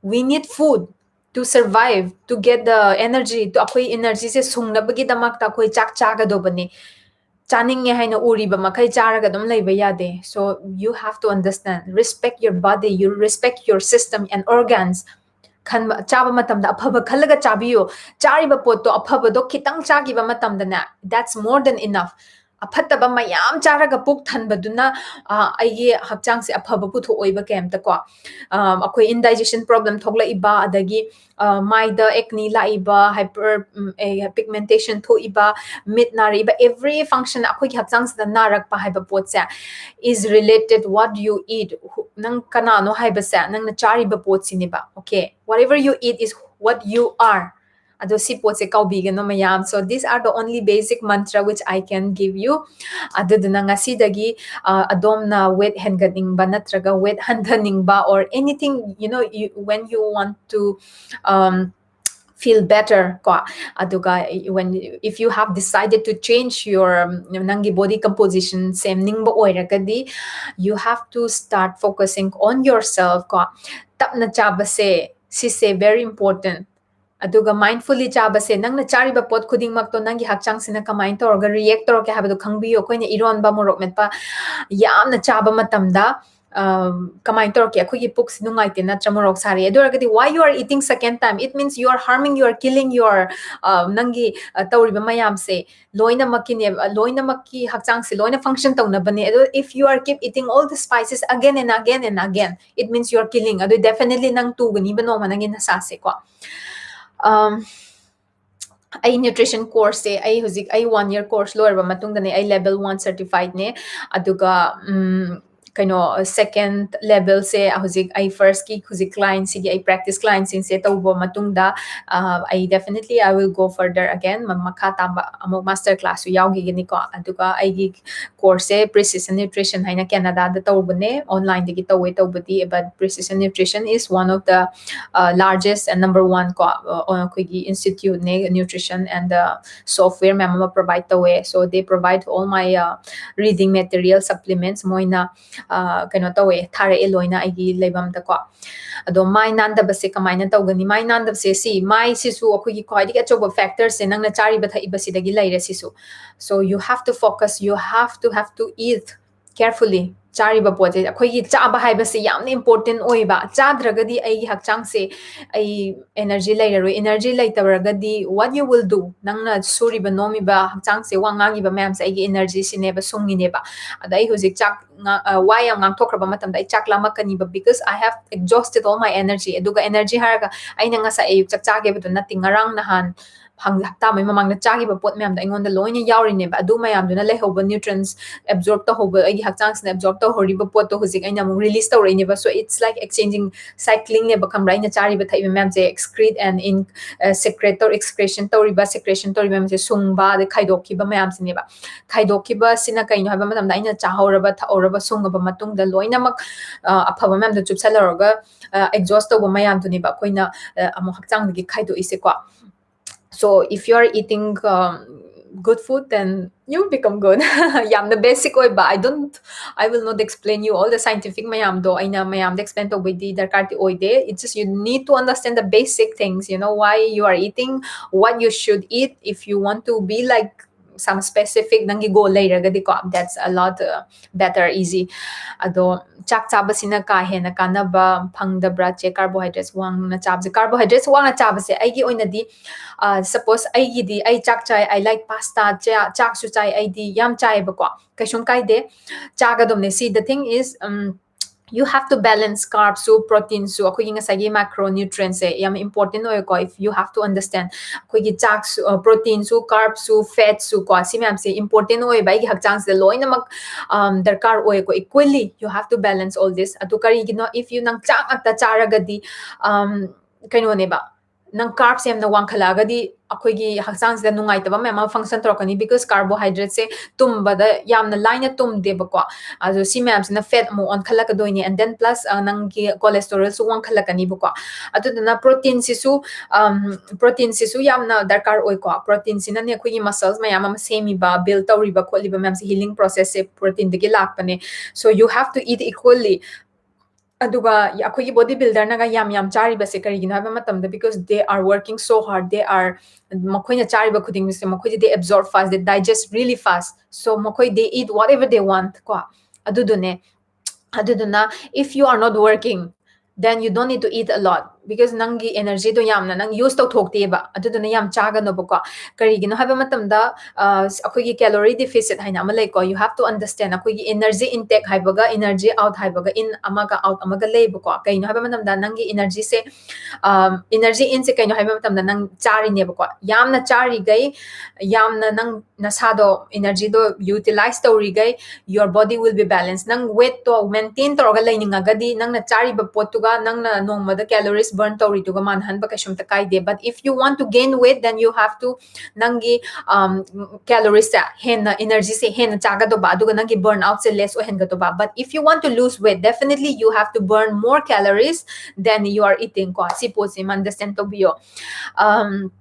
We need food to survive, to get the energy. ꯑꯩꯈꯣꯏ energy ꯁꯦ ꯁꯨꯡꯅꯕꯒꯤꯗꯃꯛꯇ ꯑꯩꯈꯣꯏ ꯆꯥꯛ ꯆꯥꯒꯗꯧꯕꯅꯦ. ꯆꯥꯅꯤꯡꯉꯦ ꯍꯥꯏꯅ ꯎꯔꯤꯕ ꯃꯈꯩ ꯆꯥꯔꯒ ꯑꯗꯨꯝ ꯂꯩꯕ ꯌꯥꯗꯦ. So you have to understand, respect your body, you respect your system and organs. ꯈꯟꯕ, ꯆꯥꯕ ꯃꯇꯝꯗ ꯑꯐꯕ ꯈꯜꯂꯒ ꯆꯥꯕꯤꯌꯨ. ꯆꯥꯔꯤꯕ ꯄꯣꯠꯇꯣ ꯑꯐꯕꯗꯣ ꯈꯤꯇꯪ ꯆꯥꯈꯤꯕ ꯃꯇꯝꯗꯅꯦ, that's more than enough. ꯑꯐꯠꯇꯕ ꯃꯌꯥꯝ ꯆꯥꯔꯒ ꯄꯨꯛ ꯊꯟꯕꯗꯨꯅ, ꯑ, ꯑꯩꯒꯤ ꯍꯛꯆꯥꯡꯁꯦ ꯑꯐꯕ ꯄꯨꯊꯣꯛꯑꯣꯏꯕ ꯀꯩꯝꯇ ꯀꯣ. ꯑ, ꯑꯩꯈꯣꯏ indigestion problem ꯊꯣꯛꯂꯛꯏꯕ, ꯑꯗꯒꯤ, ꯑ, ꯃꯥꯏꯗ acne ꯂꯥꯛꯏꯕ, hyper, ꯎꯝ, ꯑꯦ, pigmentation ꯊꯣꯛꯏꯕ, ꯃꯤꯠ ꯅꯥꯔꯛꯏꯕ, every function ꯑꯩꯈꯣꯏꯒꯤ ꯍꯛꯆꯥꯡꯁꯤꯗ ꯅꯥꯔꯛꯄ ꯍꯥꯏꯕ ꯄꯣꯠꯁꯦ is related what you eat. ꯍꯨ-, ꯅꯪ ꯀꯅꯥꯅꯣ ꯍꯥꯏꯕꯁꯦ ꯅꯪꯅ ꯆꯥꯔꯤꯕ ꯄꯣꯠꯁꯤꯅꯦꯕ. Okay, whatever you eat is what you are. ꯑꯗꯣ ꯁꯤ ꯄꯣꯠꯁꯦ ꯀꯥꯎꯕꯤꯒꯅꯨ ꯃꯌꯥꯝ꯫ So these are the only basic mantra which I can give you. ꯑꯗꯨꯗꯨꯅ ꯉꯁꯤꯗꯒꯤ ꯑ, ꯑꯗꯣꯝꯅ weight ꯍꯦꯟꯒꯠꯅꯤꯡꯕ ꯅꯠꯇ꯭ꯔꯒ weight ꯍꯟꯊꯅꯤꯡꯕ or anything, you know, you, when you want to um, feel better ꯀꯣ, ꯑꯗꯨꯒ when, if you have decided to change your, ꯅꯪꯒꯤ body composition ꯁꯦꯝꯅꯤꯡꯕ ꯑꯣꯏꯔꯒꯗꯤ, you have to start focusing on yourself ꯀꯣ. ꯇꯞꯅ ꯆꯥꯕꯁꯦ, ꯁꯤꯁꯦ very important. ꯑꯗꯨꯒ mindfully ꯆꯥꯕꯁꯦ, ꯅꯪꯅ ꯆꯥꯔꯤꯕ ꯄꯣꯠ ꯈꯨꯗꯤꯡꯃꯛꯇꯣ ꯅꯪꯒꯤ ꯍꯛꯆꯥꯡꯁꯤꯅ ꯀꯃꯥꯏꯅ ꯇꯧꯔꯒ react ꯇꯧꯔꯛꯀꯦ ꯍꯥꯏꯕꯗꯣ ꯈꯪꯕꯤꯌꯨ꯫ ꯑꯩꯈꯣꯏꯅ ꯏꯔꯣꯟꯕ, ꯃꯣꯔꯣꯛ ꯃꯦꯠꯄ ꯌꯥꯝꯅ ꯆꯥꯕ ꯃꯇꯝꯗ, ꯑꯝ, ꯀꯃꯥꯏꯅ ꯇꯧꯔꯛꯀꯦ? ꯑꯩꯈꯣꯏꯒꯤ ꯄꯨꯛꯁꯤ ꯅꯨꯡꯉꯥꯏꯇꯦ ꯅꯠꯇ꯭ꯔ, ꯃꯣꯔꯣꯛ ꯁꯥꯔꯦ꯫ ꯑꯗꯨ ꯑꯣꯏꯔꯒꯗꯤ, why you are eating second time? It means you are harming, you are killing your, ꯑ, ꯅꯪꯒꯤ, ꯑ, ꯇꯧꯔꯤꯕ ꯃꯌꯥꯝꯁꯦ ꯂꯣꯏꯅꯃꯛꯀꯤꯅꯦꯕ, ꯂꯣꯏꯅꯃꯛꯀꯤ ꯍꯛꯆꯥꯡꯁꯦ ꯂꯣꯏꯅ function ꯇꯧꯅꯕꯅꯦ꯫ ꯑꯗꯣ if you are keep eating all the spices again and again and again, it means you are killing. ꯑꯗꯨ definitely ꯅꯪ ꯇꯨꯒꯅꯤꯕ ꯅꯣꯡꯃ ꯅꯪꯒꯤ ꯅꯁꯥꯁꯦꯀꯣ꯫ ꯑꯝ, ꯑꯩ nutrition courseꯁꯦ, ꯑꯩ ꯍꯧꯖꯤꯛ, ꯑꯩ one year course ꯂꯣꯏꯔꯕ ꯃꯇꯨꯡꯗꯅꯦ ꯑꯩ level one certifiedꯅꯦ꯫ ꯑꯗꯨꯒ, ꯎꯝ, ꯀꯩꯅꯣ, second levelꯁꯦ ꯍꯧꯖꯤꯛ ꯑꯩ firstꯀꯤ ꯍꯧꯖꯤꯛ clientꯁꯤꯒꯤ, ꯑꯩ practice clientꯁꯤꯡꯁꯦ ꯇꯧꯕ ꯃꯇꯨꯡꯗ, ꯑ, ꯑꯩ definitely I will go further again, ꯃ-, ꯃꯈꯥ ꯇꯥꯕ ꯑꯃꯨꯛ master classꯁꯨ ꯌꯥꯎꯈꯤꯒꯅꯤꯀꯣ꯫ ꯑꯗꯨꯒ ꯑꯩꯒꯤ courseꯁꯦ Precision Nutrition ꯍꯥꯏꯅ Canadaꯗ ꯇꯧꯕꯅꯦ, onlineꯗꯒꯤ ꯇꯧꯋꯦ ꯇꯧꯕꯗꯤ, but Precision Nutrition is one of the, uh, largest and number one ꯀꯣ, ꯑ, ꯑꯩꯈꯣꯏꯒꯤ instituteꯅꯦ, nutrition and, uh, software ꯃꯌꯥꯝ ꯑꯃ provide ꯇꯧꯋꯦ꯫ So they provide all my, uh, reading material, supplements ꯃꯣꯏꯅ, ꯑ, ꯀꯩꯅꯣ ꯇꯧꯋꯦ, ꯊꯥꯔꯛꯑꯦ ꯂꯣꯏꯅ ꯑꯩꯒꯤ ꯂꯩꯐꯝꯗꯀꯣ꯫ ꯑꯗꯣ ꯃꯥꯏ ꯅꯥꯟꯗꯕꯁꯦ ꯀꯃꯥꯏꯅ ꯇꯧꯒꯅꯤ? ꯃꯥꯏ ꯅꯥꯟꯗꯕꯁꯦ ꯁꯤ, ꯃꯥꯏꯁꯤꯁꯨ ꯑꯩꯈꯣꯏꯒꯤ ꯈ꯭ꯋꯥꯏꯗꯒꯤ ꯑꯆꯧꯕ factorꯁꯦ ꯅꯪꯅ ꯆꯥꯔꯤꯕ ꯊꯛꯏꯕꯁꯤꯗꯒꯤ ꯂꯩꯔꯦ ꯁꯤꯁꯨ꯫ So you have to focus, you have to, have to eat carefully꯫ ꯆꯥꯔꯤꯕ ꯄꯣꯠꯁꯦ, ꯑꯩꯈꯣꯏꯒꯤ ꯆꯥꯕ ꯍꯥꯏꯕꯁꯦ ꯌꯥꯝꯅ important ꯑꯣꯏꯕ꯫ ꯆꯥꯗ꯭ꯔꯒꯗꯤ ꯑꯩꯒꯤ ꯍꯛꯆꯥꯡꯁꯦ, ꯑꯩ energy ꯂꯩꯔꯔꯣꯏ꯫ Energy ꯂꯩꯇꯔꯒꯗꯤ what you will do? ꯅꯪꯅ ꯁꯨꯔꯤꯕ ꯅꯣꯝꯃꯤꯕ ꯍꯛꯆꯥꯡꯁꯦ, ꯋꯥ ꯉꯥꯡꯉꯤꯕ ꯃꯌꯥꯝꯁꯦ ꯑꯩꯒꯤ energyꯁꯤꯅꯦꯕ, ꯁꯨꯡꯉꯤꯅꯦꯕ꯫ ꯑꯗ ꯑꯩ ꯍꯧꯖꯤꯛ ꯆꯥꯛ ꯉꯥ-, ꯑ, ꯋꯥ ꯌꯥꯝ ꯉꯥꯡꯊꯣꯛꯈ꯭ꯔꯕ ꯃꯇꯝꯗ ꯑꯩ ꯆꯥꯛ ꯂꯥꯝꯃꯛꯀꯅꯤꯕ, because I have exhausted all my energy꯫ ꯑꯗꯨꯒ energy ꯍꯥꯏꯔꯒ ꯑꯩꯅ ꯉꯁꯥꯏ ꯑꯌꯨꯛ ꯆꯥꯛ ꯆꯥꯈꯤꯕꯗꯣ ꯅꯠꯇꯦ, ꯉꯔꯥꯡ ꯅꯍꯥꯟ ꯍꯞꯇꯥ ꯑꯃꯒꯤ ꯃꯃꯥꯡꯗ ꯆꯥꯈꯤꯕ ꯄꯣꯠ ꯃꯌꯥꯝꯗꯣ ꯑꯩꯉꯣꯟꯗ ꯂꯣꯏꯅ ꯌꯥꯎꯔꯤꯅꯦꯕ꯫ ꯑꯗꯨ ꯃꯌꯥꯝꯗꯨꯅ ꯂꯩꯍꯧꯕ nutrients absorb ꯇꯧꯍꯧꯕ, ꯑꯩꯒꯤ ꯍꯛꯆꯥꯡꯁꯤꯅ absorb ꯇꯧꯍꯧꯔꯤꯕ ꯄꯣꯠꯇꯣ ꯍꯧꯖꯤꯛ ꯑꯩꯅ ꯑꯃꯨꯛ release ꯇꯧꯔꯛꯏꯅꯦꯕ꯫ So it's like exchanging, cycling ꯅꯦꯕ, ꯈꯪꯕ꯭ꯔꯥ? ꯑꯩꯅ ꯆꯥꯔꯤꯕ ꯊꯛꯏꯕ ꯃꯌꯥꯝꯁꯦ excrete and in secrete ꯇꯧ excretion ꯇꯧꯔꯤꯕ, secretion ꯇꯧꯔꯤꯕ ꯃꯌꯥꯝꯁꯦ ꯁꯨꯡꯕ, ꯑꯗꯩ ꯈꯥꯏꯗꯣꯛꯈꯤꯕ ꯃꯌꯥꯝꯁꯤꯅꯦꯕ꯫ ꯈꯥꯏꯗꯣꯛꯈꯤꯕꯁꯤꯅ ꯀꯩꯅꯣ ꯍꯥꯏꯕ ꯃꯇꯝꯗ, ꯑꯩꯅ ꯆꯥꯍꯧꯔꯕ ꯊꯛꯍꯧꯔꯕ ꯁꯨꯡꯉꯕ ꯃꯇꯨꯡꯗ ꯂꯣꯏꯅꯃꯛ ꯑꯐꯕ ꯃꯌꯥꯝꯗꯣ ꯆꯨꯞꯁꯜꯍꯧꯔꯒ exhaust ꯇꯧꯕ ꯃꯌꯥꯝꯗꯨꯅꯦꯕ ꯑꯩꯈꯣꯏꯅ ꯑꯃꯨꯛ ꯍꯛꯆꯥꯡꯗꯒꯤ ꯈꯥꯏꯗꯣꯛꯏꯁꯦꯀꯣ꯫ So if you are eating um, good food, then you become good. ꯌꯥꯝꯅ basic ꯑꯣꯏꯕ, I don't, I will not explain you all the scientific ꯃꯌꯥꯝꯗꯣ, ꯑꯩꯅ ꯃꯌꯥꯝꯗ explain ꯇꯧꯕꯩꯗꯤ ꯗꯔꯀꯥꯔꯗꯤ ꯑꯣꯏꯗꯦ. It's just you need to understand the basic things, you know, why you are eating, what you should eat if you want to be like some specific ꯅꯪꯒꯤ goal ꯂꯩꯔꯒꯗꯤꯀꯣ, that's a lot uh, better, easy. ꯑꯗꯣ ꯆꯥꯛ ꯆꯥꯕꯁꯤꯅ ꯀꯥ ꯍꯦꯟꯅ ꯀꯥꯟꯅꯕ ꯐꯪꯗꯕ꯭ꯔꯥ ꯆꯦ? Carbohydrates ꯋꯥꯡꯅ ꯆꯥꯕꯁꯦ, carbohydrates ꯋꯥꯡꯅ ꯆꯥꯕꯁꯦ ꯑꯩꯒꯤ ꯑꯣꯏꯅꯗꯤ suppose ꯑꯩꯒꯤꯗꯤ ꯑꯩ ꯆꯥꯛ ꯆꯥꯏ, I like pasta, ꯆꯥꯛꯁꯨ ꯆꯥꯏ, ꯑꯩꯗꯤ ꯌꯥꯝ ꯆꯥꯏꯌꯦꯕꯀꯣ, ꯀꯩꯁꯨꯝ ꯀꯥꯏꯗꯦ, ꯆꯥꯒꯗꯕꯅꯦ꯫ See, the thing is, um, you have to balance carbs ꯁꯨ protein ꯁꯨ, ꯑꯩꯈꯣꯏꯒꯤ ꯉꯁꯥꯏꯒꯤ macronutrients ꯁꯦ ꯌꯥꯝ important ꯑꯣꯏꯀꯣ꯫ If you have to understand, ꯑꯩꯈꯣꯏꯒꯤ ꯆꯥꯛꯁꯨ protein ꯁꯨ, carb ꯁꯨ, fat ꯁꯨ ꯀꯣ, ꯁꯤ ꯃꯌꯥꯝꯁꯦ important ꯑꯣꯏꯌꯦꯕ ꯑꯩꯒꯤ ꯍꯛꯆꯥꯡꯁꯤꯗ ꯂꯣꯏꯅꯃꯛ ꯗꯔꯀꯥꯔ ꯑꯣꯏꯀꯣ, equally you have to balance all this. ꯑꯗꯨ ꯀꯔꯤꯒꯤꯅꯣ? If you ꯅꯪ ꯆꯥꯛ ꯉꯥꯛꯇ ꯆꯥꯔꯒꯗꯤ ꯀꯩꯅꯣꯅꯦꯕ, ꯅꯪ carbs ꯌꯥꯝꯅ ꯋꯥꯡꯈꯠꯂꯛꯑꯒꯗꯤ ꯑꯩꯈꯣꯏꯒꯤ ꯍꯛꯆꯥꯡꯁꯤꯗ ꯅꯨꯡꯉꯥꯏꯇꯕ ꯃꯌꯥꯝ ꯑꯃ function ꯇꯧꯔꯛꯀꯅꯤ, because carbohydrate ꯁꯦ ꯇꯨꯝꯕꯗ ꯌꯥꯝꯅ ꯂꯥꯏꯅ ꯇꯨꯝꯗꯦꯕꯀꯣ꯫ ꯑꯗꯣ ꯁꯤ ꯃꯌꯥꯝꯁꯤꯅ fat ꯑꯃꯨꯛ ꯑꯣꯟꯈꯠꯂꯛꯀꯗꯣꯏꯅꯦ, and then plus ꯅꯪꯒꯤ cholesterol ꯁꯨ ꯋꯥꯡꯈꯠꯂꯛꯀꯅꯤꯕꯀꯣ꯫ ꯑꯗꯨꯗꯨꯅ protein ꯁꯤꯁꯨ protein ꯁꯤꯁꯨ ꯌꯥꯝꯅ ꯗꯔꯀꯥꯔ ꯑꯣꯏꯀꯣ꯫ Protein ꯁꯤꯅꯅꯦ ꯑꯩꯈꯣꯏꯒꯤ muscles ꯃꯌꯥꯝ ꯑꯃ ꯁꯦꯝꯃꯤꯕ, build ꯇꯧꯔꯤꯕ ꯈꯣꯠꯂꯤꯕ ꯃꯌꯥꯝꯁꯦ, healing process ꯁꯦ protein ꯗꯒꯤ ꯂꯥꯛꯄꯅꯦ꯫ So you have to eat equally. ꯑꯗꯨꯒ ꯑꯩꯈꯣꯏꯒꯤ body builder ꯅꯒ ꯌꯥꯝ ꯌꯥꯝ ꯆꯥꯔꯤꯕꯁꯦ ꯀꯔꯤꯒꯤꯅꯣ ꯍꯥꯏꯕ ꯃꯇꯝꯗ, because they are working so hard, they are, ꯃꯈꯣꯏꯅ ꯆꯥꯔꯤꯕ ꯈꯨꯗꯤꯡꯃꯛꯁꯦ ꯃꯈꯣꯏꯗꯤ they absorb fast, they digest really fast, so ꯃꯈꯣꯏ they eat whatever they want ꯀꯣ꯫ ꯑꯗꯨꯗꯨꯅꯦ, ꯑꯗꯨꯗꯨꯅ if you are not working, then you don't need to eat a lot. because ꯅꯪꯒꯤ energyꯗꯣ ꯌꯥꯝꯅ ꯅꯪ use ꯇꯧꯊꯣꯛꯇꯦꯕ, ꯑꯗꯨꯗꯨꯅ ꯌꯥꯝ ꯆꯥꯒꯅꯣꯕꯀꯣ꯫ ꯀꯔꯤꯒꯤꯅꯣ ꯍꯥꯏꯕ ꯃꯇꯝꯗ ꯑ, ꯑꯩꯈꯣꯏꯒꯤ calorie deficit ꯍꯥꯏꯅ ꯑꯃ ꯂꯩꯀꯣ, you have to understand ꯑꯩꯈꯣꯏꯒꯤ energy intake ꯍꯥꯏꯕꯒ energy out ꯍꯥꯏꯕꯒ, in ꯑꯃꯒ out ꯑꯃꯒ ꯂꯩꯌꯦꯕꯀꯣ꯫ ꯀꯩꯅꯣ ꯍꯥꯏꯕ ꯃꯇꯝꯗ ꯅꯪꯒꯤ energyꯁꯦ, energy inꯁꯦ ꯀꯩꯅꯣ ꯍꯥꯏꯕ ꯃꯇꯝꯗ ꯅꯪ ꯆꯥꯔꯤꯅꯦꯕꯀꯣ꯫ ꯌꯥꯝꯅ ꯆꯥꯔꯤꯈꯩ, ꯌꯥꯝꯅ ꯅꯪ ꯅꯁꯥꯗꯣ energyꯗꯣ utilize ꯇꯧꯔꯤꯈꯩ your body will be balanced. ꯅꯪ weightꯇꯣ maintain ꯇꯧꯔꯒ ꯂꯩꯅꯤꯡꯉꯒꯗꯤ ꯅꯪꯅ ꯆꯥꯔꯤꯕ ꯄꯣꯠꯇꯨꯒ ꯅꯪꯅ ꯅꯣꯡꯃꯗ calories burn ꯇꯧꯔꯤꯗꯨꯒ ꯃꯥꯟꯅꯍꯟꯕ ꯀꯩꯁꯨꯝꯇ ꯀꯥꯏꯗꯦ. But if you want to gain weight, then you have to ꯅꯪꯒꯤ caloriesꯁꯦ ꯍꯦꯟꯅ, energyꯁꯦ ꯍꯦꯟꯅ ꯆꯥꯒꯗꯧꯕ, ꯑꯗꯨꯒ ꯅꯪꯒꯤ burnoutꯁꯦ less ꯑꯣꯏꯍꯟꯒꯗꯧꯕ. But if you want to lose weight, definitely you have to burn more calories than you are eating ꯀꯣ꯫ ꯁꯤ ꯄꯣꯠꯁꯤꯃ understand ꯇꯧꯕꯤꯌꯣ꯫ Um,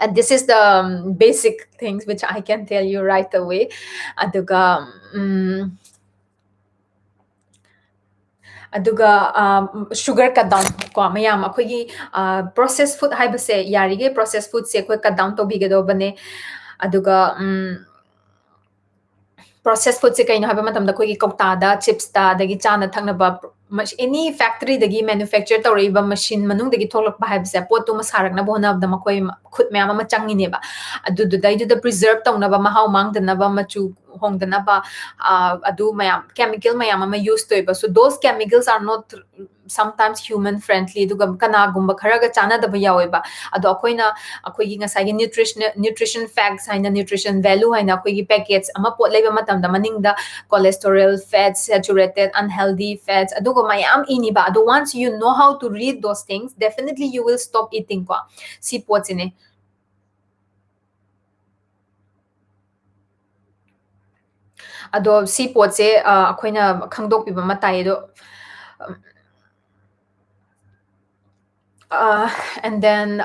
and this is the um, basic things which I can tell you right away. ꯑꯗꯨꯒ ꯎꯝ, ꯑꯗꯨꯒ sugar cut down ꯀꯣ ꯃꯌꯥꯝ, ꯑꯩꯈꯣꯏꯒꯤ processed food ꯍꯥꯏꯕꯁꯦ, ꯌꯥꯔꯤꯈꯩ processed foodꯁꯦ ꯑꯩꯈꯣꯏ cut down ꯇꯧꯕꯤꯒꯗꯧꯕꯅꯦ꯫ ꯑꯗꯨꯒ ꯎꯝ, processed foodꯁꯦ ꯀꯩꯅꯣ ꯍꯥꯏꯕ ꯃꯇꯝꯗ ꯑꯩꯈꯣꯏꯒꯤ ꯀꯧꯇꯥꯗ, chipsꯇ, ꯑꯗꯒꯤ ꯆꯥꯅ ꯊꯛꯅꯕ any factoryꯗꯒꯤ manufacture ꯇꯧꯔꯛꯏꯕ machine ꯃꯅꯨꯡꯗꯒꯤ ꯊꯣꯛꯂꯛꯄ ꯍꯥꯏꯕꯁꯦ, ꯄꯣꯠꯇꯨꯃ ꯁꯥꯔꯛꯅꯕ ꯍꯣꯠꯅꯕꯗ ꯃꯈꯣꯏ ꯈꯨꯠ ꯃꯌꯥꯝ ꯑꯃ ꯆꯪꯉꯤꯅꯦꯕ꯫ ꯑꯗꯨꯗꯨꯗꯩꯗꯨꯗ preserve ꯇꯧꯅꯕ, ꯃꯍꯥꯎ ꯃꯥꯡꯗꯅꯕ, ꯃꯆꯨ ꯍꯣꯡꯗꯅꯕ, ꯑ, ꯑꯗꯨ ꯃꯌꯥꯝ, chemical ꯃꯌꯥꯝ ꯑꯃ use ꯇꯧꯋꯦꯕ꯫ So those chemicals are not sometimes human friendly꯫ ꯑꯗꯨꯒ ꯀꯅꯥꯒꯨꯝꯕ ꯈꯔꯒ ꯆꯥꯟꯅꯗꯕ ꯌꯥꯎꯋꯦꯕ꯫ ꯑꯗꯣ ꯑꯩꯈꯣꯏꯅ ꯑꯩꯈꯣꯏꯒꯤ ꯉꯁꯥꯏꯒꯤ nutrition, nutrition facts ꯍꯥꯏꯅ, nutrition value ꯍꯥꯏꯅ ꯑꯩꯈꯣꯏꯒꯤ packets ꯑꯃ ꯄꯣꯠ ꯂꯩꯕ ꯃꯇꯝꯗ ꯃꯅꯤꯡꯗ cholesterol, fats, saturated, unhealthy fats ꯑꯗꯨꯒ ꯃꯌꯥꯝ ꯏꯅꯤꯕ꯫ ꯑꯗꯣ once you know how to read those things, definitely you will stop eating ꯀꯣ꯫ ꯁꯤ ꯄꯣꯠꯁꯤꯅꯦ꯫ ꯑꯗꯣ ꯁꯤ ꯄꯣꯠꯁꯦ ꯑꯩꯈꯣꯏꯅ ꯈꯪꯗꯣꯛꯄꯤꯕ ꯑꯃ ꯇꯥꯏ꯫ ꯑꯗꯣ and then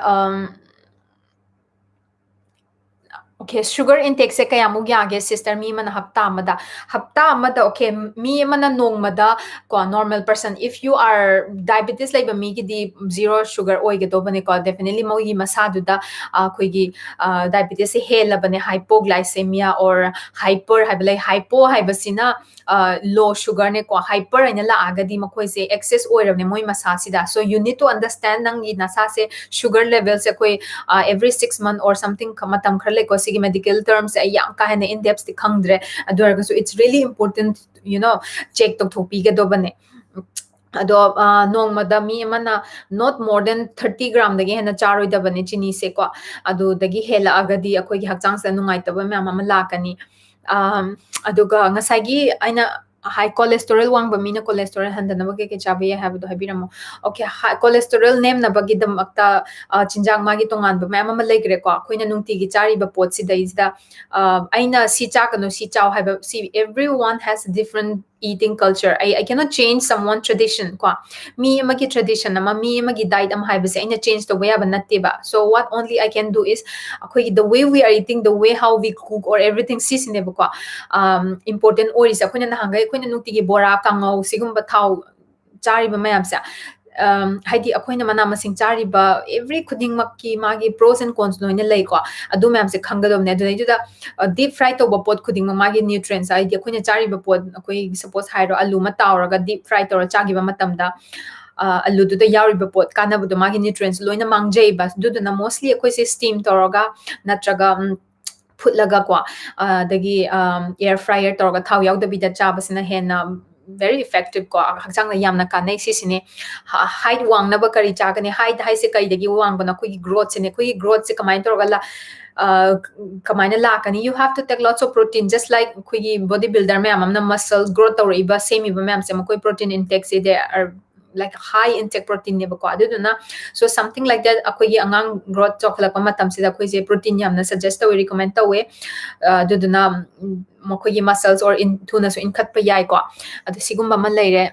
Okay, sugar intake ꯁꯦ ꯀꯌꯥꯃꯨꯛ ꯌꯥꯒꯦ sister? ꯃꯤ ꯑꯃꯅ ꯍꯞꯇꯥ ꯑꯃꯗ, ꯍꯞꯇꯥ ꯑꯃꯗ, okay, ꯃꯤ ꯑꯃꯅ ꯅꯣꯡꯃꯗ ꯀꯣ, normal person, if you are diabetes ꯂꯩꯕ ꯃꯤꯒꯤꯗꯤ zero sugar ꯑꯣꯏꯒꯗꯧꯕꯅꯦꯀꯣ, definitely ꯃꯣꯏꯒꯤ ꯃꯁꯥꯗꯨꯗ ꯑꯩꯈꯣꯏꯒꯤ diabetes say ꯍꯦꯜꯂꯕꯅꯦ, hypoglycemia or hyper ꯍꯥꯏꯕ ꯂꯩ꯫ Hypo ꯍꯥꯏꯕꯁꯤꯅ low sugar ꯅꯦꯀꯣ, hyper ꯍꯥꯏꯅ ꯂꯥꯛꯑꯒꯗꯤ ꯃꯈꯣꯏꯁꯦ excess ꯑꯣꯏꯔꯕꯅꯦ ꯃꯣꯏ ꯃꯁꯥꯁꯤꯗ꯫ So you need to understand ꯅꯪꯒꯤ ꯅꯁꯥꯁꯦ sugar level ꯁꯦ ꯑꯩꯈꯣꯏ every six month or something ꯃꯇꯝ ꯈꯔ ꯂꯩꯀꯣ, ꯁꯤꯒꯤ medical term ꯁꯦ ꯑꯩ ꯌꯥꯝ ꯀꯥ ꯍꯦꯟꯅ in depth ꯇꯤ ꯈꯪꯗ꯭ꯔꯦ, ꯑꯗꯨ ꯑꯣꯏꯔꯒꯁꯨ it's really important, you know, check ꯇꯧꯊꯣꯛꯄꯤꯒꯗꯧꯕꯅꯦ꯫ ꯑꯗꯣ ꯅꯣꯡꯃꯗ ꯃꯤ ꯑꯃꯅ not more than thirty gram ꯗꯒꯤ ꯍꯦꯟꯅ ꯆꯥꯔꯣꯏꯗꯕꯅꯦ ꯆꯤꯅꯤꯁꯦꯀꯣ꯫ ꯑꯗꯨꯗꯒꯤ ꯍꯦꯜꯂꯛꯑꯒꯗꯤ ꯑꯩꯈꯣꯏꯒꯤ ꯍꯛꯆꯥꯡꯁꯤꯗ ꯅꯨꯡꯉꯥꯏꯇꯕ ꯃꯌꯥꯝ ꯑꯃ ꯂꯥꯛꯀꯅꯤ꯫ ꯑꯗꯨꯒ ꯉꯁꯥꯏꯒꯤ ꯑꯩꯅ ꯍꯥꯏ cholesterol ꯋꯥꯡꯕ ꯃꯤꯅ cholesterol ꯍꯟꯊꯅꯕ ꯀꯩ ꯀꯩ ꯆꯥꯕ ꯌꯥꯏ ꯍꯥꯏꯕꯗꯣ ꯍꯥꯏꯕꯤꯔꯝꯃꯣ꯫ Okay, cholesterol ꯅꯦꯝꯅꯕꯒꯤꯗꯃꯛꯇ ꯆꯤꯟꯖꯥꯛ ꯃꯥꯒꯤ ꯇꯣꯉꯥꯟꯕ ꯃꯌꯥꯝ ꯑꯃ ꯂꯩꯈ꯭ꯔꯦꯀꯣ꯫ ꯑꯩꯈꯣꯏꯅ ꯅꯨꯡꯇꯤꯒꯤ ꯆꯥꯔꯤꯕ ꯄꯣꯠꯁꯤꯗꯩꯁꯤꯗ ꯑꯩꯅ ꯁꯤ ꯆꯥꯒꯅꯨ, ꯁꯤ ꯆꯥꯎ ꯍꯥꯏꯕ, see, everyone has different eating culture. I, I cannot change someone tradition ꯀꯣ꯫ ꯃꯤ ꯑꯃꯒꯤ tradition ꯑꯃ, ꯃꯤ ꯑꯃꯒꯤ diet ꯑꯃ ꯍꯥꯏꯕꯁꯦ ꯑꯩꯅ change ꯇꯧꯕ ꯌꯥꯕ ꯅꯠꯇꯦꯕ꯫ So what only I can do is ꯑꯩꯈꯣꯏꯒꯤ the way we are eating, the way how we cook or everything ꯁꯤꯁꯤꯅꯦꯕꯀꯣ important ꯑꯣꯏꯔꯤꯁꯦ꯫ ꯑꯩꯈꯣꯏꯅ ꯅꯍꯥꯟꯈꯩ ꯑꯩꯈꯣꯏꯅ ꯅꯨꯡꯇꯤꯒꯤ ꯕꯣꯔꯥ, ꯀꯥꯡꯉꯧ, ꯁꯤꯒꯨꯝꯕ ꯊꯥꯎ ꯆꯥꯔꯤꯕ ꯃꯌꯥꯝꯁꯦ, ꯍꯥꯏꯗꯤ ꯑꯩꯈꯣꯏꯅ ꯃꯅꯥ ꯃꯁꯤꯡ ꯆꯥꯔꯤꯕ every ꯈꯨꯗꯤꯡꯃꯛꯀꯤ ꯃꯥꯒꯤ pros and cons ꯂꯣꯏꯅ ꯂꯩꯀꯣ꯫ ꯑꯗꯨ ꯃꯌꯥꯝꯁꯦ ꯈꯪꯒꯗꯕꯅꯦ꯫ ꯑꯗꯨꯗꯩꯗꯨꯗ deep fry ꯇꯧꯕ ꯄꯣꯠ ꯈꯨꯗꯤꯡꯃꯛ ꯃꯥꯒꯤ nutrients, ꯍꯥꯏꯗꯤ ꯑꯩꯈꯣꯏꯅ ꯆꯥꯔꯤꯕ ꯄꯣꯠ, ꯑꯩꯈꯣꯏ suppose ꯍꯥꯏꯔꯣ, ꯑꯂꯨ ꯑꯃ ꯇꯥꯎꯔꯒ deep fry ꯇꯧꯔ ꯆꯥꯈꯤꯕ ꯃꯇꯝꯗ ꯑꯂꯨꯗꯨꯗ ꯌꯥꯎꯔꯤꯕ ꯄꯣꯠ ꯀꯥꯟꯅꯕꯗꯣ, ꯃꯥꯒꯤ nutrients ꯂꯣꯏꯅ ꯃꯥꯡꯖꯩꯕ꯫ ꯑꯗꯨꯗꯨꯅ mostly ꯑꯩꯈꯣꯏꯁꯦ steam ꯇꯧꯔꯒ ꯅꯠꯇ꯭ꯔꯒ ꯐꯨꯠꯂꯒꯀꯣ, ꯑꯗꯒꯤ air fryer ꯇꯧꯔꯒ ꯊꯥꯎ ꯌꯥꯎꯗꯕꯤꯗ ꯆꯥꯕꯁꯤꯅ ꯍꯦꯟꯅ very effective ꯀꯣ, ꯍꯛꯆꯥꯡꯗ ꯌꯥꯝꯅ ꯀꯥꯟꯅꯩ꯫ ꯁꯤꯁꯤꯅꯦ height ꯋꯥꯡꯅꯕ ꯀꯔꯤ ꯆꯥꯒꯅꯤ? Height ꯍꯥꯏꯁꯦ ꯀꯩꯗꯒꯤ ꯋꯥꯡꯕꯅꯣ? ꯑꯩꯈꯣꯏꯒꯤ growth ꯁꯤꯅꯦ꯫ ꯑꯩꯈꯣꯏꯒꯤ growth ꯁꯦ ꯀꯃꯥꯏꯅ ꯇꯧꯔꯒ ꯀꯃꯥꯏꯅ ꯂꯥꯛꯀꯅꯤ? You have to take lots of protein, just like ꯑꯩꯈꯣꯏꯒꯤ body builder ꯃꯌꯥꯝ ꯑꯃꯅ muscle growth ꯇꯧꯔꯛꯏꯕ, ꯁꯦꯝꯃꯤꯕ ꯃꯌꯥꯝꯁꯦ, ꯃꯈꯣꯏ protein intake say they are like high intake protein ꯅꯦꯕꯀꯣ꯫ ꯑꯗꯨꯗꯨꯅ so something like that, ꯑꯩꯈꯣꯏꯒꯤ ꯑꯉꯥꯡ growth ꯆꯥꯎꯈꯠꯂꯛꯄ ꯃꯇꯝꯁꯤꯗ ꯑꯩꯈꯣꯏꯁꯦ protein ꯌꯥꯝꯅ suggest ꯇꯧꯋꯦ, recommend ꯇꯧꯋꯦ꯫ ꯑꯗꯨꯗꯨꯅ ꯃꯈꯣꯏꯒꯤ muscles or ꯊꯨꯅꯁꯨ ꯏꯟꯈꯠꯄ ꯌꯥꯏꯀꯣ꯫ ꯑꯗꯨ ꯁꯤꯒꯨꯝꯕ ꯑꯃ ꯂꯩꯔꯦ꯫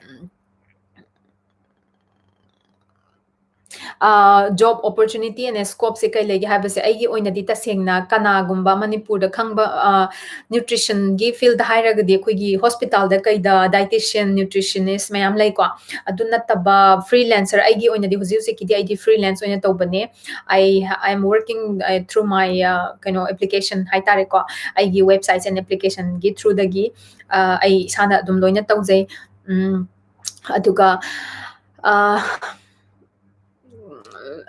ꯑ, job opportunity and scopeꯁꯦ ꯀꯩ ꯂꯩꯒꯦ ꯍꯥꯏꯕꯁꯦ, ꯑꯩꯒꯤ ꯑꯣꯏꯅꯗꯤ ꯇꯁꯦꯡꯅ ꯀꯅꯥꯒꯨꯝꯕ ꯃꯅꯤꯄꯨꯔꯗ ꯈꯪꯕ, ꯑ, nutritionꯒꯤ fieldꯗ ꯍꯥꯏꯔꯒꯗꯤ ꯑꯩꯈꯣꯏꯒꯤ hospitalꯗ ꯀꯩꯗ dietitian, nutritionist ꯃꯌꯥꯝ ꯂꯩꯀꯣ꯫ ꯑꯗꯨ ꯅꯠꯇꯕ freelancer, ꯑꯩꯒꯤ ꯑꯣꯏꯅꯗꯤ ꯍꯧꯖꯤꯛ ꯍꯧꯖꯤꯛꯀꯤꯗꯤ ꯑꯩꯗꯤ freelance ꯑꯣꯏꯅ ꯇꯧꯕꯅꯦ꯫ I, I am working, uh, through my, uh, ꯀꯩꯅꯣ, application ꯍꯥꯏꯇꯥꯔꯦꯀꯣ꯫ ꯑꯩꯒꯤ websites and applicationꯒꯤ throughꯗꯒꯤ, ꯑ, ꯑꯩ ꯏꯁꯥꯅ ꯑꯗꯨꯝ ꯂꯣꯏꯅ ꯇꯧꯖꯩ꯫ ꯎꯝ, ꯑꯗꯨꯒ, ꯑ,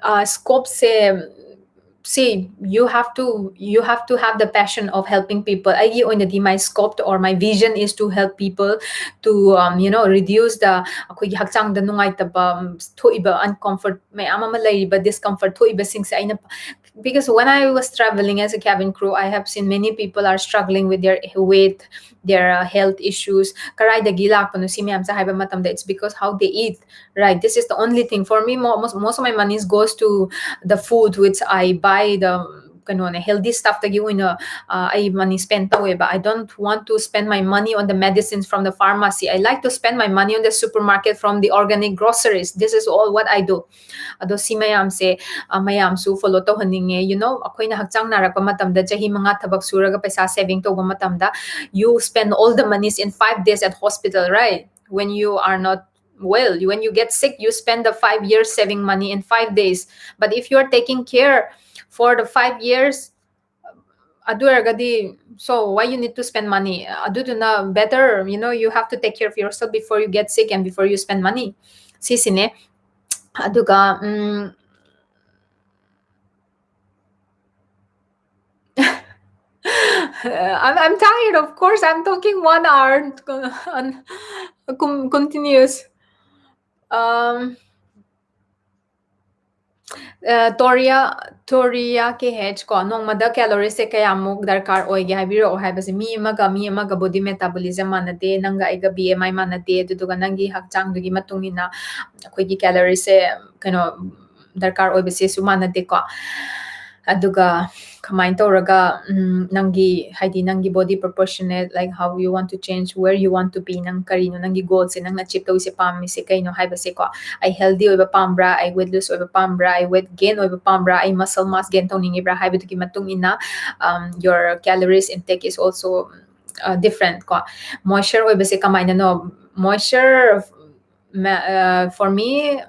ꯑ, scopeꯁꯦ, see, you have to, you have to have the passion of helping people. ꯑꯩꯒꯤ ꯑꯣꯏꯅꯗꯤ my scope or my vision is to help people to, um, you know, reduce the, ꯑꯩꯈꯣꯏꯒꯤ ꯍꯛꯆꯥꯡꯗ ꯅꯨꯡꯉꯥꯏꯇꯕ, ꯎꯝ, ꯊꯣꯛꯏꯕ uncomfort ꯃꯌꯥꯝ ꯑꯃ ꯂꯩꯔꯤꯕ, discomfort ꯊꯣꯛꯏꯕꯁꯤꯡꯁꯦ ꯑꯩꯅ, because when I was traveling as a cabin crew, I have seen many people are struggling with their weight, their, uh, health issues. ꯀꯔꯥꯏꯗꯒꯤ ꯂꯥꯛꯄꯅꯣ ꯁꯤ ꯃꯌꯥꯝꯁꯦ ꯍꯥꯏꯕ ꯃꯇꯝꯗ, it's because how they eat, right? This is the only thing. For me, mo-, most, most of my money goes to the food which I buy, the, ꯀꯩꯅꯣꯅꯦ, healthy stuffꯇꯒꯤ ꯑꯣꯏꯅ, ꯑ, ꯑꯩ money spend ꯇꯧꯋꯦꯕ꯫ I don't want to spend my money on the medicines from the pharmacy. I like to spend my money on the supermarket from the organic groceries. This is all what I do. ꯑꯗꯣ ꯁꯤ ꯃꯌꯥꯝꯁꯦ, ꯑ, ꯃꯌꯥꯝꯁꯨ follow ꯇꯧꯍꯟꯅꯤꯡꯉꯦ꯫ You know, ꯑꯩꯈꯣꯏꯅ ꯍꯛꯆꯥꯡ ꯅꯥꯔꯛꯄ ꯃꯇꯝꯗ ꯆꯍꯤ ꯃꯉꯥ ꯊꯕꯛ ꯁꯨꯔꯒ ꯄꯩꯁꯥ saving ꯇꯧꯕ ꯃꯇꯝꯗ, you spend all the monies in five days at hospital, right? When you are not well, when you get sick, you spend the five years saving money in five days. But if you are taking care for the five years, ꯑꯗꯨ ꯑꯣꯏꯔꯒꯗꯤ, so why you need to spend money? ꯑꯗꯨꯗꯨꯅ better, you know, you have to take care of yourself before you get sick and before you spend money. ꯁꯤꯁꯤꯅꯦ꯫ ꯑꯗꯨꯒ, ꯎꯝ, I'm, I'm tired, of course. I'm talking one hour con-, continuous. Um, ꯑ, Toria, Toria K H ꯀꯣ, ꯅꯣꯡꯃꯗ calorie ꯁꯦ ꯀꯌꯥꯃꯨꯛ ꯗꯔꯀꯥꯔ ꯑꯣꯏꯒꯦ ꯍꯥꯏꯕꯤꯔꯛꯑꯣ ꯍꯥꯏꯕꯁꯦ, ꯃꯤ ꯑꯃꯒ ꯃꯤ ꯑꯃꯒ body metabolism ꯃꯥꯟꯅꯗꯦ, ꯅꯪꯒ ꯑꯩꯒ B M I ꯃꯥꯟꯅꯗꯦ, ꯑꯗꯨꯗꯨꯒ ꯅꯪꯒꯤ ꯍꯛꯆꯥꯡꯗꯨꯒꯤ ꯃꯇꯨꯡ ꯏꯟꯅ ꯑꯩꯈꯣꯏꯒꯤ calorie ꯁꯦ, ꯀꯩꯅꯣ, ꯗꯔꯀꯥꯔ ꯑꯣꯏꯕꯁꯦꯁꯨ ꯃꯥꯟꯅꯗꯦꯀꯣ꯫ ꯑꯗꯨꯒ ꯀꯃꯥꯏꯅ ꯇꯧꯔꯒ ꯎꯝ, ꯅꯪꯒꯤ, ꯍꯥꯏꯗꯤ ꯅꯪꯒꯤ body proportionate, like how you want to change, where you want to be, ꯅꯪ ꯀꯔꯤꯅꯣ ꯅꯪꯒꯤ goalꯁꯦ, ꯅꯪꯅ achieve ꯇꯧꯔꯤꯁꯦ, ꯄꯥꯝꯃꯤꯁꯦ ꯀꯩꯅꯣ ꯍꯥꯏꯕꯁꯦꯀꯣ꯫ ꯑꯩ healthy ꯑꯣꯏꯕ ꯄꯥꯝꯕ꯭ꯔꯥ, ꯑꯩ weight loss ꯑꯣꯏꯕ ꯄꯥꯝꯕ꯭ꯔꯥ, ꯑꯩ weight gain ꯑꯣꯏꯕ ꯄꯥꯝꯕ꯭ꯔꯥ, ꯑꯩ muscle mass gain ꯇꯧꯅꯤꯡꯉꯤꯕ꯭ꯔꯥ ꯍꯥꯏꯕꯗꯨꯒꯤ ꯃꯇꯨꯡ ꯏꯟꯅ, um, your calories intake is also uh, different ꯀꯣ꯫ Moisture ꯑꯣꯏꯕꯁꯦ ꯀꯃꯥꯏꯅꯅꯣ? Moisture, for me,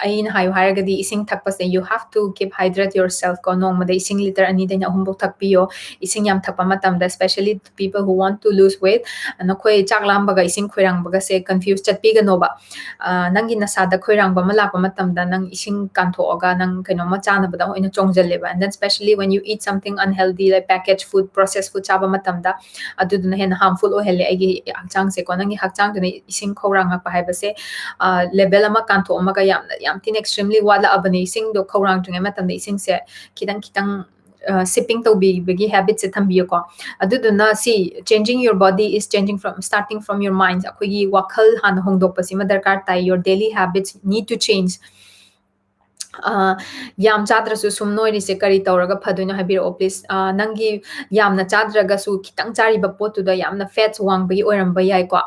ꯑꯩꯅ ꯍꯥꯏꯌꯨ ꯍꯥꯏꯔꯒꯗꯤ ꯏꯁꯤꯡ ꯊꯛꯄꯁꯦ, you have to keep hydrate yourself ꯀꯣ꯫ ꯅꯣꯡꯃꯗ ꯏꯁꯤꯡ litre ꯑꯅꯤꯗꯩꯅ ꯑꯍꯨꯝꯐꯧ ꯊꯛꯄꯤꯌꯣ꯫ ꯏꯁꯤꯡ ꯌꯥꯝ ꯊꯛꯄ ꯃꯇꯝꯗ, especially people who want to lose weight, ꯅꯈꯣꯏ ꯆꯥꯛ ꯂꯥꯝꯕꯒ ꯏꯁꯤꯡ ꯈꯣꯏꯔꯥꯡꯕꯒꯁꯦ confuse ꯆꯠꯄꯤꯒꯅꯣꯕ꯫ ꯑ, ꯅꯪꯒꯤ ꯅꯁꯥꯗ ꯈꯣꯏꯔꯥꯡꯕ ꯑꯃ ꯂꯥꯛꯄ ꯃꯇꯝꯗ, ꯅꯪ ꯏꯁꯤꯡ ꯀꯥꯟꯊꯣꯛꯑꯒ ꯅꯪ ꯀꯩꯅꯣꯝꯃ ꯆꯥꯅꯕꯗ ꯑꯣꯏꯅ ꯆꯣꯡꯖꯜꯂꯦꯕ꯫ And then especially when you eat something unhealthy, like packaged food, processed food ꯆꯥꯕ ꯃꯇꯝꯗ, ꯑꯗꯨꯗꯨꯅ ꯍꯦꯟꯅ harmful ꯑꯣꯏꯍꯜꯂꯦ ꯑꯩꯒꯤ ꯍꯛꯆꯥꯡꯁꯦꯀꯣ꯫ ꯅꯪꯒꯤ ꯍꯛꯆꯥꯡꯗꯨꯅ ꯏꯁꯤꯡ ꯈꯧꯔꯥꯡꯉꯛꯄ ꯍꯥꯏꯕꯁꯦ, ꯑ, level ꯑꯃ ꯀꯥꯟꯊꯣꯛꯑꯝꯃꯒ ꯌꯥꯝꯅ, ꯌꯥꯝ ꯊꯤꯅ extremely ꯋꯥꯠꯂꯛꯑꯕꯅꯦ꯫ ꯏꯁꯤꯡꯗꯣ ꯈꯧꯔꯥꯡꯗ꯭ꯔꯤꯉꯩ ꯃꯇꯝꯗ ꯏꯁꯤꯡꯁꯦ ꯈꯤꯇꯪ ꯈꯤꯇꯪ, ꯑ, sipping ꯇꯧꯕꯤꯕꯒꯤ habitꯁꯦ ꯊꯝꯕꯤꯌꯨꯀꯣ꯫ ꯑꯗꯨꯗꯨꯅ ꯁꯤ, changing your body is changing from, starting from your mind. ꯑꯩꯈꯣꯏꯒꯤ ꯋꯥꯈꯜ ꯍꯥꯟꯅ ꯍꯣꯡꯗꯣꯛꯄꯁꯤꯃ ꯗꯔꯀꯥꯔ ꯇꯥꯏ, your daily habits need to change. ꯑ, ꯌꯥꯝ ꯆꯥꯗ꯭ꯔꯁꯨ ꯁꯨꯝ ꯅꯣꯏꯔꯤꯁꯦ ꯀꯔꯤ ꯇꯧꯔꯒ ꯐꯗꯣꯏꯅꯣ ꯍꯥꯏꯕꯤꯔꯛꯑꯣ, please. ꯑ, ꯅꯪꯒꯤ ꯌꯥꯝꯅ ꯆꯥꯗ꯭ꯔꯒꯁꯨ ꯈꯤꯇꯪ ꯆꯥꯔꯤꯕ ꯄꯣꯠꯇꯨꯗ ꯌꯥꯝꯅ fats ꯋꯥꯡꯕꯒꯤ ꯑꯣꯏꯔꯝꯕ ꯌꯥꯏꯀꯣ꯫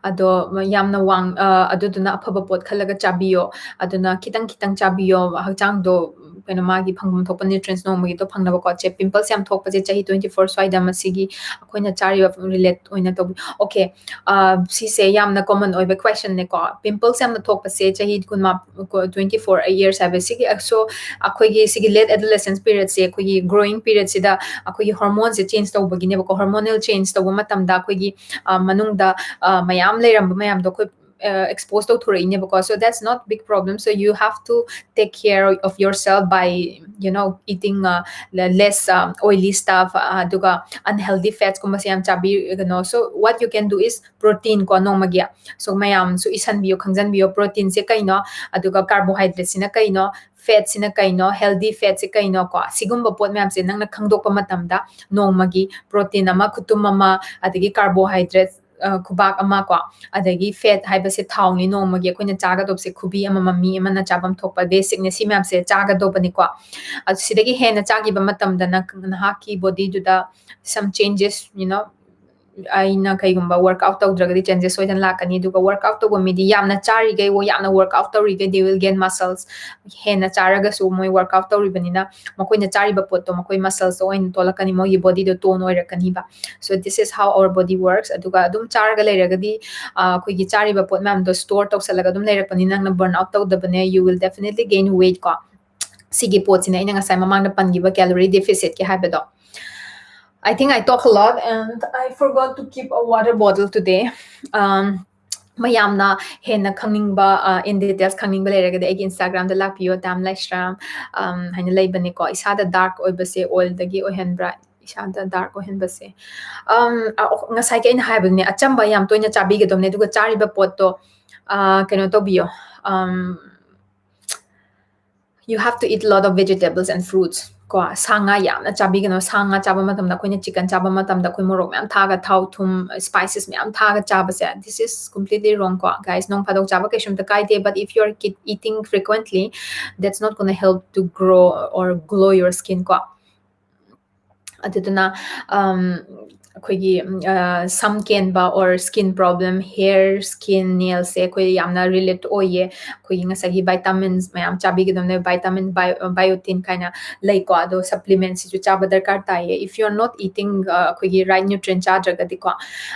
ꯑꯗꯣ ꯌꯥꯝꯅ ꯋꯥꯡ-, ꯑ, ꯑꯗꯨꯗꯨꯅ ꯑꯐꯕ ꯄꯣꯠ ꯈꯜꯂꯒ ꯆꯥꯕꯤꯌꯣ꯫ ꯑꯗꯨꯅ ꯈꯤꯇꯪ ꯈꯤꯇꯪ ꯆꯥꯕꯤꯌꯣ, ꯍꯛꯆꯥꯡꯗꯣ, ꯀꯩꯅꯣ, ꯃꯥꯒꯤ ꯐꯪꯐꯝ ꯊꯣꯛꯄ nutrients ꯅꯣꯡꯃꯒꯤꯗꯣ ꯐꯪꯅꯕꯀꯣ꯫ ꯆꯦ, pimple ꯌꯥꯝ ꯊꯣꯛꯄꯁꯦ ꯆꯍꯤ twenty four ꯁ꯭ꯋꯥꯏꯗ ꯃꯁꯤꯒꯤ ꯑꯩꯈꯣꯏꯅ ꯆꯥꯔꯤꯕ relate ꯑꯣꯏꯅ ꯇꯧꯕꯤ-, okay, ꯑ, ꯁꯤꯁꯦ ꯌꯥꯝꯅ common ꯑꯣꯏꯕ questionꯅꯦꯀꯣ꯫ Pimples ꯌꯥꯝꯅ ꯊꯣꯛꯄꯁꯦ ꯆꯍꯤ ꯀꯨꯟꯃꯥ-, ꯀꯣ-, twenty four years ꯍꯥꯏꯕꯁꯤꯒꯤ, so ꯑꯩꯈꯣꯏꯒꯤ ꯁꯤꯒꯤ late adolescence periodꯁꯦ, ꯑꯩꯈꯣꯏꯒꯤ growing periodꯁꯤꯗ ꯑꯩꯈꯣꯏꯒꯤ hormoneꯁꯦ change ꯇꯧꯕꯒꯤꯅꯦꯕꯀꯣ꯫ Hormonal change ꯇꯧꯕ ꯃꯇꯝꯗ ꯑꯩꯈꯣꯏꯒꯤ, ꯑ, ꯃꯅꯨꯡꯗ, ꯑ, ꯃꯌꯥꯝ ꯂꯩꯔꯝꯕ ꯃꯌꯥꯝꯗꯣ ꯑꯩꯈꯣꯏ, ꯑ, expose ꯇꯧꯊꯣꯔꯛꯏꯅꯦꯕꯀꯣ꯫ So that's not big problem. So you have to take care of yourself by, you know, eating, uh, le-, less, um, oily stuff, uh, ꯑꯗꯨꯒ unhealthy fatsꯀꯨꯝꯕꯁꯦ ꯌꯥꯝ ꯆꯥꯕꯤꯒꯅꯣ꯫ So what you can do is protein ꯀꯣ, ꯅꯣꯡꯃꯒꯤ꯫ So ꯃꯌꯥꯝꯁꯨ ꯏꯁꯟꯕꯤꯌꯨ, ꯈꯪꯖꯟꯕꯤꯌꯨ, proteinꯁꯦ ꯀꯩꯅꯣ, ꯑꯗꯨꯒ carbohydrateꯁꯤꯅ ꯀꯩꯅꯣ, fatꯁꯤꯅ ꯀꯩꯅꯣ, healthy fatꯁꯦ ꯀꯩꯅꯣ ꯀꯣ, ꯁꯤꯒꯨꯝꯕ ꯄꯣꯠ ꯃꯌꯥꯝꯁꯦ ꯅꯪꯅ ꯈꯪꯗꯣꯛꯄ ꯃꯇꯝꯗ ꯅꯣꯡꯃꯒꯤ protein ꯑꯃ, ꯈꯨꯇꯨꯝ ꯑꯃ, ꯑꯗꯒꯤ carbohydrate ꯑ, ꯈꯨꯕꯥꯛ ꯑꯃ ꯀꯣ, ꯑꯗꯒꯤ fat ꯍꯥꯏꯕꯁꯦ ꯊꯥꯎꯅꯤ, ꯅꯣꯡꯃꯒꯤ ꯑꯩꯈꯣꯏꯅ ꯆꯥꯒꯗꯧꯕꯁꯦ ꯈꯨꯕꯤ ꯑꯃꯃꯝ ꯃꯤ ꯑꯃꯅ ꯆꯥꯐꯝ ꯊꯣꯛꯄ basicꯅꯦ, ꯁꯤ ꯃꯌꯥꯝꯁꯦ ꯆꯥꯒꯗꯧꯕꯅꯤꯀꯣ꯫ ꯑꯗꯨ ꯁꯤꯗꯒꯤ ꯍꯦꯟꯅ ꯆꯥꯈꯤꯕ ꯃꯇꯝꯗ ꯅꯪ, ꯅꯍꯥꯛꯀꯤ bodyꯗꯨꯗ some changes, you know, ꯑꯩꯅ ꯀꯩꯒꯨꯝꯕ workout ꯇꯧꯗ꯭ꯔꯒꯗꯤ changes ꯁꯣꯏꯗꯅ ꯂꯥꯛꯀꯅꯤ꯫ ꯑꯗꯨꯒ workout ꯇꯧꯕ ꯃꯤꯗꯤ ꯌꯥꯝꯅ ꯆꯥꯔꯤꯈꯩ, ꯌꯥꯝꯅ workout ꯇꯧꯔꯤꯈꯩ, they will gain muscles꯫ ꯍꯦꯟꯅ ꯆꯥꯔꯒꯁꯨ ꯃꯣꯏ workout ꯇꯧꯔꯤꯕꯅꯤꯅ ꯃꯈꯣꯏꯅ ꯆꯥꯔꯤꯕ ꯄꯣꯠꯇꯣ ꯃꯈꯣꯏ muscles ꯑꯣꯏꯅ ꯊꯣꯛꯂꯛꯀꯅꯤ, ꯃꯣꯏꯒꯤ bodyꯗꯣ tone ꯑꯣꯏꯔꯛꯀꯅꯤꯕ꯫ So this is how our body works꯫ ꯑꯗꯨꯒ ꯑꯗꯨꯝ ꯆꯥꯔꯒ ꯂꯩꯔꯒꯗꯤ, ꯑ, ꯑꯩꯈꯣꯏꯒꯤ ꯆꯥꯔꯤꯕ ꯄꯣꯠ ꯃꯌꯥꯝꯗꯣ store ꯇꯧꯁꯜꯂꯒ ꯑꯗꯨꯝ ꯂꯩꯔꯛꯄꯅꯤ, ꯅꯪꯅ burn out ꯇꯧꯗꯕꯅꯦ, you will definitely gain weight ꯀꯣ꯫ ꯁꯤꯒꯤ ꯄꯣꯠꯁꯤꯅ ꯑꯩꯅ ꯉꯁꯥꯏ ꯃꯃꯥꯡꯗ ꯄꯟꯈꯤꯕ calorie deficitꯀꯤ ꯍꯥꯏꯕꯗꯣ꯫ I think I talk a lot and I forgot to keep a water bottle today. Um, ꯃꯌꯥꯝꯅ ꯍꯦꯟꯅ ꯈꯪꯅꯤꯡꯕ, ꯑ, in details ꯈꯪꯅꯤꯡꯕ ꯂꯩꯔꯒꯗꯤ ꯑꯩꯒꯤ Instagramꯗ ꯂꯥꯛꯄꯤꯌꯣ, ꯇꯥꯝ ꯂꯥꯏꯁ꯭ꯔꯝ, ꯑꯝ, ꯍꯥꯏꯅ ꯂꯩꯕꯅꯤꯀꯣ꯫ ꯏꯁꯥꯗ dark ꯑꯣꯏꯕꯁꯦ oilꯗꯒꯤ ꯑꯣꯏꯍꯟꯕ꯭ꯔꯥ? ꯏꯁꯥꯗ dark ꯑꯣꯏꯍꯟꯕꯁꯦ꯫ ꯑꯝ, ꯑ, ꯑꯣ, ꯉꯁꯥꯏꯒꯤ ꯑꯩꯅ ꯍꯥꯏꯕꯗꯨꯅꯦ, ꯑꯆꯝꯕ ꯌꯥꯝ ꯇꯣꯏꯅ ꯆꯥꯕꯤꯒꯗꯕꯅꯦ, ꯑꯗꯨꯒ ꯆꯥꯔꯤꯕ ꯄꯣꯠꯇꯣ, ꯑ, ꯀꯩꯅꯣ ꯇꯧꯕꯤꯌꯣ, ꯑꯝ, you have to eat a lot of vegetables and fruits ꯀꯣ꯫ ꯁꯥ ꯉꯥ ꯌꯥꯝꯅ ꯆꯥꯕꯤꯒꯅꯣ꯫ ꯁꯥ ꯉꯥ ꯆꯥꯕ ꯃꯇꯝꯗ, ꯑꯩꯈꯣꯏꯅ chicken ꯆꯥꯕ ꯃꯇꯝꯗ ꯑꯩꯈꯣꯏ ꯃꯣꯔꯣꯛ ꯃꯌꯥꯝ ꯊꯥꯛꯑꯒ, ꯊꯥꯎ, ꯊꯨꯝ, spices ꯃꯌꯥꯝ ꯊꯥꯛꯑꯒ ꯆꯥꯕꯁꯦ, this is completely wrong ꯀꯣ꯫ Guys, ꯅꯣꯡ ꯐꯥꯗꯣꯛ ꯆꯥꯕ ꯀꯩꯁꯨꯝꯇ ꯀꯥꯏꯗꯦ, but if you are keep eating frequently, that's not gonna help to grow or glow your skin ꯀꯣ꯫ ꯑꯗꯨꯗꯨꯅ, ꯑꯝ, ꯑꯩꯈꯣꯏꯒꯤ, ꯎꯝ, ꯑ, ꯁꯝ ꯀꯦꯟꯕ or skin problem, hair, skin, nailsꯁꯦ ꯑꯩꯈꯣꯏ ꯌꯥꯝꯅ relate ꯑꯣꯏꯌꯦ꯫ ꯑꯩꯈꯣꯏꯒꯤ ꯉꯁꯥꯏꯒꯤ vitamins ꯃꯌꯥꯝ ꯆꯥꯕꯤꯒꯗꯕꯅꯦ, vitamin, bio-, biotin ꯀꯥꯏꯅ ꯂꯩꯀꯣ꯫ ꯑꯗꯣ supplementꯁꯤꯁꯨ ꯆꯥꯕ ꯗꯔꯀꯥꯔ ꯇꯥꯏꯌꯦ꯫ If you are not eating, ꯑ, ꯑꯩꯈꯣꯏꯒꯤ right nutrient ꯆꯥꯗ꯭ꯔꯒꯗꯤꯀꯣ꯫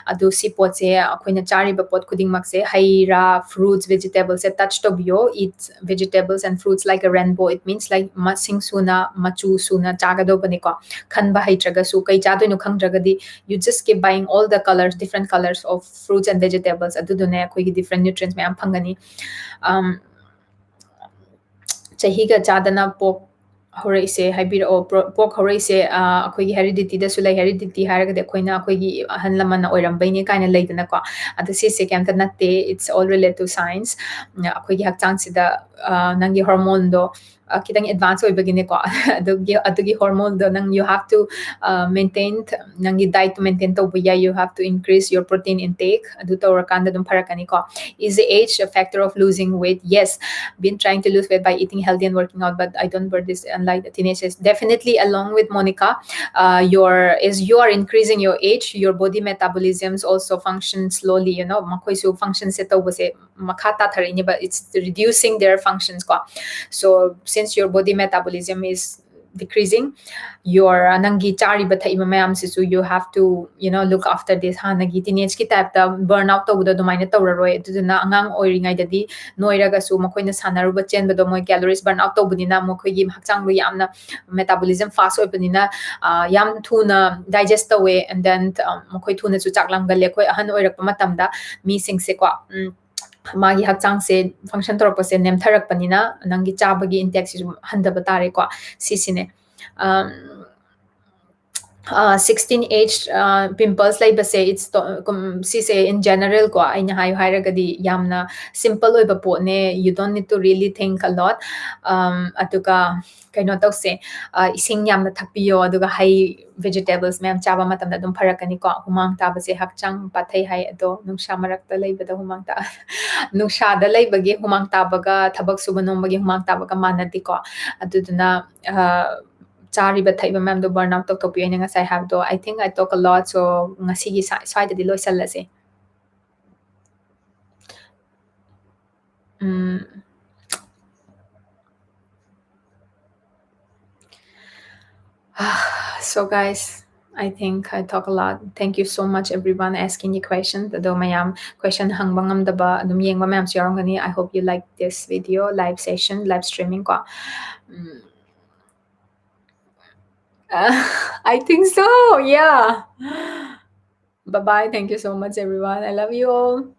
ꯑꯗꯨ ꯁꯤ ꯄꯣꯠꯁꯦ, ꯑꯩꯈꯣꯏꯅ ꯆꯥꯔꯤꯕ ꯄꯣꯠ ꯈꯨꯗꯤꯡꯃꯛꯁꯦ, ꯍꯩ ꯔꯥ, fruits, vegetableꯁꯦ touch ꯇꯧꯕꯤꯌꯣ꯫ Eat vegetables and fruits like a rainbow. It means, like, ꯃꯁꯤꯡ ꯁꯨꯅ, ꯃꯆꯨ ꯁꯨꯅ ꯆꯥꯒꯗꯧꯕꯅꯤꯀꯣ꯫ ꯈꯟꯕ ꯍꯩꯇ꯭ꯔꯒꯁꯨ, ꯀꯩ ꯆꯥꯗꯣꯏꯅꯣ ꯈꯪꯗ꯭ꯔꯒꯗꯤ, you just keep buying all the colors, different colors of fruits and vegetables꯫ ꯑꯗꯨꯗꯨꯅ ꯑꯩꯈꯣꯏꯒꯤ different nutrients ꯃꯌꯥꯝ ꯐꯪꯒꯅꯤ꯫ ꯑꯝ, ꯆꯍꯤꯒ ꯆꯥꯗꯅ pork ꯍꯧꯔꯛꯏꯁꯦ ꯍꯥꯏꯕꯤꯔꯛꯑꯣ꯫ Pro-, pork ꯍꯧꯔꯛꯏꯁꯦ, ꯑ, ꯑꯩꯈꯣꯏꯒꯤ heredityꯗꯁꯨ ꯂꯩ꯫ Heredity ꯍꯥꯏꯔꯒꯗꯤ ꯑꯩꯈꯣꯏꯅ, ꯑꯩꯈꯣꯏꯒꯤ ꯑꯍꯜ ꯂꯃꯟꯅ ꯑꯣꯏꯔꯝꯕꯩꯅꯦ ꯀꯥꯏꯅ ꯂꯩꯗꯅꯀꯣ꯫ ꯑꯗꯨ ꯁꯤꯁꯦ ꯀꯩꯝꯇ ꯅꯠꯇꯦ, it's all relate to science꯫ ꯑꯩꯈꯣꯏꯒꯤ ꯍꯛꯆꯥꯡꯁꯤꯗ, ꯑ, ꯅꯪꯒꯤ hormoneꯗꯣ, ꯈꯤꯇꯪ advance ꯑꯣꯏꯕꯒꯤꯅꯦꯀꯣ꯫ ꯑꯗꯨꯒꯤ ꯑꯗꯨꯒꯤ hormone ꯗꯣ ꯅꯪ, you have to maintain, ꯅꯪꯒꯤ diet ꯇꯣ maintain ꯇꯧꯕ ꯌꯥꯏ꯫ You have to increase your protein intake. ꯑꯗꯨ ꯇꯧꯔꯀꯥꯟꯗ ꯑꯗꯨꯝ ꯐꯔꯛꯀꯅꯤꯀꯣ꯫ Is the age a factor of losing weight? Yes, been trying to lose weight by eating healthy and working out, but I don't wear this unlike the teenagers. Definitely, along with Monica, uh, your as you are increasing your age, your body metabolisms also function slowly. You know, ꯃꯈꯣꯏꯁꯨ function ꯁꯦ ꯇꯧꯕꯁꯦ ꯃꯈꯥ ꯇꯥꯊꯔꯛꯏꯅꯦꯕ, it's reducing their functions ꯀꯣ꯫ So since your body metabolism is decreasing, your ꯅꯪꯒꯤ ꯆꯥꯔꯤꯕ ꯊꯛꯏꯕ ꯃꯌꯥꯝꯁꯤꯁꯨ, you have to, you know, look after this. ꯍꯥꯟꯅꯒꯤ teenage ꯀꯤ type ꯇ burn out ꯇꯧꯕꯗꯣ ꯑꯗꯨꯃꯥꯏꯅ ꯇꯧꯔꯔꯣꯏ꯫ ꯑꯗꯨꯗꯨꯅ ꯑꯉꯥꯡ ꯑꯣꯏꯔꯤꯉꯩꯗꯗꯤ ꯅꯣꯏꯔꯒꯁꯨ ꯃꯈꯣꯏꯅ ꯁꯥꯟꯅꯔꯨꯕ ꯆꯦꯟꯕꯗꯣ ꯃꯣꯏ calories burn out ꯇꯧꯕꯅꯤꯅ ꯃꯈꯣꯏꯒꯤ ꯍꯛꯆꯥꯡꯗꯣ ꯌꯥꯝꯅ metabolism fast ꯑꯣꯏꯕꯅꯤꯅ, ꯑ, ꯌꯥꯝ ꯊꯨꯅ digest ꯇꯧꯋꯦ, and then, ꯑ, ꯃꯈꯣꯏ ꯊꯨꯅꯁꯨ ꯆꯥꯛ ꯂꯥꯝꯒꯜꯂꯦ꯫ ꯑꯩꯈꯣꯏ ꯑꯍꯟ ꯑꯣꯏꯔꯛꯄ ꯃꯇꯝꯗ ꯃꯤꯁꯤꯡꯁꯦꯀꯣ, ꯎꯝ, ꯃꯥꯒꯤ ꯍꯛꯆꯥꯡꯁꯦ function ꯇꯧꯔꯛꯄꯁꯦ ꯅꯦꯝꯊꯔꯛꯄꯅꯤꯅ ꯅꯪꯒꯤ ꯆꯥꯕꯒꯤ intake ꯁꯤꯁꯨ ꯍꯟꯊꯕ ꯇꯥꯔꯦꯀꯣ꯫ ꯁꯤꯁꯤꯅꯦ꯫ ꯑꯝ, ꯑ, sixteen age, ꯑ, pimples ꯂꯩꯕꯁꯦ, it's to-, ꯀꯨꯝ-, ꯁꯤꯁꯦ in general ꯀꯣ, ꯑꯩꯅ ꯍꯥꯏꯌꯨ ꯍꯥꯏꯔꯒꯗꯤ ꯌꯥꯝꯅ simple ꯑꯣꯏꯕ ꯄꯣꯠꯅꯦ, you don't need to really think a lot꯫ ꯑꯝ, ꯑꯗꯨꯒ ꯀꯩꯅꯣ ꯇꯧꯁꯦ, ꯑ, ꯏꯁꯤꯡ ꯌꯥꯝꯅ ꯊꯛꯄꯤꯌꯣ, ꯑꯗꯨꯒ ꯍꯩ, vegetables ꯃꯌꯥꯝ ꯆꯥꯕ ꯃꯇꯝꯗ ꯑꯗꯨꯝ ꯐꯔꯛꯀꯅꯤꯀꯣ꯫ ꯍꯨꯃꯥꯡ ꯇꯥꯕꯁꯦ ꯍꯛꯆꯥꯡ ꯄꯥꯊꯩ ꯍꯥꯏ, ꯑꯗꯣ ꯅꯨꯡꯁꯥ ꯃꯔꯛꯇ ꯂꯩꯕꯗ ꯍꯨꯃꯥꯡ ꯇꯥ-, ꯅꯨꯡꯁꯥꯗ ꯂꯩꯕꯒꯤ ꯍꯨꯃꯥꯡ ꯇꯥꯕꯒ ꯊꯕꯛ ꯁꯨꯕ ꯅꯣꯝꯕꯒꯤ ꯍꯨꯃꯥꯡ ꯇꯥꯕꯒ ꯃꯥꯟꯅꯗꯦꯀꯣ꯫ ꯑꯗꯨꯗꯨꯅ, ꯑ, ꯆꯥꯔꯤꯕ ꯊꯛꯏꯕ ꯃꯌꯥꯝꯗꯣ burn out ꯇꯧꯊꯣꯛꯄꯤꯌꯨ꯫ ꯑꯩꯅ ꯉꯁꯥꯏ ꯍꯥꯏꯕꯗꯣ, I think I talk a lot, so ꯉꯁꯤꯒꯤ ꯁ꯭ꯋꯥꯏ-, ꯁ꯭ꯋꯥꯏꯗꯗꯤ ꯂꯣꯏꯁꯜꯂꯁꯦ꯫ ꯎꯝ꯫ So guys, I think I talk a lot. Thank you so much everyone asking the questions. ꯑꯗꯣ ꯃꯌꯥꯝ question ꯍꯪꯕ ꯉꯝꯗꯕ ꯑꯗꯨꯝ ꯌꯦꯡꯕ ꯃꯌꯥꯝꯁꯨ ꯌꯥꯎꯔꯝꯒꯅꯤ꯫ I hope you like this video, live session, live streaming ꯀꯣ꯫ ꯎꯝ. Uh, I think so, yeah. Bye bye. Thank you so much, everyone. I love you all.